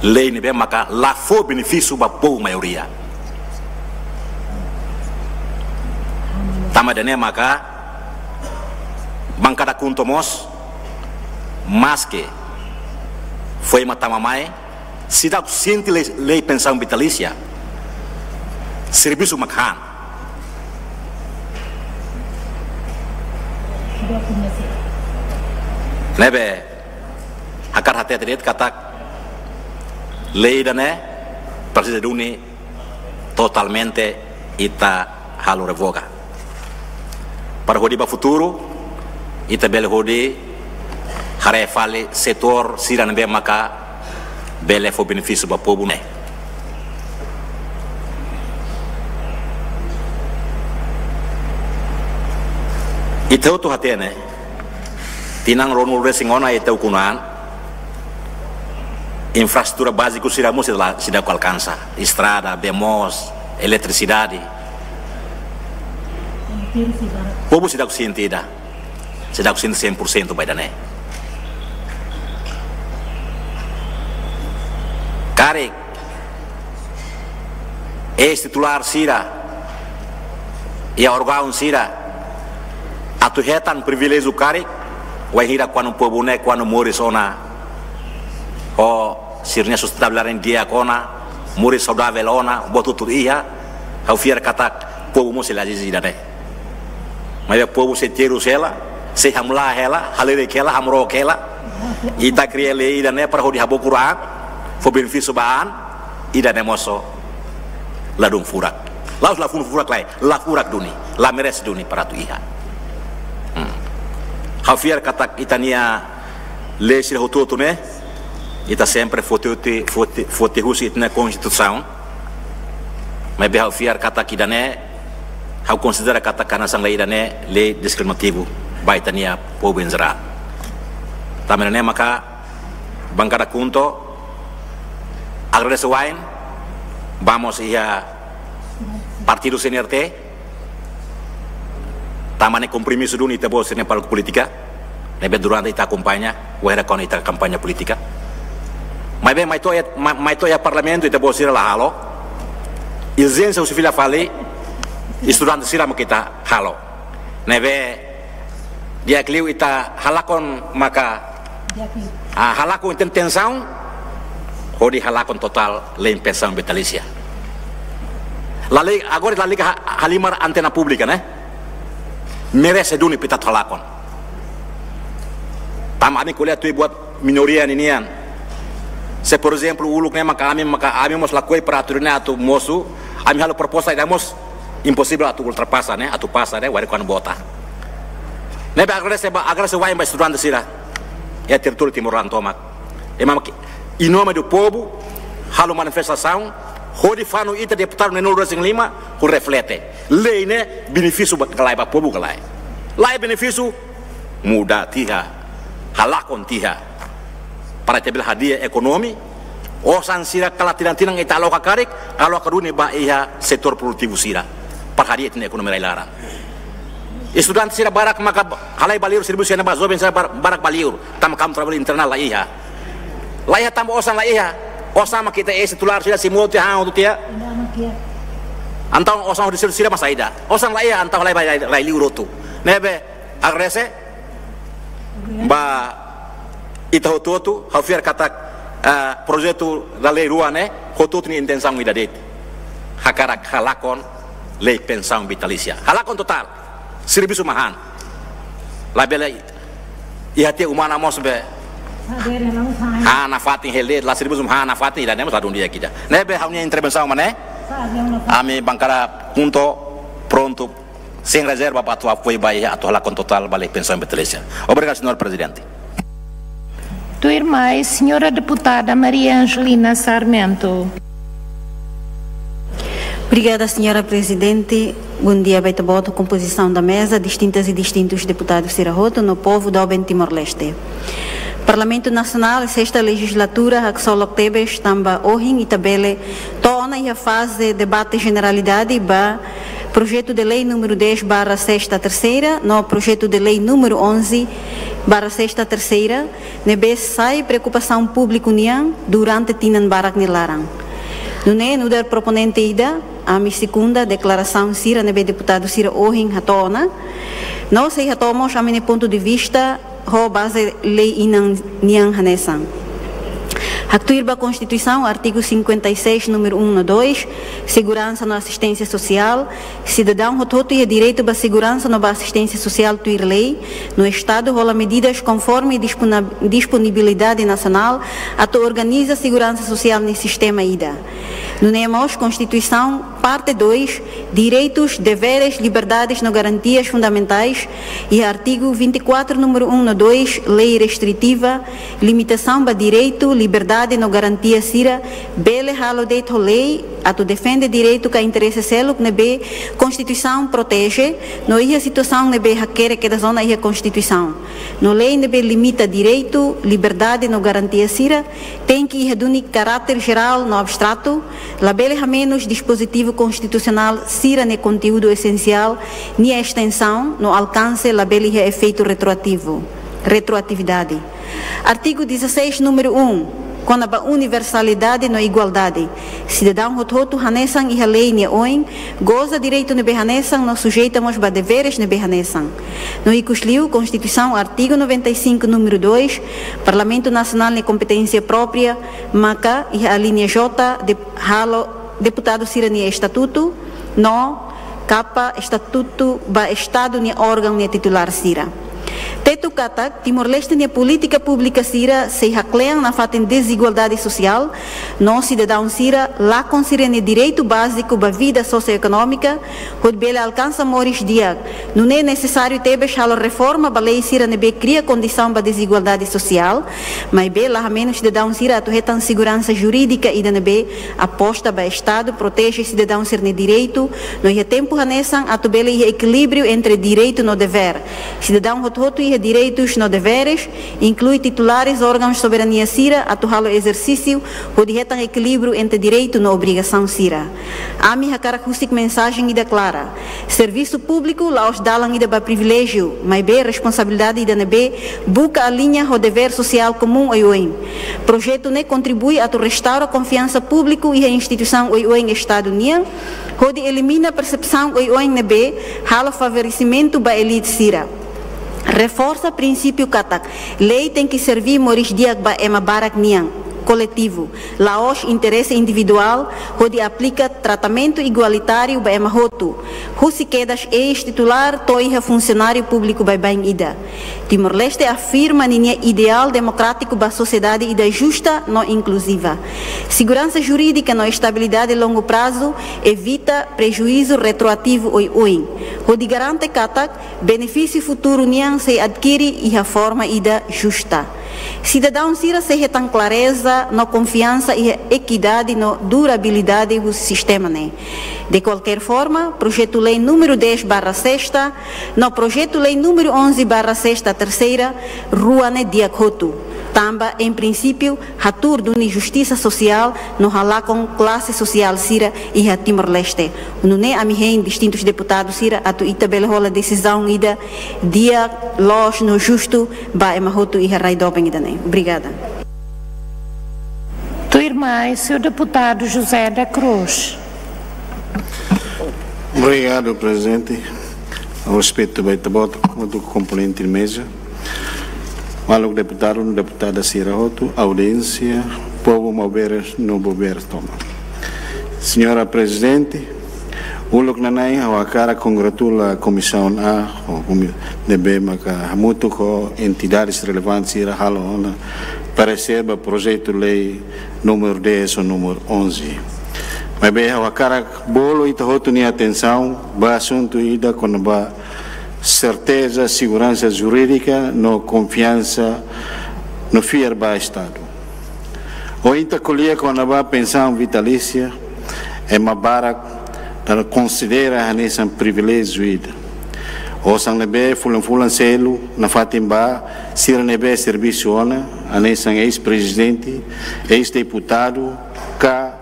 Lei ne'ebé maka la fó benefísiu ba povu maioria. Tanba ida-ne'e maka bankada KHUNTO mós, maske foin mak tama mai, seidauk sente lei, lei pensaun vitalísia, servisu mak han. Ne'ebé hakarak hatete de'it katak lei ida-ne'e presiza duni totalmente ita halo revoga. Para hodi ba futuru, ita bele hodi haree fali setór sira ne'ebé maka bele fó benefísiu ba povu ne'e. Ita hotu hatene, tinan ruanulu-resin-ona ita ukun-an, infraestrutura báziku sira mós seidauk la, seidauk alkansa. Estrada, bee moos, eletrisidade. Povu seidauk sente ida. Seidauk sente cem por cento ba ida-ne'e. Karik eis-titulár sira iha órgaun sira atu hetan priviléjiu karik, wainhira kuandu povu ne'e kuandu moris ona ho sira-nia sustentabilidade di'ak ona, moris saudavel ona, buat hotu iha, ha'u fiar katak povu mós sei la ezije ida-ne'e. Maibé povu sei terus hela, sei hamlaha hela, halerik hela, hamrook hela. Ita kria lei ida-ne'e para hodi habokur an, fó benefísiu ba an, ida-ne'e mosu ladún furak. La'ós ladún furak lae, la furak duni, la merese duni para atu iha. Hmm. Ha'u fiar katak ita-nia lei sira hotu-hotu ne'e, ita sempre foti, foti, foti husi ita-nia konstituisaun. Maibé ha'u fiar katak ida-ne'e, ha'u konsidera katak hanesan lei ida-ne'e lei diskriminativu ba ita-nia povu em geral. Tanba ne'e maka bankada KHUNTO agradese wa'in ba mós iha partidu C N R T, tanba ne'e kompromisu duni ita-boot sira-nia palku polítika, ne'ebé durante ita akompaña, wainhira kuandu ita kampaña polítika. Maibé mai to'o iha, ma-, mai to'o iha parlamentu ita-boot sira la halo. Ezijénsia husi fila fali estudante sira mak ita halo. Ne'ebé di'ak liu ita halakon maka, ah, halakon ita-nia tensaun, hodi halakon totál lei pensaun vitalísia. La liga, agora la liga ha-, halimar antena públika ne'e. Merese duni para ita atu halakon. Tanba ami ko'alia tuir buat minoria ninian. Se por ezemplu uluk ne'e maka ami, maka ami mós lakohi para atu ne'e atu mosu, ami halo proposta ida mós imposivel atu ultrapasa ne'e, atu pasa ne'e, wainhira kuandu vota. Ne'ebé agradese ba, agradese wa'in ba estudante sira iha territóriu Timor laran tomak. Ema maki, em nome do povo, halo manifestasaun, hodi fanu ita deputadu neenulu-resin-lima, hodi reflete. Lei ne'e benefísiu ba, ka lae ba povu ka lae. La'ós benefísiu, muda tiha, halakon tiha. Para ita bele hadi'a ekonomia, osan sira kala tinan-tinan ita aloka karik, aloka duni ba iha setór produtivu sira. Para hadi'a tiha ekonomia rai-laran. Estudante sira barak maka halai ba li'ur servisu iha ne'ebá, joven sira bar-, barak ba li'ur, tanba kampu traballu internál la iha. La iha tanba osan la iha. Osan mak ita-nia titulár sira simu tiha, han hotu tiha. Entaun osan hodi sira, sira mak saida. Osan la iha, entaun halai ba rai, rai li'ur hotu. Ne'ebé, agradese ba ita hotu-hotu, ha'u fiar katak, eh, projetu da lei rua ne'e, hotu-hotu nia intensaun ida de'it. Hakarak halakon lei pensaun vitalísia. Halakon totál. Servisu mak han. Labele iha tiha uma mós be han nafatin, hela la servisu mak han nafatin, ida-ne'e mós ladún di'ak ida. Ne'ebé ha'u-nia intervensaun mak ne'e. Ami bankada KHUNTO prontu, sein rezerva ba atu apoiu ba iha atu halakon totál ba lei pensaun vitalísia. Obrigadu, señór Prezidente. Tuirmai, señora deputada Maria Angelina Sarmento. Obrigada, señora Prezidente. Bondia ba ita-boot, kompozisaun da meza, distintas i distintus deputadus sira hotu, no povu doben Timor-Leste. Parlamentu Nasionál, sesta lejizlatura, haksolok tebes, tanba ohin ita bele to'o ona iha faze debate jeneralidade ba Projetu de Lei númeru dez barra sesta terseira, no Projetu de Lei númeru onze barra sesta terseira, ne'ebé sai preokupasaun públiku nian durante tinan barak nia laran. Nune'e nu'udar proponente ida, ami sekunda deklarasaun sira ne'ebé deputadu sira ohin hato'o ona, no sei hato'o mós ami-nia pontu de vista ho baze lei inan nian hanesan. Haktuir ba Konstituisaun, artigu cinquenta e seis, númeru um no dois, seguransa no asisténsia sosiál, sidadaun hotu-hotu iha direitu ba seguransa no ba asisténsia sosiál tuir lei, no Estadu hola medidas konforme dispona-, disponibilidade nasionál atu organiza seguransa sosiál nia sistema ida. Nune'e mós Konstituisaun, parte dois, direitus, deveres, liberdades no garantias fundamentais, iha artigu vinte e quatro, númeru um no dois, lei restritiva, limitasaun ba direitu, liberdade no garantia sira, bele halo de'it ho lei, atu defende direitu ka interese seluk ne'ebé Konstituisaun proteje, no iha situasaun ne'ebé hakerek kedas ona iha Konstituisaun. No lei ne'ebé limita direitu, liberdade no garantia sira, tenke iha duni karáter jerál no abstratu, labele hamenus dispozitivu konstitusionál sira-nia konteúdu esensiál, nia estensaun no alkanse labele iha efeitu retroativu, retroatividade. Artigu dezasseis, númeru um, kona-ba universalidade no igualdade. Sidadaun hotu-hotu hanesan iha lei nia oin, goza direitu ne'ebé hanesan no sujeita mós ba deveres ne'ebé hanesan. No ikusliu, Konstituisaun, artigu noventa e cinco, númeru dois, Parlamentu Nasionál nia kompeténsia própria, maka iha alínea J, de, halo deputadu sira-nia estatutu, no kapa estatutu ba Estadu nia órgaun nia titulár sira. Tetu katak, Timor-Leste nia polítika públika sira sei haklean nafatin dezigualdade sosiál, no sidadaun sira lakon sira-nia direitu báziku ba vida sosioekonómika, hodi bele alkansa moris di'ak. Nune'e nesesáriu tebes halo reforma ba lei sira ne'ebé kria kondisaun ba dezigualdade sosiál, maibé la hamenus sidadaun sira atu hetan seguransa jurídika ida ne'ebé aposta ba Estadu proteje sidadaun sira-nia direitu, no iha tempu hanesan atu bele iha ekilíbriu entre direitu no devér. Sidadaun hotu-hotu iha direitus no deveres, inklui titulares órgaun soberania sira atu halo ezersísiu hodi hetan ekilíbriu entre direitu no obrigasaun sira. Ami hakarak husik mensajen ida klara. Servisu públiku la'ós dalan ida ba priviléjiu, maibé responsabilidade ida ne'ebé buka aliña ho devér sosiál komún oioin. Projetu ne'e kontribui atu restaura konfiansa públiku iha instituisaun oioin Estadu nian, hodi elimina persepsaun oioin ne'ebé halo favoresimentu ba elite sira. Reforsa prinsípiu katak lei tenke serví moris di'ak ba ema barak nian, koletivu, la'ós interese individuál, hodi aplika tratamentu igualitáriu ba ema hotu, husi kedas eis-titulár to'o iha funsionáriu públiku baibain ida. Timor-Leste afirma ninia ideál demokrátiku ba sosiedade ida justa no inkluziva. Seguransa jurídika no estabilidade longu prazu evita prejuízu retroativu oioin, hodi garante katak benefísiu futuru nian sei adkiri iha forma ida justa. Sidadaun sira sei hetan klareza no konfiansa iha ekidade no durabilidade husi sistema ne'e. De qualquer forma, projetu lei número dez barra sexta no projetu lei número onze barra sexta terceira, rua ne'e di'ak hotu. Tanba, em princípio, hatuur duni justisa sosiál no halakon klase sosiál sira iha Timor-Leste. Nune'e ami hein distintus deputadu sira atu ita bele hola desizaun ida di'ak, loos no justu ba ema hotu iha rai doben ida-ne'e. Obrigada. Tuirmai, senhor deputado José da Cruz. Obrigadu, Prezidente. Respeitu ba ita-boot, hamutuk ho komponente meza. Maluk deputadu, deputada sira hotu, audiénsia, povu Maubere no Bobere tomak. Señora Prezidente, uluk nanain ha'u hakarak kongratula Komisaun A, ho komi-, ne'ebé maka hamutuk ho entidades relevantes sira halo ona paresér ba projetu lei número dez ou número onze. Maibé ha'u hakarak bolu ita hotu nia atensaun ba asuntu ida kona-ba serteza, seguransa jurídika no konfiansa no fiar ba Estadu. Ohin ita ko'alia kona-ba pensaun vitalísia, ema barak la konsidera hanesan priviléjiu ida. Osan ne'ebé fulan-fulan seluk nafatin ba, sira ne'ebé servisu ona, hanesan eis-prezidente, eis-deputadu, ka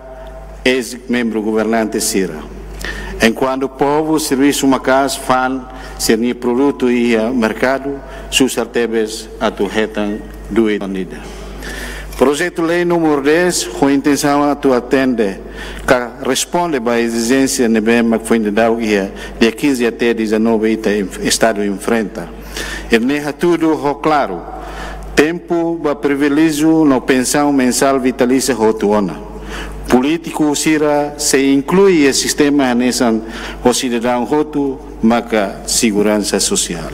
eis-membru governante sira. Enkuantu povu servisu maka'as fa'an sira-nia produtu iha merkadu, susar tebes atu hetan duit ida. Projetu lei número dez, ho intensaun atu atende ka responde ba ezijénsia ne'ebé mak foin daudauk iha dia quinze até dezanove ita enf-, Estadu enfrenta. Ida-ne'e hatudu ho klaru tempu ba priviléjiu no pensaun mensál vitalísia hotu ona. Polítiku sira sei inklui iha sistema hanesan ho sidadaun hotu maka seguransa sosiál.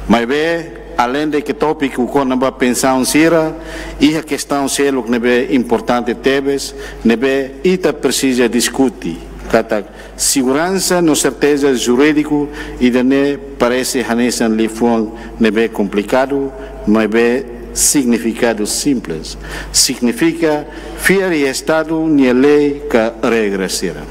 Maibé, aleinde ke tópiku kona-ba pensaun sira, iha kestaun seluk ne'ebé importante tebes, ne'ebé ita presiza diskute, katak seguransa no serteza jurídiku ida-ne'e parese hanesan liafuan ne'ebé komplikadu, maibé signifikadu simples. Signifika fiar iha Estadu nia lei ka regra sira.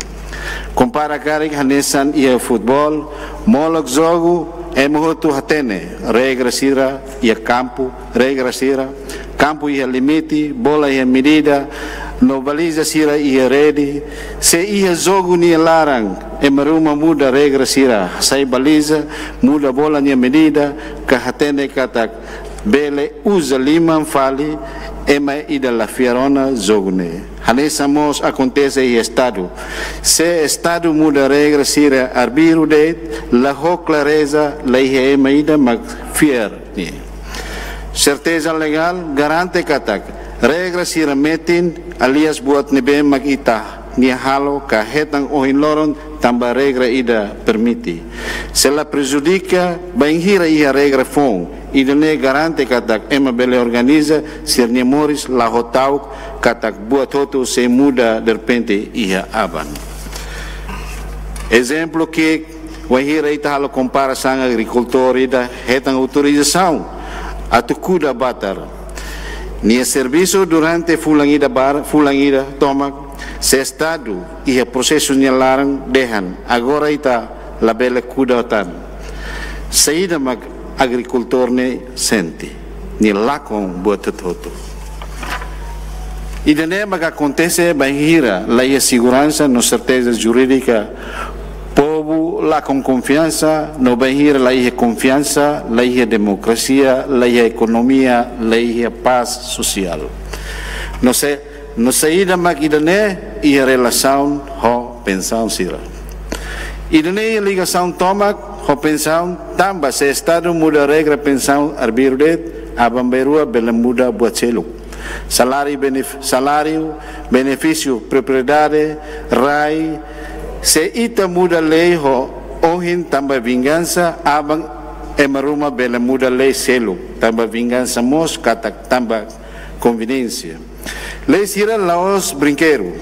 Kompara karik hanesan iha futeból, molok jogu, ema hotu hatene regra sira iha kampu, regra sira, kampu iha limite, bola iha medida, no baliza sira iha rede. Se iha jogu nia laran, ema ruma muda regra sira, hasai baliza, muda bola nia medida, ka hatene katak bele uza liman fali, ema ida la fiar ona jogu ne'e. Hanesan mós akontese iha Estadu. Se Estadu muda regra sira arbiru de'it, la ho klareza, la iha ema ida mak fiar nia. Serteza legál garante katak regra sira metin, aliás buat ne'ebé mak ita-nia halo ka hetan ohin loron tanba regra ida permite. Se la prejudika bainhira iha regra foun, ida-ne'e garante katak ema bele organiza sira-nia moris la ho ta'uk katak buat hotu sei muda derrepente iha aban. Ezemplu ki'ik, wainhira ita halo komparasaun agrikultór ida hetan autorizasaun atu kuda batar. Nia servisu durante fulan ida bar-, fulan ida tomak, se Estadu iha prosesu nia laran dehan, agora ita labele kuda tan. Saida mak agrikultór ne'e sente? Nia lakon buat hotu-hotu. Ida-ne'e mak akontese bainhira la iha seguransa no serteza jurídika, povu lakon konfiansa, no bainhira la iha konfiansa, la iha demokrasia, la iha ekonomia, la iha pás sosiál. No se, no saida mak ida-ne'e iha relasaun ho pensaun sira. Ida-ne'e iha ligasaun tomak ho pensaun, tanba se Estadu muda regra pensaun arbiru de'it, aban-bainrua bele muda buat seluk. Saláriu, benef-, saláriu, benefísiu, propriedade, rai, se ita muda lei ho ohin tanba vingansa, aban ema ruma bele muda lei seluk tanba vingansa mós katak tanba konveniénsia. Lei sira la'ós brinkedu.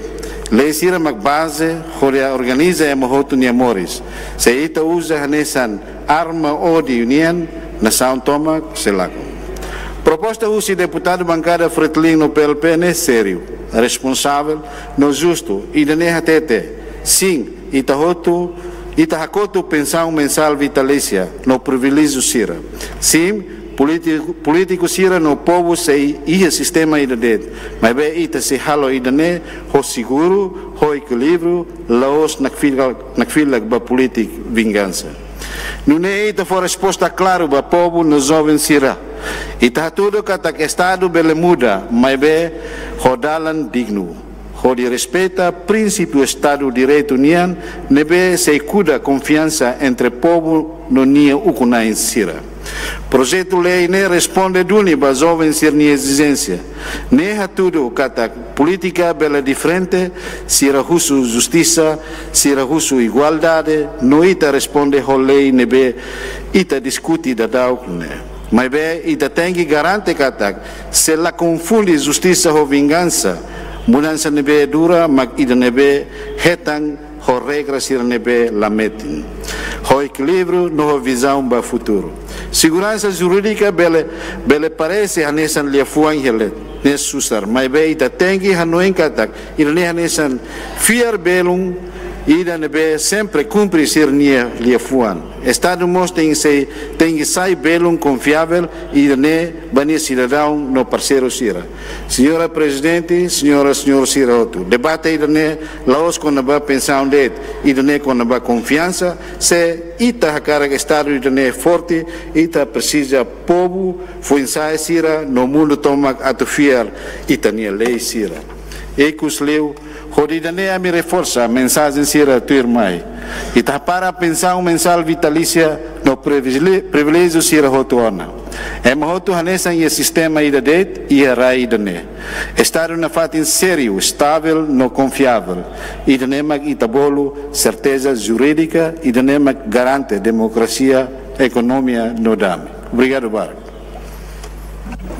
Lei sira mak baze hodi organiza ema hotu nia moris. Se ita uza hanesan arma ódiu nian, nasaun tomak sei lakon. Proposta husi deputadu bankada Fretilin no P L P ne'e sériu, responsavel no justu, ida-ne'e hatete, sin, ita hotu, ita hakotu pensaun mensál vitalísia no priviléjiu sira. Sin, polítiku, polítiku sira no povu sei iha sistema ida de'it, maibé ita sei halo ida-ne'e ho seguru, ho ekilíbriu, la'ós nakfilak, nakfilak ba polítika vingansa. Nune'e ita fó resposta klaru ba povu no joven sira. Ita hatudu katak Estadu bele muda, maibé ho dalan dignu, hodi respeita prinsípiu Estadu Direitu nian, ne'ebé sei kuda konfiansa entre povu no nia ukun-na'in sira. Projetu lei ne'e responde duni ba joven sira-nia ezijénsia. Ne'e hatudu katak polítika bele diferente, sira husu justisa, sira husu igualdade, no ita responde ho lei ne'ebé ita diskute daudaun ne'e. Maibé ita tenke garante katak sei la konfunde justisa ho vingansa, mudansa ne'ebé dura mak ida ne'ebé hetan ho regra sira ne'ebé la metin, ho ekilíbriu no ho vizaun ba futuru. Seguransa jurídika bele, bele parese hanesan liafuan iha leet, ne'e susar, maibé ita tenke hanoin katak ida-ne'e hanesan fiar belun ida ne'ebé sempre kumpre sira-nia liafuan. Estadu mós tenke sai, tenke sai belun konfiavel ida-ne'e ba nia sidadaun no parseiru sira. Señora Prezidente, señora, señór sira hotu, debate ida-ne'e la'ós kona-ba pensaun de'it, ida-ne'e kona-ba konfiansa. Se ita hakarak Estadu ida-ne'e forte, ita presiza povu, foin-sa'e sira no mundu tomak atu fiar ita-nia lei sira. Ikus liu, hodi ida-ne'e ami reforsa mensajen sira tuirmai. Ita hapara pensaun mensál vitalísia no privilé-, priviléjiu sira hotu ona. Ema hotu hanesan iha sistema ida de'it, iha rai ida-ne'e. Estadu nafatin sériu, estável no konfiavel. Ida-ne'e mak ita bolu serteza jurídika, ida-ne'e mak garante demokrasia, ekonomia no dame. Obrigadu barak.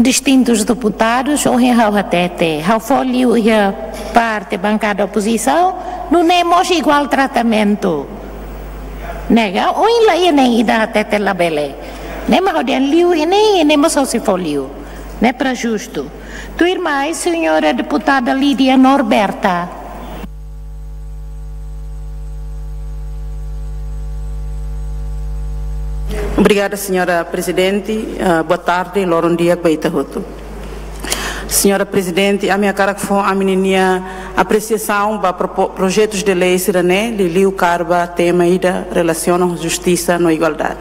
Distintus deputadus, ohin ha'u hatete, ha'u fó liu iha parte bankada opozisaun, nune'e mós iguál tratamentu. Ne'e ka, ohin la iha nein ida hatete labele. Ne'e mak ha'u dehan liu iha nein, ne'e mós ha'u sei fó liu. Ne'e para justu. Tuirmai, señora deputada Lídia Norberta. Obrigada, señora Prezidente. Ah, boa tarde, loron di'ak ba ita hotu. Señora Prezidente, ami hakarak fó ami-nia apresiasaun ba propo-, projetus de lei sira-ne'e, liuliu kaer ba tema ida relasiona ho justisa no igualdade.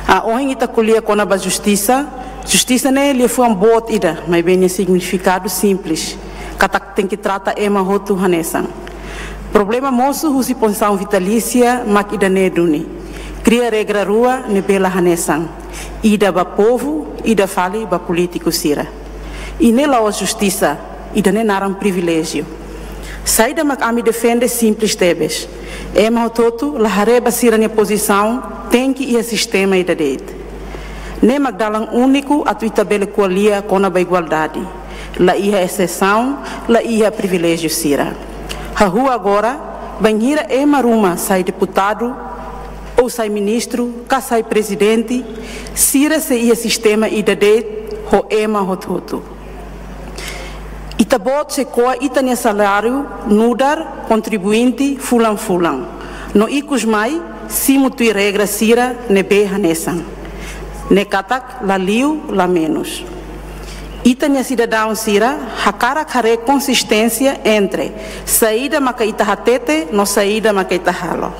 Ah, ohin ita ko'alia kona-ba justisa, justisa ne'e liafuan boot ida, maibé nia signifikadu simples, katak tenke trata ema hotu hanesan. Problema mosu husi pensaun vitalísia mak ida-ne'e duni. Kria regra rua ne'ebé la hanesan. Ida ba povu, ida fali ba polítiku sira. I ne'e la'ós justisa, ida-ne'e naran priviléjiu. Saida mak ami defende simples tebes. Ema hotu-hotu la haree ba sira-nia pozisaun tenke iha sistema ida de'it. Ne'e mak dalan úniku atu ita bele ko'alia kona-ba igualdade. La iha esesaun, la iha priviléjiu sira. Hahú agora, bainhira ema ruma sai deputadu, ou sai ministru, ka sai prezidente, sira sei iha sistema ida de'it ho ema hotu-hotu. Ita-boot sei ko'a ita-nia saláriu nu'udar kontribuinte fulan-fulan. No ikus mai, simu tuir regra sira ne'ebé hanesan. Ne'e katak la liu, la menus. Ita-nia sidadaun sira hakarak haree konsisténsia entre saida maka ita hatete no saida maka ita halo.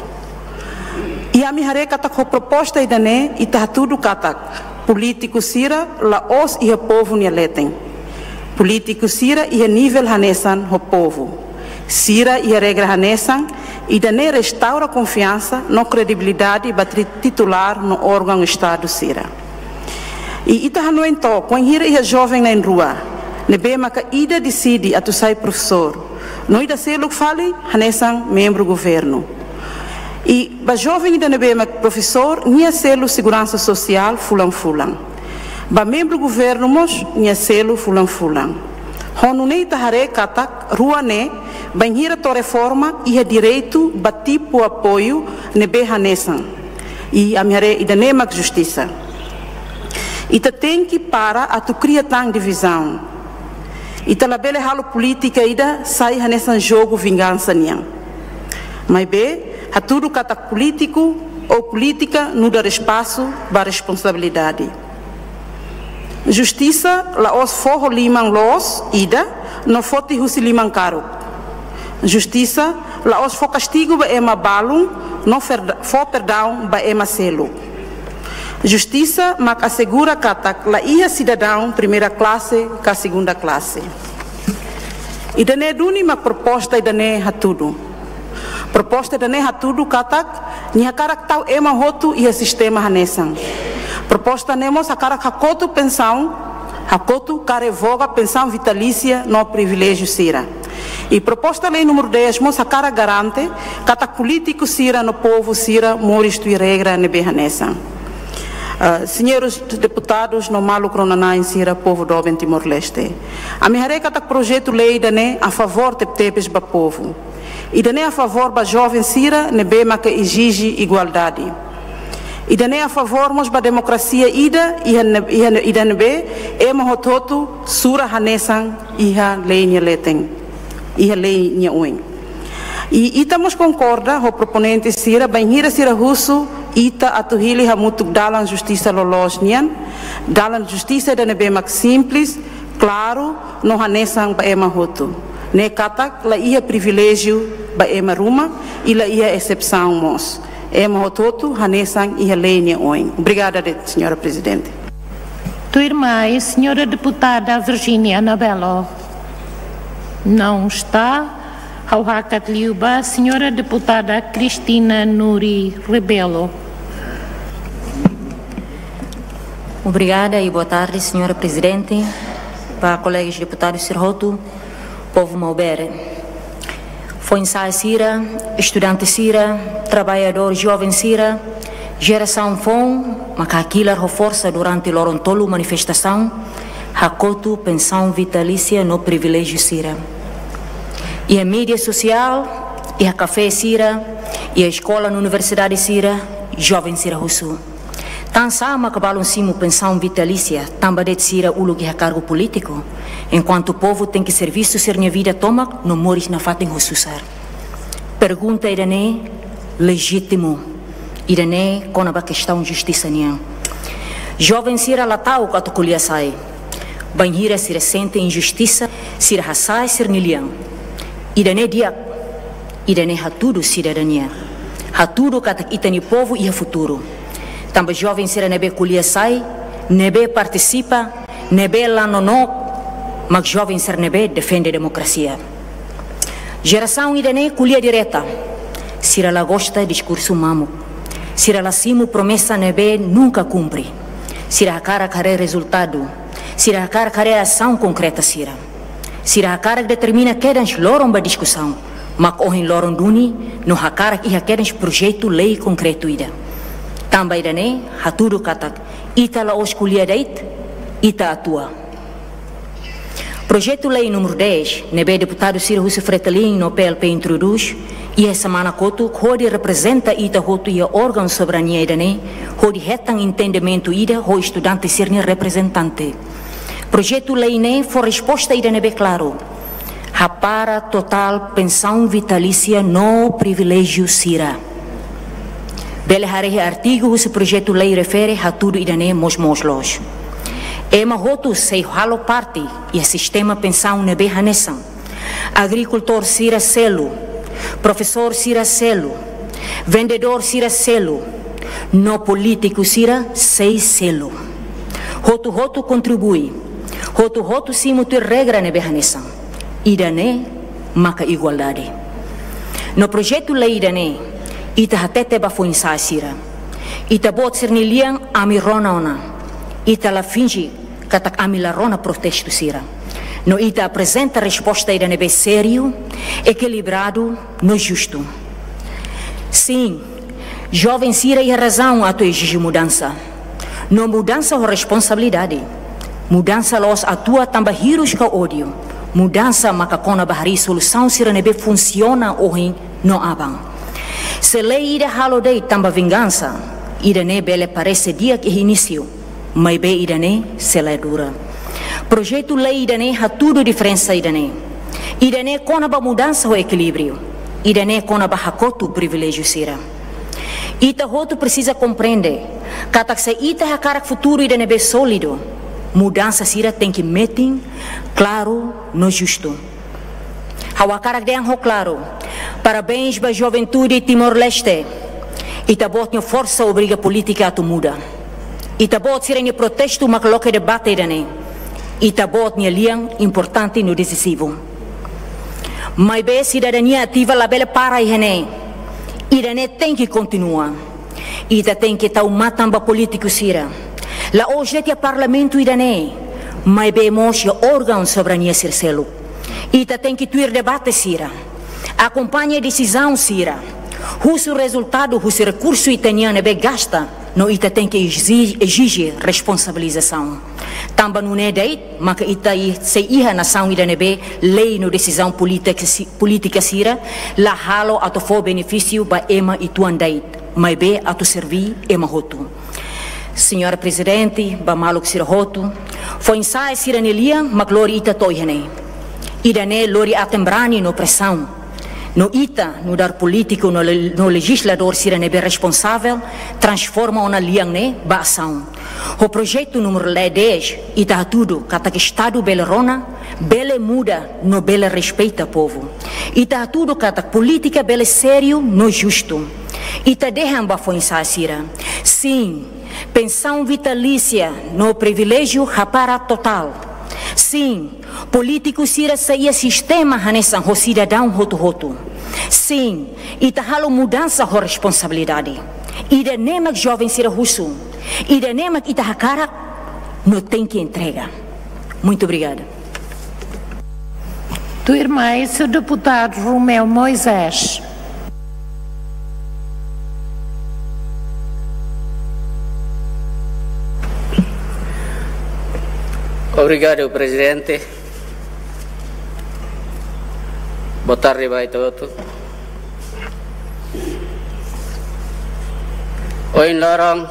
I ami haree katak ho proposta ida-ne'e, ita hatudu katak polítiku sira la'ós iha povu nia leten. Polítiku sira iha nivel hanesan ho povu. Sira iha regra hanesan, ida-ne'e restaura konfiansa no kredibilidade ba tri-, titulár no órgaun Estadu sira. I ita hanoin took, wainhira iha joven na'in-rua, ne'ebé maka ida deside atu sai profesór, no ida seluk fali hanesan membru governu. I ba joven ida ne'ebé mak profesór, nia selu seguransa sosiál fulan-fulan. Ba membru governu mós, nia selu fulan-fulan. Ho nune'e ita haree katak rua ne'e, bainhira to'o reforma, iha direitu ba tipu apoiu ne'ebé hanesan. I ami haree ida-ne'e mak justisa. Ita tenke para atu kria tan divizaun. Ita labele halo polítika ida sai hanesan jogu vingansa nian. Maibé, hatudu katak polítiku ou polítika nu'udar espasu ba responsabilidade. Justisa la'ós fó ho liman loos ida no foti husi liman karuk. Justisa la'ós fó kastigu ba ema balun no ferda-, fó perdaun ba ema seluk. Justisa mak asegura katak la iha sidadaun primeira klase ka segunda klase. Ida-ne'e duni mak proposta ida-ne'e hatudu. Proposta ida-ne'e hatudu katak nia hakarak tau ema hotu iha sistema hanesan. Proposta ne'e mós hakarak hakotu pensaun, hakotu ka revoga pensaun vitalísia no priviléjiu sira. I proposta lei númeru dez mós hakarak garante katak polítiku sira no povu sira moris tuir regra ne'ebé hanesan. Ah, señores deputadus no maluk rona-na'in sira, povu doben Timor-Leste. Ami haree katak projetu lei ida-ne'e a favór tebetebes ba povu. Ida-ne'e a favór ba joven sira ne'ebé maka ezije igualdade. Ida-ne'e a favór mós ba demokrasia ida, iha ne-, iha ne-, ida ne'ebé ema hotu-hotu sura hanesan iha lei nia leten, iha lei nia oin. I ita mós konkorda ho proponente sira, bainhira sira husu ita atu hili hamutuk dalan justisa loloos nian, dalan justisa ida ne'ebé mak simples, klaru, no hanesan ba ema hotu. Ne'e katak la iha priviléjiu ba ema ruma, i la iha exesaun mós. Ema hotu-hotu hanesan iha lei nia oin. Obrigada de'it, señora Prezidente. Tuirmai, señora deputada Virginia Anabelo. Não está. Ha'u hakat liu ba señora deputada Cristina Nuri Rebelo. Obrigada e boa tarde, señora Prezidente, ba kolegas deputadus sira hotu, povu maubere. Foin-sa'e sira, estudante sira, traballadór joven sira, jerasaun foun maka hakilar ho forsa durante loron tolu manifestasaun, hakotu pensaun vitalísia no priviléjiu sira. Iha média sosiál, iha kafé sira, iha eskola no universidade sira, joven sira husu: Tansá maka balun simu pensaun vitalísia, tanba de'it sira uluk iha kargu polítiku, enkuantu povu tenke servisu sira-nia vida tomak no moris nafatin ho susar? Pergunta ida-ne'e lejítimu, ida-ne'e kona-ba kestaun justisa nian. Joven sira la ta'uk atu ko'alia sai. Bainhira sira sente injustisa, sira hasa'e sira-nia lian. Ida-ne'e di'ak, ida-ne'e hatudu sidadania. Hatudu katak ita-nia povu iha futuru. Tanba joven sira ne'ebé ko'alia sai, ne'ebé partisipa, ne'ebé la nonook, mak joven sira ne'ebé defende demokrasia. Jerasaun ida-ne'e ko'alia direta, sira la gosta diskursu mamuk. Sira la simu promesa ne'ebé nunka kumpre. Sira hakarak haree rezultadu. Sira hakarak haree asaun konkreta sira. Sira hakarak determina kedan loron ba diskusaun, mak ohin loron duni no hakarak iha kedan projetu lei konkretu ida. Tanba ida-ne'e hatudu katak ita la'ós ko'alia de'it, ita atua. Projetu lei númeru dez, ne'ebé deputadu sira husi Fretilin no P L P introdús iha semana kotuk, hodi reprezenta ita hotu iha órgaun soberania ida-ne'e, hodi hetan entendimentu ida ho estudante sira-nia reprezentante. Projetu lei ne'e fó resposta ida ne'ebé klaru. Hapara totál pensaun vitalísia no priviléjiu sira. Bele haree artigu husi projetu lei refere, hatudu ida-ne'e moos-moos loos. Ema hotu sei halo parte iha sistema pensaun ne'ebé hanesan. Agrikultór sira selu, profesór sira selu, vendedór sira selu, no polítiku sira sei selu. Hotu-hotu kontribui, hotu-hotu simu tuir regra ne'ebé hanesan. Ida-ne'e maka igualdade. No projetu lei ida-ne'e, ita hatete ba foin-sa'e sira. Ita-boot sira-nia lian ami rona ona. Ita la finje katak ami la rona protestu sira. No ita aprezenta resposta ida ne'ebé sériu, ekilibradu no justu. Sin, joven sira iha razaun atu ezije mudansa. No mudansa ho responsabilidade. Mudansa la'ós atua tanba hirus ka ódiu. Mudansa maka kona-ba harii solusaun sira ne'ebé funsiona ohin no aban. Se lei ida halo de'it tanba vingansa, ida-ne'e bele parese di'ak iha inísiu. Maibé ida-ne'e sei la dura. Projetu lei ida-ne'e hatudu diferensa ida-ne'e. Ida-ne'e kona-ba mudansa ho ekilíbriu. Ida-ne'e kona-ba hakotu priviléjiu sira. Ita hotu presiza komprende katak se ita hakarak futuru ida ne'ebé sólidu, mudansa sira tenke metin, klaru no justu. Ha'u hakarak dehan ho klaru, parabéns ba juventude Timor-Leste. Ita-boot nia forsa obriga polítika atu muda. Ita-boot sira-nia protestu mak loke debate ida-ne'e. Ita-boot nia lian importante no desizivu. Maibé sidadania ativa labele para iha ne'e. Ida-ne'e tenke kontinua. Ita tenke tau matan ba polítiku sira. La'ós de'it iha parlamentu ida-ne'e, maibé mós iha órgaun soberania sira seluk. Ita tenke tuir debate sira. Akompaña desizaun sira. Husu rezultadu husi rekursu ita-nian ne'ebé gasta, no ita tenke ezije, ezije responsabilizasaun. Tanba nune'e de'it maka ita i-, sei iha nasaun ida ne'ebé lei no desizaun polítika si-, polítika sira la halo atu fó benefísiu ba ema uitoan de'it, maibé atu serví ema hotu. Señora Prezidente, ba maluk sira hotu, foin-sa'e sira-nia lian mak lori ita to'o iha ne'e. Ida-ne'e lori aten-brani no presaun. No ita, nu'udar polítiku no le-, no lejizladór sira ne'ebé responsavel, transforma ona lian ne'e ba asaun. Ho projetu númeru dez, ita hatudu katak Estadu bele rona, bele muda, no bele respeita povu. Ita hatudu katak polítika bele sériu no justu. Ita dehan ba foin-sa'e sira. Sin, pensaun vitalísia no priviléjiu hapara totál. Sin, polítiku sira sei iha sistema hanesan ho sidadaun hotu-hotu. Sin, ita halo mudansa ho responsabilidade. Ida-ne'e mak joven sira husu. Ida-ne'e mak ita hakarak no tenke entrega. Muito obrigada. Tuirmai, señór deputadu Romeu Moisés. Obrigadu, Prezidente. Boa tarde ba ita hotu. Ohin loron,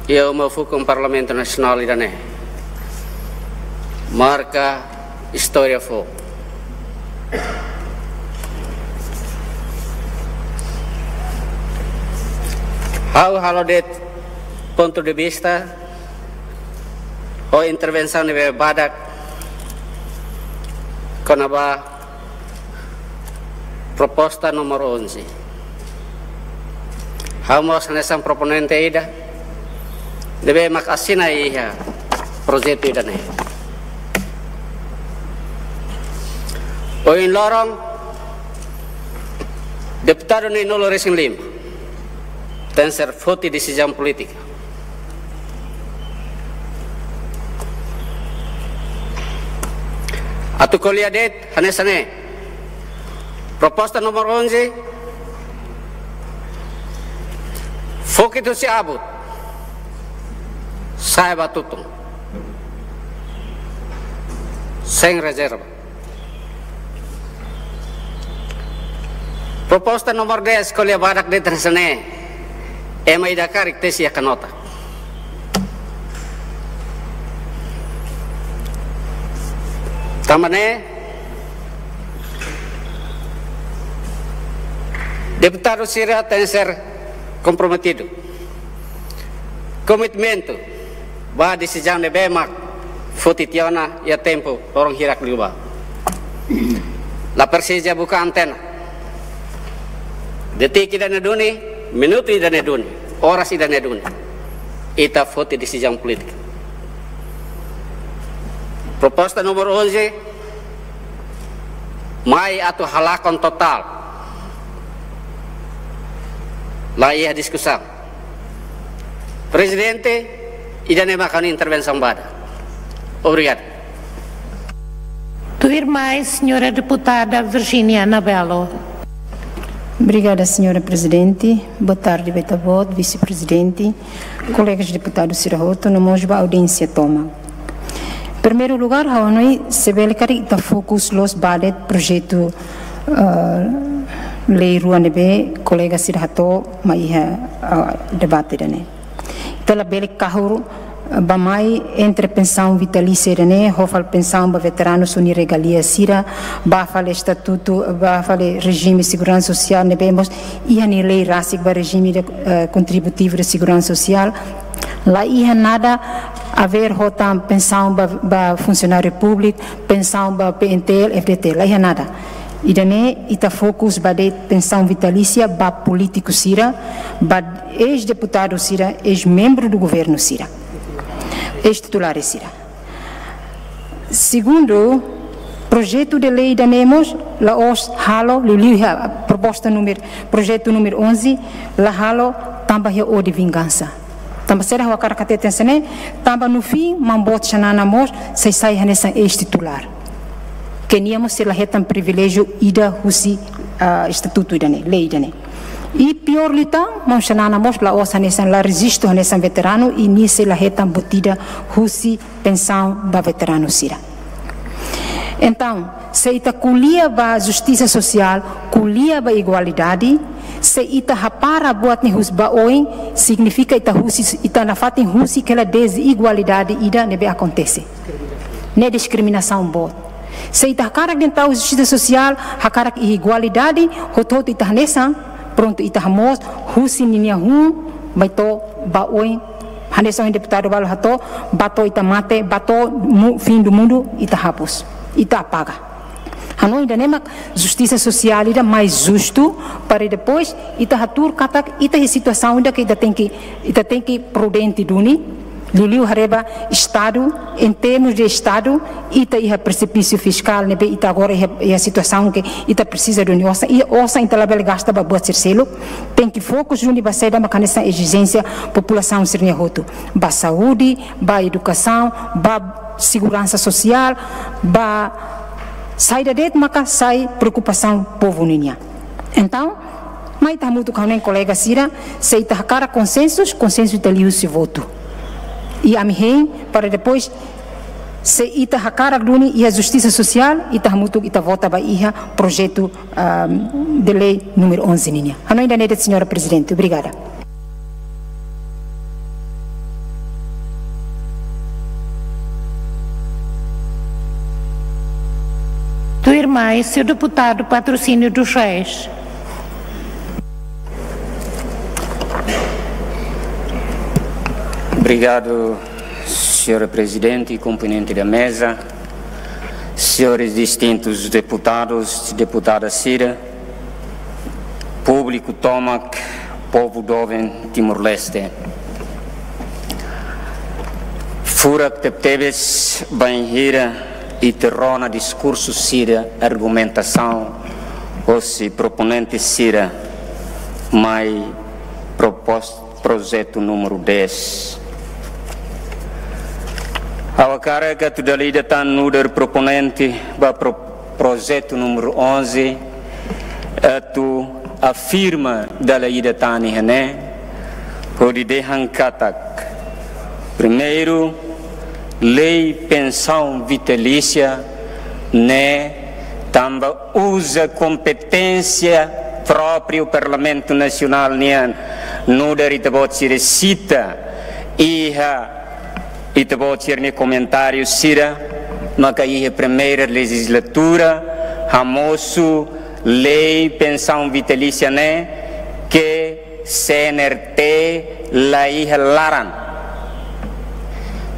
iha uma fukun Parlamentu Nasionál ida-ne'e marka istória foun. Ha'u halo de'it pontu de vista ho intervensaun ne'ebé badak kona-ba proposta númeru onze. Ha'u mós hanesan proponente ida ne'ebé mak asina iha projetu ida-ne'e. Ohin loron, deputadu na'in-nulu resin lima tenke ser foti desizaun polítika. Atu ko'alia de'it hanesan ne'e. Proposta númeru onze, fokit husi abut, sa'e ba tutun, sein rezerva. Proposta númeru dez, ko'alia badak de'it hanesan ne'e. Ema ida karik tesi iha kanotak. Tanba ne'e, deputadu sira tenke ser komprometidu. Komitmentu ba desizaun ne'ebé mak foti tiha ona iha tempu loron hirak liubá. La presiza buka antena. Detik ida-ne'e duni, minutu ida-ne'e duni, oras ida-ne'e duni, ita foti desizaun polítika. Proposta númeru onze mai atu halakon totál. La iha diskusaun. Prezidente, ida-ne'e mak ha'u-nia intervensaun badak. Obrigadu. Tuirmai, señora deputada Virginia Anabelo. Obrigada, señora Prezidente. Boa tarde ba ita-boot, Vise-Prezidente, kolegas deputadu sira hotu, no mós ba audiénsia tomak. Primeiru lugar, ha'u hanoin se bele karik ita fokus loos ba de'it projetu, ah, lei rua ne'ebé kolega sira hato'o mai iha, ah, debate ida-ne'e. Ita labele kahur, Ba mai entre pensaun vitalísia ida-ne'e ho fali pensaun ba veteranu sira-nia regalia sira, ba fali estatutu, ba fali rejime seguransa sosiál ne'ebé mós iha nia lei rasik ba rejime de, eh, kontributivu de seguransa sosiál. La iha nada a ver ho tan pensaun ba, ba funsionáriu públiku, pensaun ba P N T L, F D T L, la iha nada. Ida-ne'e ita fokus ba de'it pensaun vitalísia ba polítiku sira, ba eis-deputadu sira, eis-membru do governu sira, eis-titulár sira. Segundu, projetu de lei ida-ne'e mós la'ós halo, liuliu iha proposta númeru, projetu númeru onze, la halo tanba iha ódiu vingansa. Tanba saida ha'u hakarak hateten hanesan ne'e, tanba no fim, maun boot Xanana mós sei sai hanesan eis-titulár. Ke nia mós sei la hetan priviléjiu ida husi, ah, estatutu ida-ne'e, lei ida-ne'e. I piór liután, maun Xanana mós la'ós hanesan, la rejistu hanesan veteranu, i nia sei la hetan buat ida husi pensaun ba veteranu sira. Entaun, se ita ko'alia ba justisa sosiál, ko'alia ba igualdade, se ita hapara buat ne'e husi ba oin, signifika ita husi, ita nafatin husik hela dezigualdade ida ne'ebé akontese. Ne'e diskriminasaun boot. Se ita hakarak dehan justisa sosiál, hakarak igualdade, hotu-hotu ita hanesan, prontu ita hamoos, husi ninia hun, mai to'o ba oin, hanesan deputadu balu hato'o, ba to'o ita mate, ba to'o mu-, fim do mundo, ita hapus, ita apaga. Hanoin ida-ne'e mak justisa sosiál ida mais justu, para depois ita hatuur katak ita iha situasaun ida ke ita tenke, ita tenke prudente duni, liuliu haree ba Estadu, em termos de Estadu, ita iha presipísiu fiskál, ne'ebé ita agora iha, iha situasaun ke ita presiza duni osan, i osan ita labele gasta ba buat sira seluk, tenke fokus duni ba saida mak hanesan ezijénsia populasaun sira-nia hotu. Ba saúde, ba edukasaun, ba seguransa sosiál, ba saida de'it maka sai preokupasaun povu ninian. Entaun, mai ita hamutuk ho ha'u-nia kolega sira, se ita hakarak konsensu, konsensu ita liuhusi votu. I ami hein, para depois, se ita hakarak duni iha justisa sosiál, ita hamutuk ita vota ba iha projetu, ah, de lei númeru onze ninian. Hanoin ida-ne'e de'it, señora Prezidente. Obrigada. Tuirmai, señór deputadu Patrocínio dos Reis. Obrigadu, señora Prezidente i komponente da meza, señores distintus deputadus, deputada sira, públiku tomak, povu doben Timor-Leste. Furak tebetebes bainhira ita rona diskursu sira, argumentasaun hosi proponente sira mai proposta projetu númeru dez. Ha'u hakarak atu dala ida tan nu'udar proponente ba pro-, projetu númeru onze, atu afirma dala ida tan iha ne'e, hodi dehan katak, primeiru, lei pensaun vitalísia ne'e tanba uza kompeténsia própriu Parlamentu Nasionál nian, nu'udar ita-boot sira sita iha ita-boot sira-nia komentáriu sira, maka iha primeira lejizlatura hamosu lei pensaun vitalísia ne'e ke C N R T la iha laran.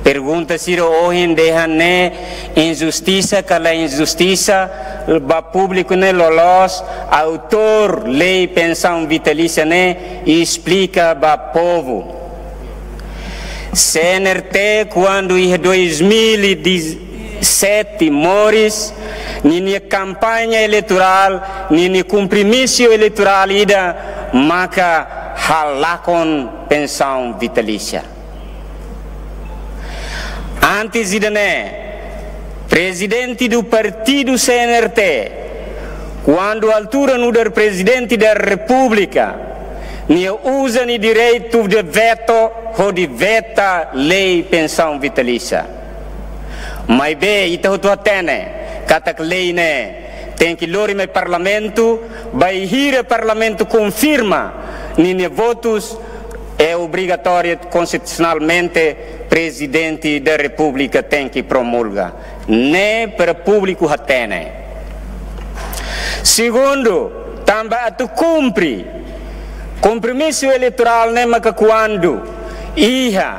Pergunta sira ohin dehan ne'e injustisa ka la injustisa, ba públiku ne'e loloos, autór lei pensaun vitalísia ne'e esplika ba povu. C N R T, kuandu iha dois mil e dezassete moris, ninia kampaña eleitorál, ninia kompromisu eleitorál ida maka halakon pensaun vitalísia. Antes ida-ne'e, prezidente do partidu C N R T, kuandu altura nu'udar Prezidente da Repúblika, nia uza nia direitu de veto hodi veta lei pensaun vitalísia. Maibé ita hotu hatene katak lei ne'e tenke lori mai Parlamentu, bainhira Parlamentu konfirma ninia votus, é obrigatória konstitusionalmente Prezidente da Repúblika tenke promulga. Ne'e para públiku hatene. Segundu, tanba atu kumpre kompromisu eleitorál ne'e maka kuandu iha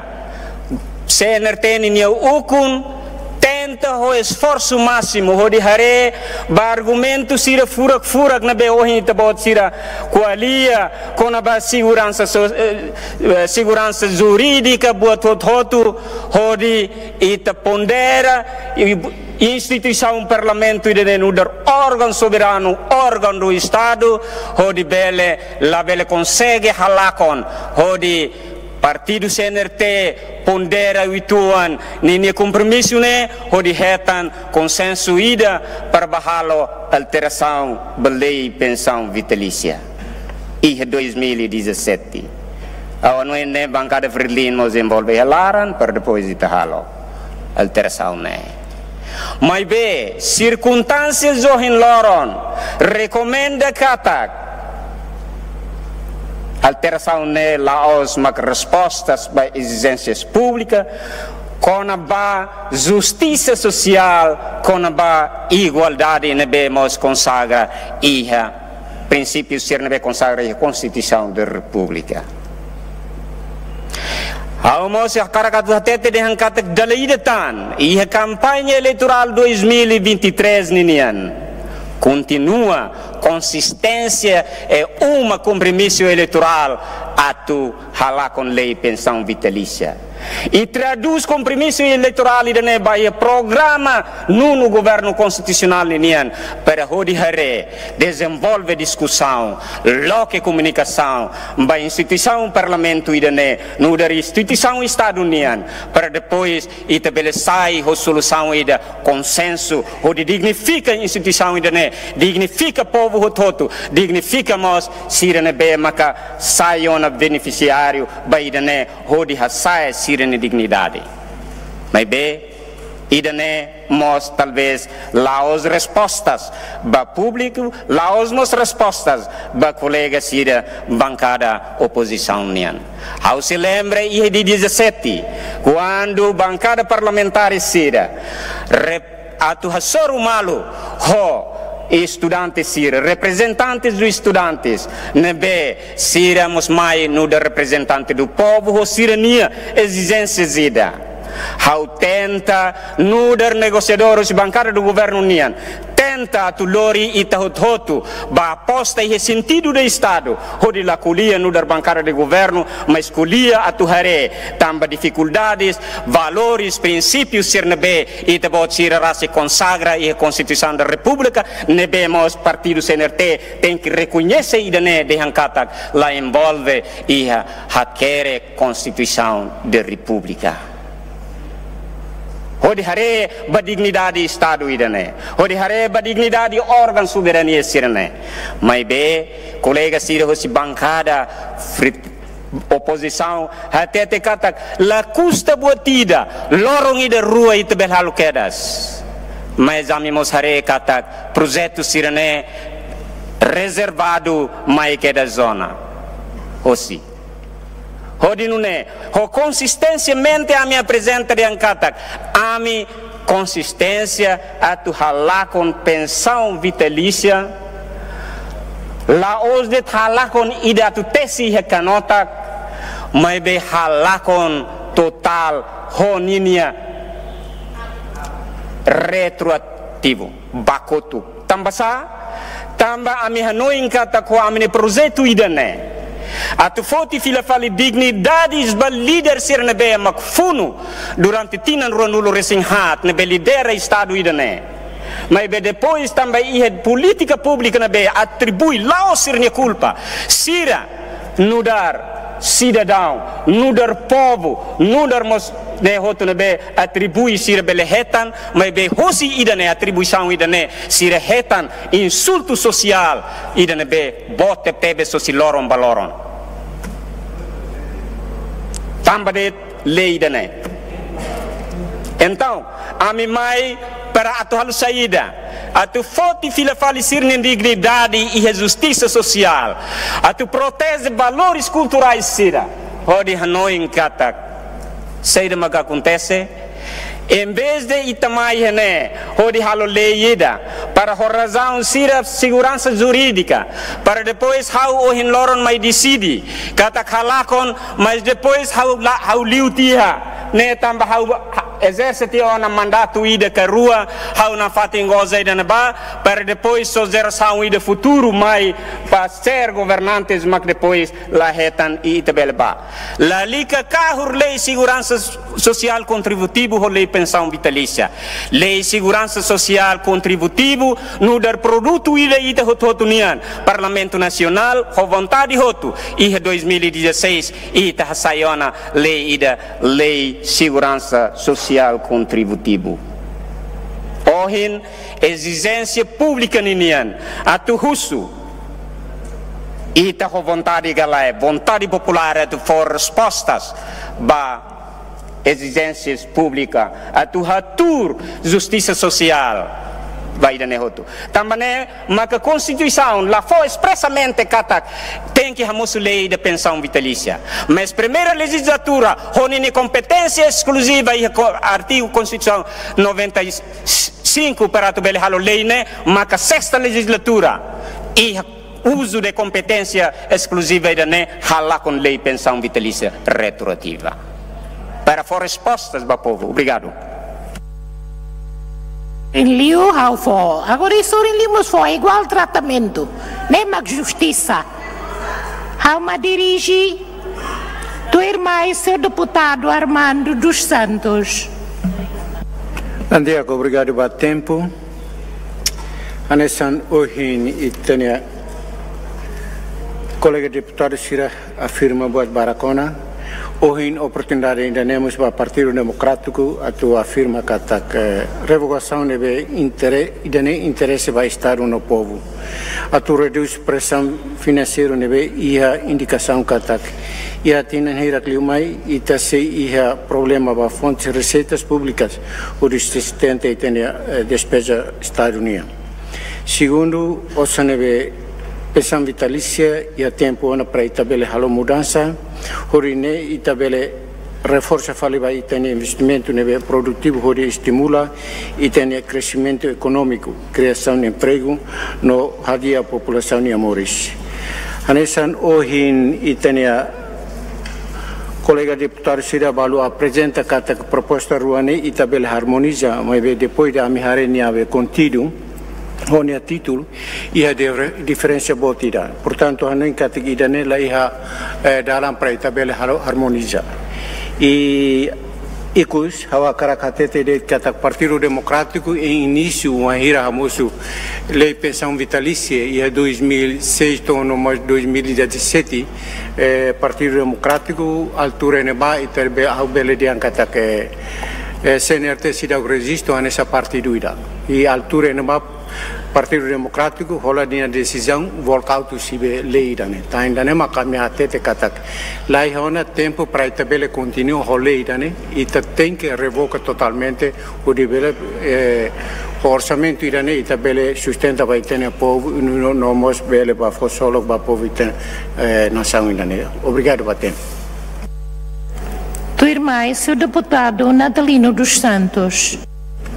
C N R T ninia ukun tenta ho esforsu másimu hodi haree ba argumentu sira furak-furak ne'ebé ohin ita-boot sira ko'alia kona-ba seguransa so-, eh, eh, seguransa jurídika buat hotu-hotu, hodi ita pondera i-, instituisaun parlamentu ida-ne'e nu'udar órgaun soberanu, órgaun do Estadu, hodi bele, labele konsege halakon, hodi partidu C N R T pondera uitoan ninia kompromisu ne'e, hodi hetan konsensu ida para bá halo alterasaun ba lei pensaun vitalísia iha dois mil e dezassete. Ha'u hanoin ne'e bankada Fretilin mós envolve iha laran, para depois ita halo alterasaun ne'e. Maibé, sirkunstánsia ohin loron rekomenda katak alterasaun ne'e la'ós mak respostas ba ezijénsias públikas, kona-ba justisa sosiál, kona-ba igualdade ne'ebé mós konsagra iha prinsípiu sira ne'ebé konsagra iha Konstituisaun da Repúblika. Ha'u mós hakarak atu hatete dehan katak dala ida tan, iha kampaña eleitorál dois mil e vinte e três ninian, kontinua konsisténsia i uma kompromisu eleitorál atu halakon lei pensaun vitalísia. I tradús kompromisu eleitorál ida-ne'e ba iha programa nonu governu konstitusionál ninian para hodi haree, dezenvolve diskusaun, loke komunikasaun ba instituisaun parlamentu ida-ne'e nu'udar instituisaun Estadu nian, para depois ita bele sai ho solusaun ida konsensu, hodi dignifika instituisaun ida-ne'e, dignifika povu hotu-hotu, dignifika mós sira ne'ebé maka sai ona benefisiáriu ba ida-ne'e, hodi hasa'e sira-nia dignidade. Maibé, ida-ne'e mós talvés la'ós respostas ba públiku, la'ós mós respostas ba kolega sira bankada opozisaun nian. Ha'u sei lembra iha dia dezassete, kuandu bankada parlamentár sira rep-, atu hasoru malu ho estudante sira, reprezentantes dos estudantes, ne'ebé sira mós mai nu'udar reprezentante do povu ho sira-nia ezijénsia ida. Ha'u tenta nu'udar negosiadór husi bankada do governu nian, tenta atu lori ita hotu-hotu ba aposta iha sentidu de Estadu, hodi la ko'alia nu'udar bankada de governu, mas ko'alia atu haree tanba difikuldades, valores, prinsípius sira ne'ebé ita-boot sira rasik konsagra iha Konstituisaun da Repúblika, ne'ebé mós partidu C N R T tenke rekoñese ida-ne'e dehan katak la envolve iha hakerek Konstituisaun da Repúblika. Hodi haree ba dignidade Estadu ida-ne'e. Hodi haree ba dignidade órgaun soberania sira-ne'e. Maibé, kolega sira husi bankada frit-, opozisaun hatete katak la kusta buat ida, loron ida rua ita bele halo kedas. Mas ami mós haree katak projetu sira-ne'e rezervadu mai kedas zona. Hosi. Hodi nune'e, ho konsisténsia mente ami aprezenta dehan katak, ami konsisténsia atu halakon pensaun vitalísia, la'ós de'it halakon ida atu tesi iha kanotak, maibé halakon totál ho ninia retroativu, bakotuk. Tanba sá? Tanba ami hanoin katak ho ami-nia projetu ida-ne'e atu foti fila fali dignidades ba líder sira ne'ebé mak funu durante tinan ruanulu-resin-haat ne'ebé lidera Estadu ida-ne'e. Maibé depois tanba iha polítika públika ne'ebé atribui la'ós sira-nia kulpa. Sira nu'udar sidadaun, nu'udar povu, nu'udar mós ne'e hotu ne'ebé atribui sira bele hetan, maibé hosi ida-ne'e atribuisaun ida-ne'e sira hetan insultu sosiál ida ne'ebé boot tebetebes hosi loron ba loron. Tanba de'it lei ida-ne'e. Entaun, ami mai para atu halo saida, atu foti fila fali sira-nia dignidade iha justisa sosiál, atu proteje valores kulturais sira, hodi hanoin katak Saida mak akontese? Em vez de ita mai iha ne'e hodi halo lei ida para ho razaun sira seguransa jurídika, para depois ha'u ohin loron mai deside katak halakon, mas depois ha'u la, ha'u liu tiha ne'e tanba ha'u ha-, ezerse tiha ona mandatu ida ka rua, ha'u nafatin goza ida-ne'ebá, para depois só jerasaun ida futuru mai para ser governantes mak depois la hetan i ita bele bá. Lalika kahur lei seguransa sosiál kontributivu ho lei pensaun vitalísia. Lei seguransa sosiál kontributivu nu'udar produtu ida ita hotu-hotu nian. Parlamentu Nasionál ho vontade hotu, iha dois mil e dezasseis ita hasai ona lei ida, lei seguransa sosiál kontributivu. Ohin ezijénsia públika ninian atu husu, ita ho vontade ka lae, vontade populár atu fó respostas ba ezijénsias públika, atu hatuur justisa sosiál ba ida-ne'e hotu. Tanba ne'e maka Konstituisaun la fó espresamente katak tenke hamosu lei ida pensaun vitalísia. Mas primeira lejizlatura, ho ninia kompeténsia eskluziva iha ko-, artigu Konstituisaun noventa e cinco para atu bele halo lei ne'e, maka sesta lejizlatura iha uzu de kompeténsia eskluziva ida-ne'e halakon lei pensaun vitalísia retroativa. Para fó respostas ba povu. Obrigadu. Sorin liu ha'u fó. Agora i sorin liu mós fó iguál tratamentu. Ne'e mak justisa. Ha'u mak dirije. Tuirmai, señór deputadu Armando dos Santos. Andiak, obrigadu ba tempu. Hanesan ohin ita-nia kolega deputadu sira afirma buat barak ona. Ohin oportunidade ida-ne'e mós ba Partidu Demokrátiku atu afirma katak, eh, revogasaun ne'ebé intere-, ida-ne'e interese ba Estadu no povu. Atu redús presaun finanseiru ne'ebé iha indikasaun katak iha tinan hirak liu mai ita sei iha problema ba fontes reseitas públikas hodi sustenta ita-nia, eh, despeza Estadu nian. Segundu, osan ne'ebé pensaun vitalísia iha tempu ona para ita bele halo mudansa, hodi nune'e ita bele reforsa fali ba ita-nia investimentu ne'ebé produtivu hodi estimula ita-nia kresimentu ekonómiku, kriasaun de empregu, no hadi'a populasaun nia moris. Hanesan ohin ita-nia kolega deputadu sira balu aprezenta katak proposta rua ne'e ita bele armoniza, maibé depois de ami haree nia be konteúdu, ho nia títulu, iha di-, diferensa boot ida. Portantu, hanoin katak ida-ne'e la iha, eh, dalan para ita bele halo armoniza. I ikus, ha'u hakarak hatete de'it katak Partidu Demokrátiku iha inísiu, wainhira hamosu lei pensaun vitalísia, iha dois mil e seis to'o no mós dois mil e dezassete, eh, Partidu Demokrátiku, altura ne'ebá, ita be-, ha'u bele dehan katak, eh, eh, C N R T seidauk rejistu hanesan partidu ida. I altura ne'ebá, Partidu Demokrátiku hola nia desizaun walkout husi be lei ida-ne'e. Tan ida-ne'e maka ami hatete katak la iha ona tempu para ita bele kontinua ho lei ida-ne'e, ita tenke revoka totalmente, hodi bele, eh, orsamentu ida-ne'e ita bele sustenta ba ita-nia povu, no, no, no mós bele ba fó solok ba povu ita, eh, nasaun ida-ne'e. Obrigadu ba tempu. Tuirmai, señór deputadu Natalino dos Santos.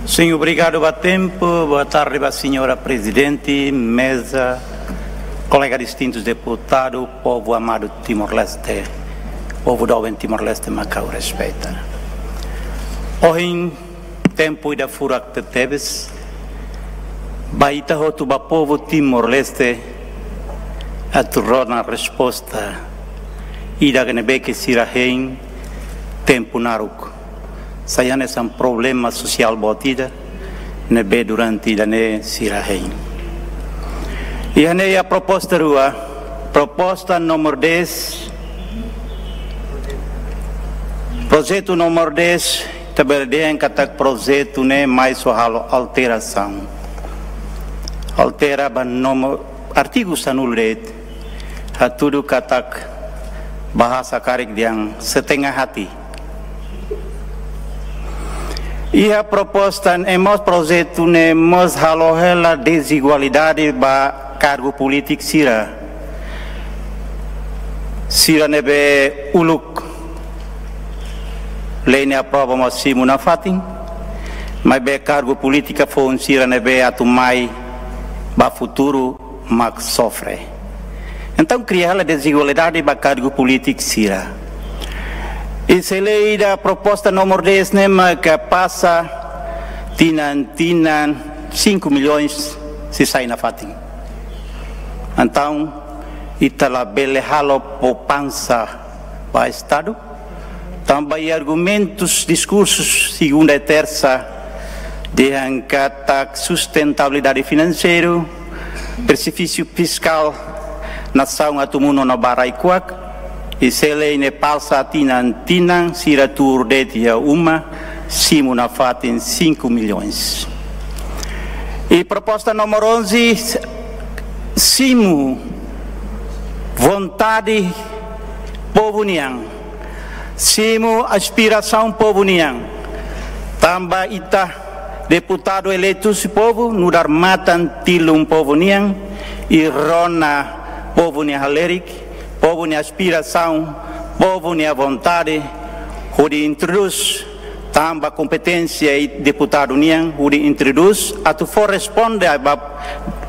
Sin, obrigadu ba tempu. Boa tarde ba señora prezidente, meza, kolega distintus deputadu, povu amadu Timor-Leste, povu doben Timor-Leste mak ha'u respeita. Ohin tempu ida furak tebetebes ba ita hotu, ba povu Timor-Leste, atu rona resposta ida ne'ebé ke sira hein tempu naruk. Sai hanesan problema sosiál boot ida ne'ebé durante ida-ne'e sira hein. Iha ne'e iha proposta rua, proposta númeru dez, projetu númeru dez, ita bele dehan katak projetu ne'e mai só halo alterasaun. Altera ba númeru, artigu sanulu-resin-neen, hatudu katak bahasa karik dehan setengah hati. Iha proposta ne'e mós, projetu ne'e mós halo hela dezigualdade ba kargu polítiku sira. Sira ne'ebé uluk Lei ne'e aprova mós simu nafatin, maibé kargu polítika foun sira ne'ebé atu mai ba futuru mak sofre. Entaun kria hela dezigualdade ba kargu polítiku sira. I se lei ida proposta númeru dez ne'e mak pasa tinan-tinan cinco milhões sei sai nafatin. Entaun, ita labele halo poupansa ba Estadu. Tanba iha argumentus, diskursus segunda i tersa, dehan katak sustentabilidade finanseira, precipício fiscal, nasaun atu monu ona ba rai-kuak, i se lei ne'e pasa tinan-tinan, sira tuur de'it iha uma, simu nafatin cinco milhões. I proposta númeru onze, simu vontade povu nian, simu aspirasaun povu nian. Tanba ita deputadu eleitu husi povu, nu'udar matan tilun povu nian, i rona povu nia halerik, povu nia aspirasaun, povu nia vontade, hodi introdús, tanba kompeténsia i deputadu nian, hodi introdús, atu fó responde ba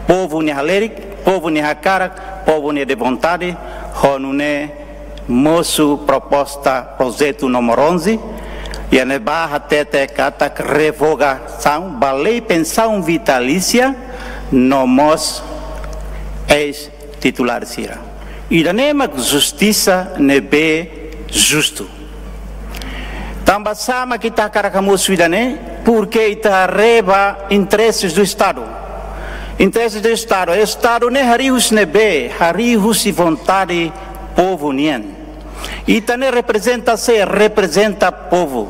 povu nia halerik, povu nia hakarak, povu nia de vontade, ho nune'e mosu proposta projetu númeru onze, iha ne'ebá hatete katak revogasaun ba lei pensaun vitalísia, no mós eis-titulár sira. Ida-ne'e mak justisa ne'ebé justu. Tanba sá mak ita hakarak hamosu ida-ne'e, porque ita haree ba interesses do Estado. Interesses do Estado. Estadu ne'e harii husi ne'ebé, harii husi vontade povu nian. Ita ne'e reprezenta sé, reprezenta povu.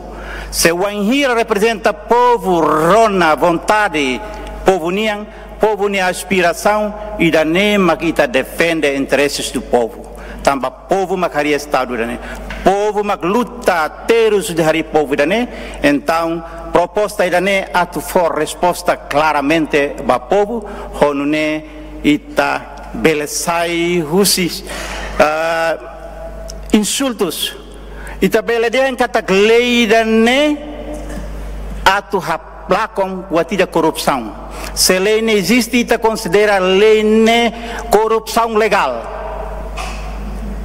Se wainhira reprezenta povu, rona vontade povu nian, povu nia aspirasaun, ida-ne'e mak ita defende interesses do povu. Tanba povu mak harii Estadu ida-ne'e. Povu mak luta terus hodi harii povu ida-ne'e. Entaun, proposta ida-ne'e atu fó resposta klaramente ba povu, ho nune'e ita bele sai husi, ah, insultus. Ita bele dehan katak lei ida-ne'e atu haplakon buat ida korrupsaun. Se lei ne'e eziste, ita konsidera lei ne'e korrupsaun legál.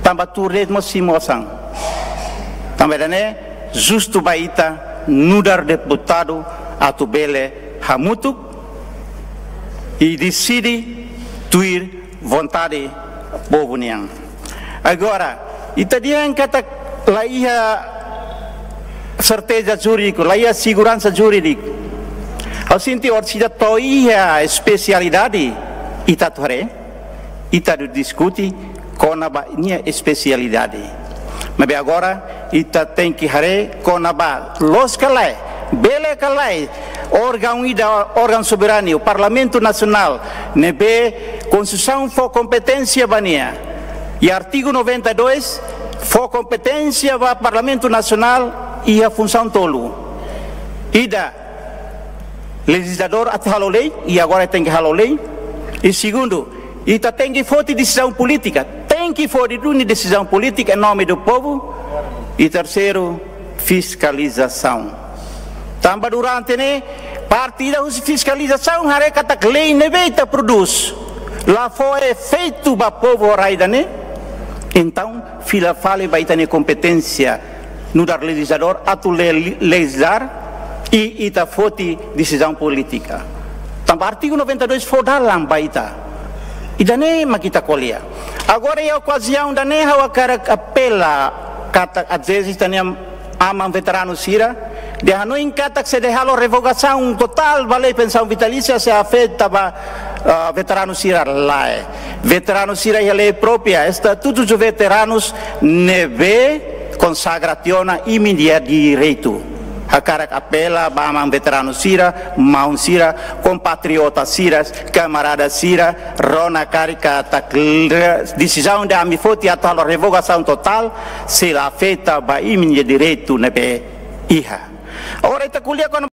Tanba tuur de'it mós simu osan. Tanba ida-ne'e justu ba ita nu'udar deputadu atu bele hamutuk i deside tuir vontade povu nian. Agora, ita dehan katak la iha serteza jurídiku, la iha seguransa jurídiku. Ha'u sente orsida to'o iha espesialidade, ita atu haree, ita atu diskute kona-ba nia espesialidade. Maibé agora, ita tenke haree kona-ba loos ka lae, bele ka lae, órgaun ida, órgaun soberanu, Parlamentu Nasionál, ne'ebé Konstituisaun fó kompeténsia ba nia. I artigu noventa e dois fó kompeténsia ba Parlamentu Nasionál iha funsaun tolu. Ida, lejizladór atu halo lei, i agora tenke halo lei. I segundu, ita tenke foti desizaun polítika, tenke foti duni desizaun polítika em nome do povo. I terseiru, fiskalizasaun. Tanba durante ne'e, parte ida husi fiskalizasaun haree katak lei ne'ebé ita prodús la fó efeitu ba povu ho rai ida-ne'e. Entaun, fila fali ba ita-nia kompeténsia nu'udar lejizladór atu le-, lejizar i ita foti desizaun polítika. Tanba artigu noventa e dois fó dalan ba ita. Ida-ne'e mak ita ko'alia. Agora iha okaziaun ida-ne'e ha'u hakarak apela katak às vezes ita-nia aman veteranu sira, dehan hanoin katak se ita halo revogasaun totál ba lei pensaun vitalísia sei afeta ba, ah, veteranu sira, lae. Veteranu sira iha lei própria, Estatuto dos Veteranos, ne'ebé konsagra tiha ona imi-nia direitu. Hakarak apela ba aman veteranu sira, maun sira, kompatriota sira, kamarada sira, rona karik katak desizaun ida ami foti atu halo revogasaun totál, sei la afeta ba imi-nia direitu ne'ebé iha. Agora ita ko'alia kona-ba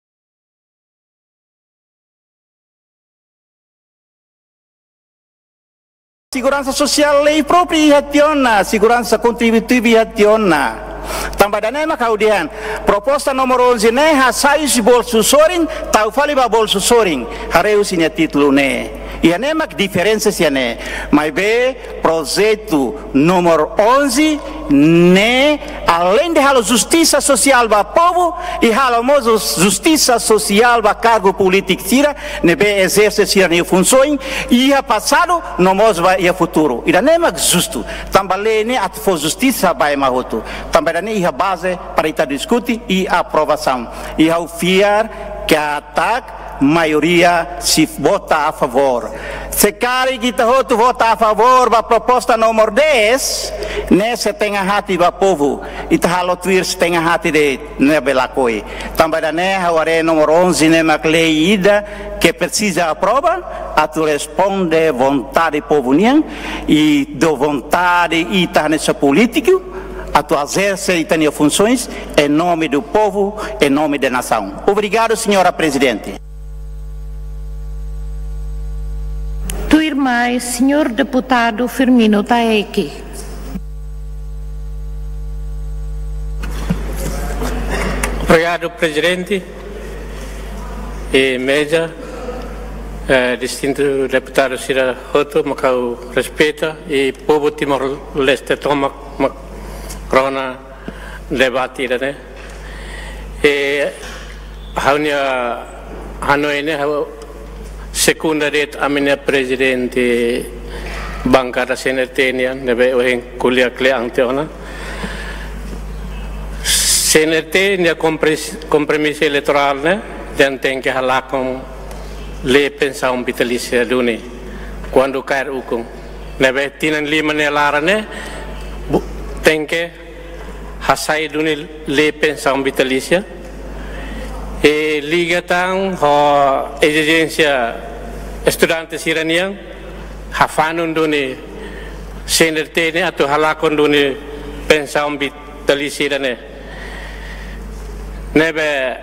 seguransa sosiál, lei própria iha tiha ona, seguransa kontributivu iha tiha ona. Tanba ida-ne'e mak ha'u dehan, proposta númeru onze ne'e hasai husi bolsu sorin, tau fali ba bolsu sorin, haree husi nia títulu ne'e. Iha ne'e mak diferensa sira ne'e. Maibé projetu númeru onze ne'e, aleinde halo justisa sosiál ba povu, i halo mós justisa sosiál ba kargu polítiku sira ne'ebé ezerse sira-nia funsaun iha pasadu no mós ba iha futuru. Ida-ne'e mak justu. Tanba lei ne'e atu fó justisa ba ema hotu. Tanba ida-ne'e iha baze para ita diskute i aprovasaun. I ha'u fiar katak maioria sei vota a favór. Se karik ita hotu vota a favór ba proposta númeru dez, ne'e setengah hati ba povu. Ita halo tuir setengah hati de'it, ne'ebé lakohi. Tanba ida-ne'e ha'u haree númeru onze ne'e mak lei ida ke presiza aprova, atu responde vontade povu nian, i do vontade ita hanesan polítiku, atu ezerse ita-nia funsaun em nome do povo, em nome da nação. Obrigado, senhora Presidente. Tuirmai, señór deputadu Firmino Taeki. Obrigadu, Prezidente. I meza, eh, distintu deputadu sira hotu, mak ha'u respeita, i povu Timor-Leste tomak, mak rona debate ida-ne'e. I ha'u-nia hanoin ne'e ha'u sekunda de'it ami-nia prezidente bankada C N R T nian, ne'ebé ohin ko'alia kle'an tiha ona. C N R T nia kompres-, kompromisu eleitorál ne'e, dehan tenke halakon lei pensaun vitalísia duni, kuandu kaer ukun. Ne'ebé tinan lima nia laran ne'e, bu-, tenke hasai duni lei pensaun vitalísia. I liga tan ho ezijénsia estudante sira-nian, hafanun duni C N R T ne'e atu halakon duni pensaun vitalísia ne'e. Ne'ebé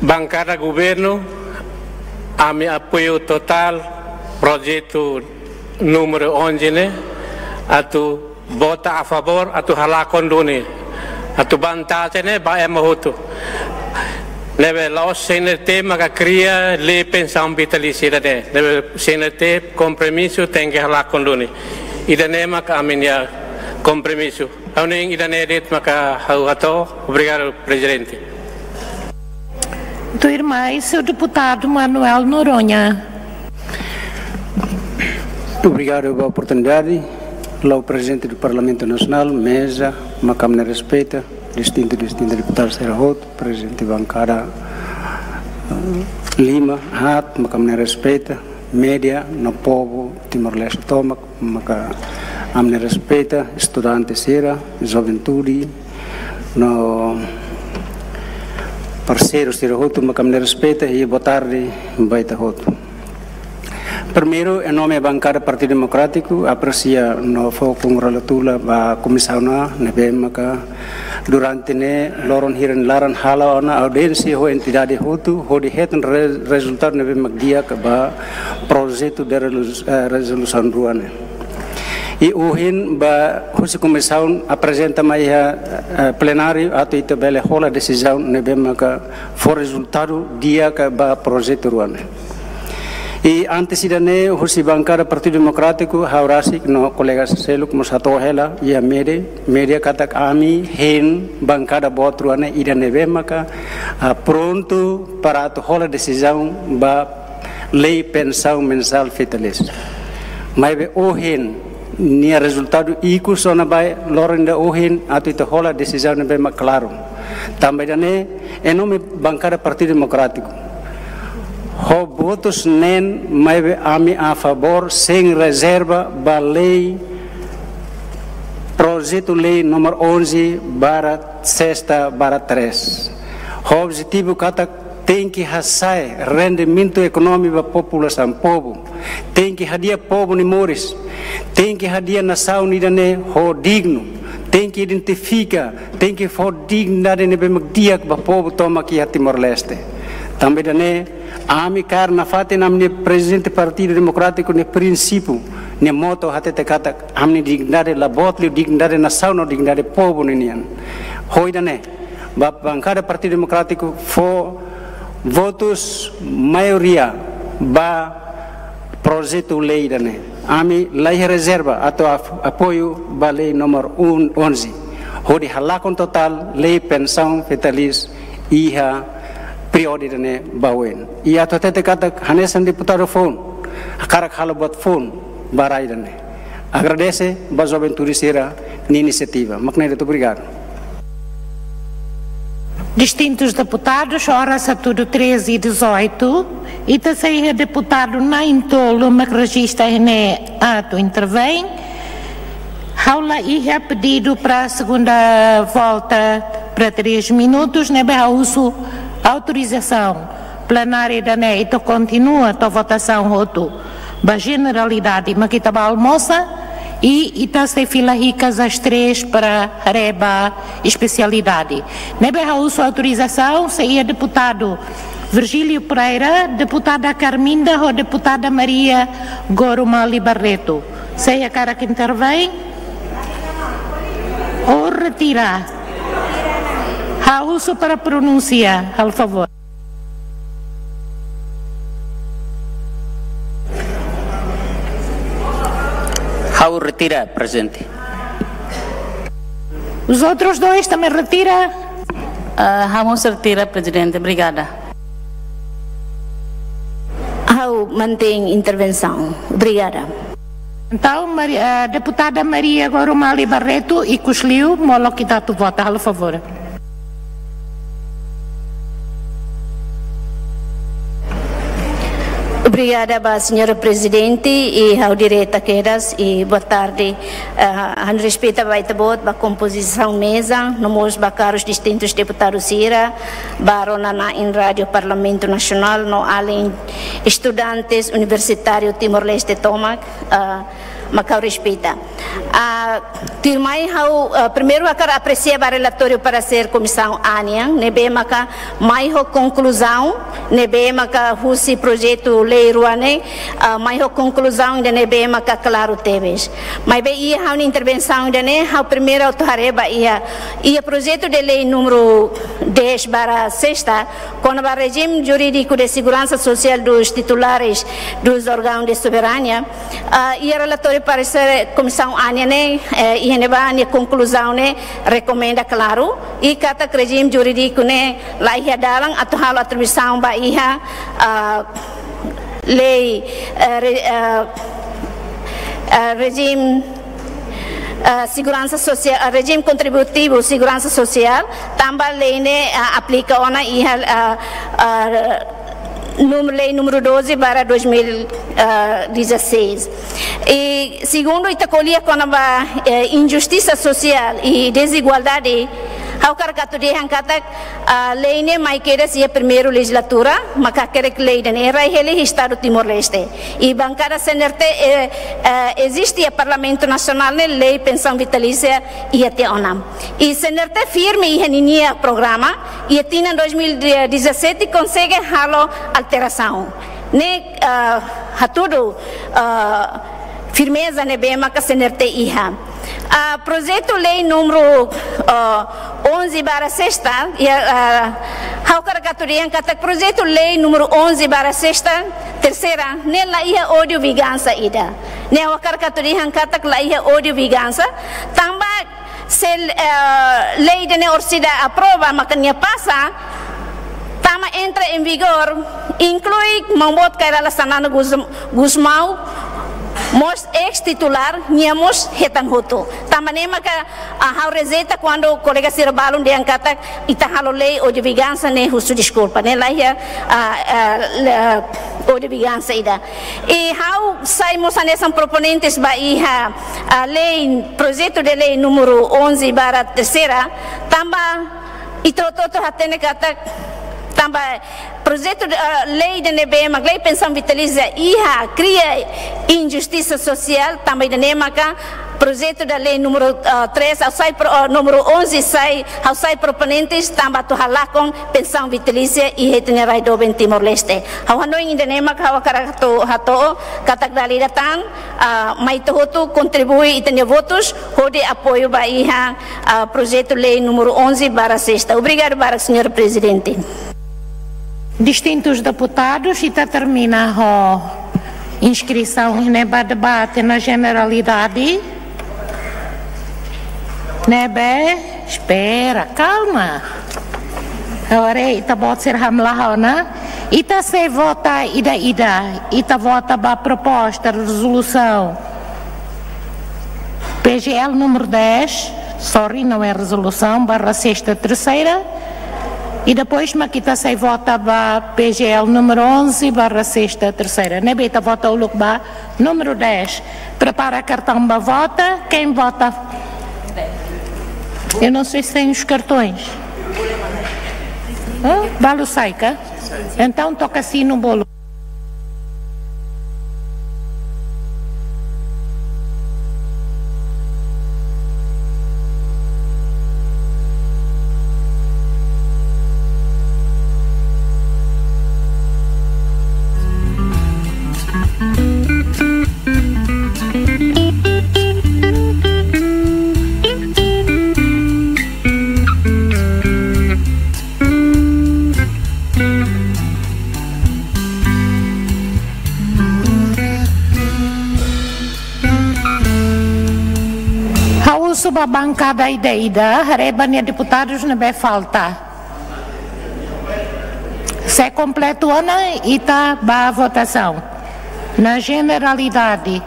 bankada governu, ami apoiu totál projetu númeru onze ne'e, atu vota a favór, atu halakon duni, atu vantajen ne'e ba ema hotu. Ne'ebé la'ós C N R T maka kria lei pensaun vitalísia ne'e. Ne'ebé C N R T kompromisu tenke halakon duni. Ida-ne'e maka ami-nia kompromisu. Ha'u hanoin ida-ne'e de'it maka ha'u hato'o. Obrigadu, Prezidente. Tuirmai, señór deputadu Manuel Noronha. Obrigadu ba oportunidade. Ha'u Prezidente do Parlamentu Nasionál, meza, mak ami-nia respeita, distintu, distintu deputadu sira hotu, prezidente bankada, eh, lima, haat, mak ami-nia respeita, média, no povu Timor-Leste tomak, maka ami-nia respeita, estudante sira, juventude, no parseiru sira hotu, maka ami-nia respeita, i boa tarde ba ita hotu. Primeiru, em nome bankada Partidu Demokrátiku, apresia no fó kongratula ba komisaun ne'ebé maka durante ne'e loron hira nia laran hala'o ona audiénsia ho entidade hotu, hodi hetan re-, rezultadu ne'ebé mak di'ak ba projetu de relu-, eh, rezolusaun rua ne'e. I ohin ba husi komisaun aprezenta mai iha, eh, plenáriu atu ita bele hola desizaun ne'ebé maka fó rezultadu di'ak ba projetu rua ne'e. I antes ida-ne'e husi bankada Partidu Demokrátiku, ha'u rasik no kolega seluk mós hato'o hela iha média, média katak ami hein bankada boot rua ne'e ida ne'ebé maka, ah, prontu para atu hola desizaun ba lei pensaun mensál vitalísia. Maibé ohin nia rezultadu ikus ona ba loron ida ohin atu ita hola desizaun ne'ebé mak klaru. Tanba ida-ne'e, em nome bankada Partidu Demokrátiku, ho votus neen maibé ami a favór sein rezerva ba lei, projetu lei númeru onze barra sesta barra três. Ho objetivu katak tenke hasa'e rendimentu ekonómiku ba populasaun povu. Tenke hadi'a povu nia moris. Tenke hadi'a nasaun ida-ne'e ho dignu. Tenke identifika, tenke fó dignidade ne'ebé mak di'ak ba povu tomak iha Timor-Leste. Tanba ida-ne'e, ami kaer nafatin ami-nia Prezidente Partidu Demokrátiku nia prinsípiu, Nia moto hatete katak ami-nia dignidade la boot liu dignidade nasaun no dignidade povu ninian. Ho ida-ne'e, ba bankada Partidu Demokrátiku fó votus maioria ba projetu lei ida-ne'e. Ami la iha rezerva atu af-, apoiu ba lei númeru un, onze. Hodi halakon totál lei pensaun vitalísia iha períodu ida-ne'e ba oin. I atu hatete katak hanesan deputadu foun, hakarak halo buat foun ba rai ida-ne'e. Agradese ba juventude sira-nia inisiativa. Mak ne'e de'it, obrigadu. Distintus deputadus, oras hatudu treze e dezoito, ita sei iha deputadu na'in-tolu mak rejista iha ne'e atu intervein. Ha'u la iha pedidu para segunda volta para três minutos, ne'ebé ha'u husu autorizasaun plenária ida-ne'e ita kontinua to'o votasaun hotu. Ba jeneralidade, mak ita bá almosa, i ita sei fila hikas às três para haree ba espesialidade. Ne'ebé ha'u husu autorizasaun, sei iha deputadu Virgílio Pereira, deputada Carminda ho deputada Maria Gorumali Barreto. Sei hakarak intervein? Ou retira? Ha'u husu para pronúnsia, halo favór. Ha'u retira, Prezidente. Os outros dois também retira? Ah, ha'u mós retira, Prezidente. Obrigada. Ha'u mantein intervensaun. Obrigada. Entaun, Mari-, ah, deputada Maria Gorumali Barreto, ikus liu, molok ita atu vota, halo favór. Obrigada ba señora Prezidente, i ha'u direta kedas, i boa tarde, ah, ha'u respeita ba ita-boot, ba kompozisaun meza, no mós ba karus distintus deputadus sira, ba rona na'in Rádiu Parlamentu Nasionál, no alin estudantes universitáriu Timor-Leste tomak, ah, mak ha'u respeita. Ah, tuirmai ha'u, ah, primeiru hakarak apresia ba relatóriu paresér Komisaun A nian, ne'ebé maka mai ho konkluzaun, ne'ebé maka husi projetu lei rua ne'e, ah, mai ho konkluzaun ida ne'ebé maka klaru tebes. Maibé iha ha'u-nia intervensaun ida-ne'e, ha'u primeiru atu haree ba iha, iha projetu de lei númeru dez barra sexta, kona-ba rejime jurídiku de seguransa sosiál dos titulares dos órgãos de soberania, ah, iha relatóriu paresér Komisaun A nian ne'e, eh, iha ne'ebá nia konkluzaun ne'e rekomenda klaru, i katak rejime jurídiku ne'e la iha dalan atu halo atribuisaun ba iha, ah, lei, eh, re-, eh, eh, rejime, eh, seguransa sosiál, eh, rejime kontributivu seguransa sosiál, tanba lei ne'e, eh, aplika ona iha, eh, eh, num-, lei númeru doze barra dois mil e dezasseis. I segundu, ita ko'alia kona-ba, eh, injustisa sosiál i dezigualdade, ha'u hakarak atu dehan katak, ah, lei ne'e mai kedas iha primeiru lejizlatura, maka hakerek lei ida-ne'e rai hela iha Estadu Timor-Leste. I bankada C N R T, eh, eh, eziste iha Parlamentu Nasionál ne'e lei pensaun vitalísia iha tiha ona. I C N R T firme iha ninia programa, iha tinan dois mil e dezassete konsege halo alterasaun. Ne'e, ah, hatudu, ah, firmeza ne'ebé maka C N R T iha. Ah, projetu lei númeru, ah, onze barra sexta, iha, ah, ha'u hakarak atu dehan katak projetu lei númeru onze barra sexta, terseira, ne'e la iha ódiu vingansa ida. Ne'e ha'u hakarak atu dehan katak la iha ódiu vingansa, tanba se, eh, lei ida-ne'e orsida aprova, maka nia pasa, tama entra em vigor, inklui maun boot Kay Rala Xanana Gusm-, Gusmão, mós eis-titulár, nia mós hetan hotu. Tanba ne'e maka, ah, ha'u rejeita kuandu kolega sira balun dehan katak ita halo lei ódiu vingansa ne'e husu deskulpa, ne'e la iha, ah, ah, la, ódiu vingansa ida. I ha'u sai mós hanesan proponentes ba iha, ah, lei, projetu de lei númeru onze barra terseira, tanba ita hotu-hotu hatene katak, tanba projetu de, ah, lei ida ne'ebé mak lei pensaun vitalísia iha kria injustisa sosiál, tanba ida-ne'e maka projetu da lei númeru, ah, três, ha'u sai pro-, ah, númeru onze sai, ha'u sai proponente tanba atu halakon pensaun vitalísia iha ita-nia rai doben Timor-Leste. Ha'u hanoin ida-ne'e mak ha'u hakarak atu hato'o katak dala ida tan, ah, mai ita hotu kontribui ita-nia votus hodi apoiu ba iha, ah, projetu lei númeru onze barra sexta. Obrigadu barak, señór Prezidente. Distintus deputadus, ita termina ho inskrisaun ne'ebé ba debate na jeneralidade. Ne'ebé, espera, kalma. Agora ita-boot sira hamlaha ona. Ita sei vota ida-ida. Ita vota ba proposta rezolusaun P G L número dez, sorry, não é resolução, barra sexta terceira. E depois, mak ita sei vota ba P G L número onze, barra sexta terceira. Ne'ebé ita vota uluk ba número dez. Prepara kartaun ba vota. Quem vota? Eu não sei se tem os cartões. Hã? Balu sai ka? Então toka sinu bolu. Ha'u husu ba bankada ida-ida, haree ba nia deputadus ne'ebé falta. Se kompletu ona, ita ba votasaun. Na jeneralidade.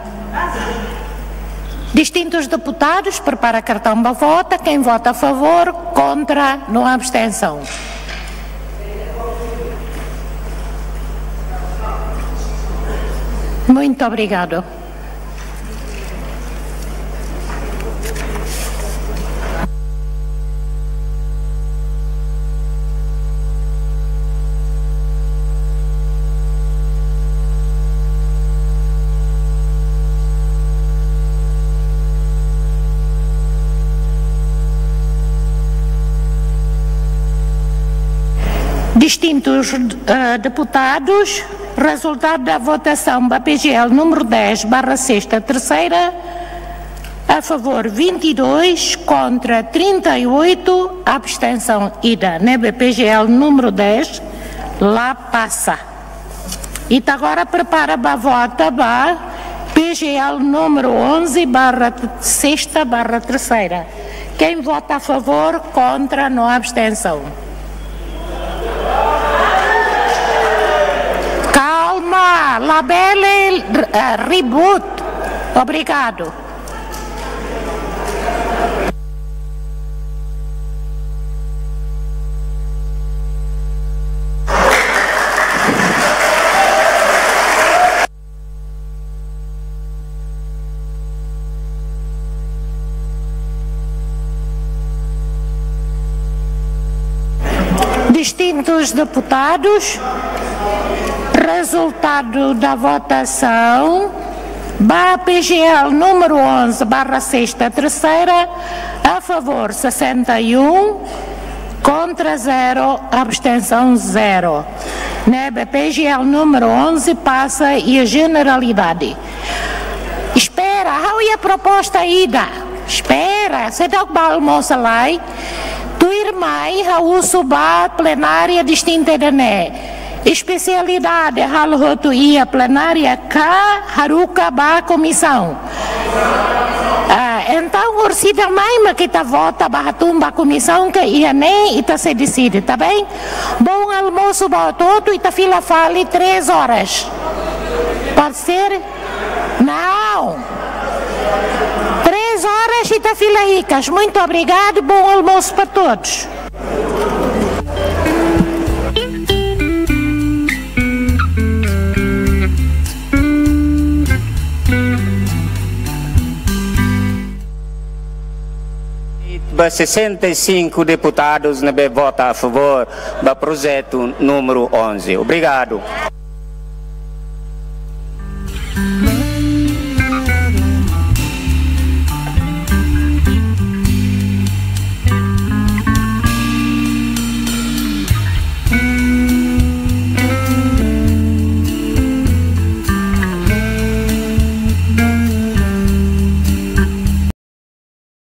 Distintus deputadus, prepara kartaun ba vota. Quem vota a favor, contra, no abstensaun. Muito obrigado. Distintus, eh, deputadus, rezultadu da votasaun ba P G L número dez barra sexta terceira, a favor vinte e dois, contra trinta e oito, abstensaun ida. Ne'ebé P G L número dez la pasa. Ita agora prepara ba vota ba P G L número onze barra sexta barra terceira. Quem vota a favor, contra, no abstensaun. Kalma, labele, eh, ribut. Obrigadu. Distintus deputadus, rezultadu da votasaun ba P G L número onze barra sexta terceira, a favor sessenta e um, contra zero, abstensaun zero. Ne'ebé P G L número onze pasa iha jeneralidade. Espera, ha'u iha proposta ida. Espera, seidauk bá almosa lai. Tuirmai ha'u husu ba plenária distinta ida-ne'e. Espesialidade halo hotu iha plenária ka haruka ba komisaun. Ah, entaun orsida mai mak ita vota ba hatún ba komisaun ka iha ne'e ita sei deside, tá bem? Bom almoço ba hotu-hotu, ita fila fali três horas. Pode ser? Não. Três horas ita fila hikas. Muito obrigado, bom almoço para todos. Ba sessenta e cinco deputadus ne'ebé vota a favor ba projetu número onze. Obrigadu.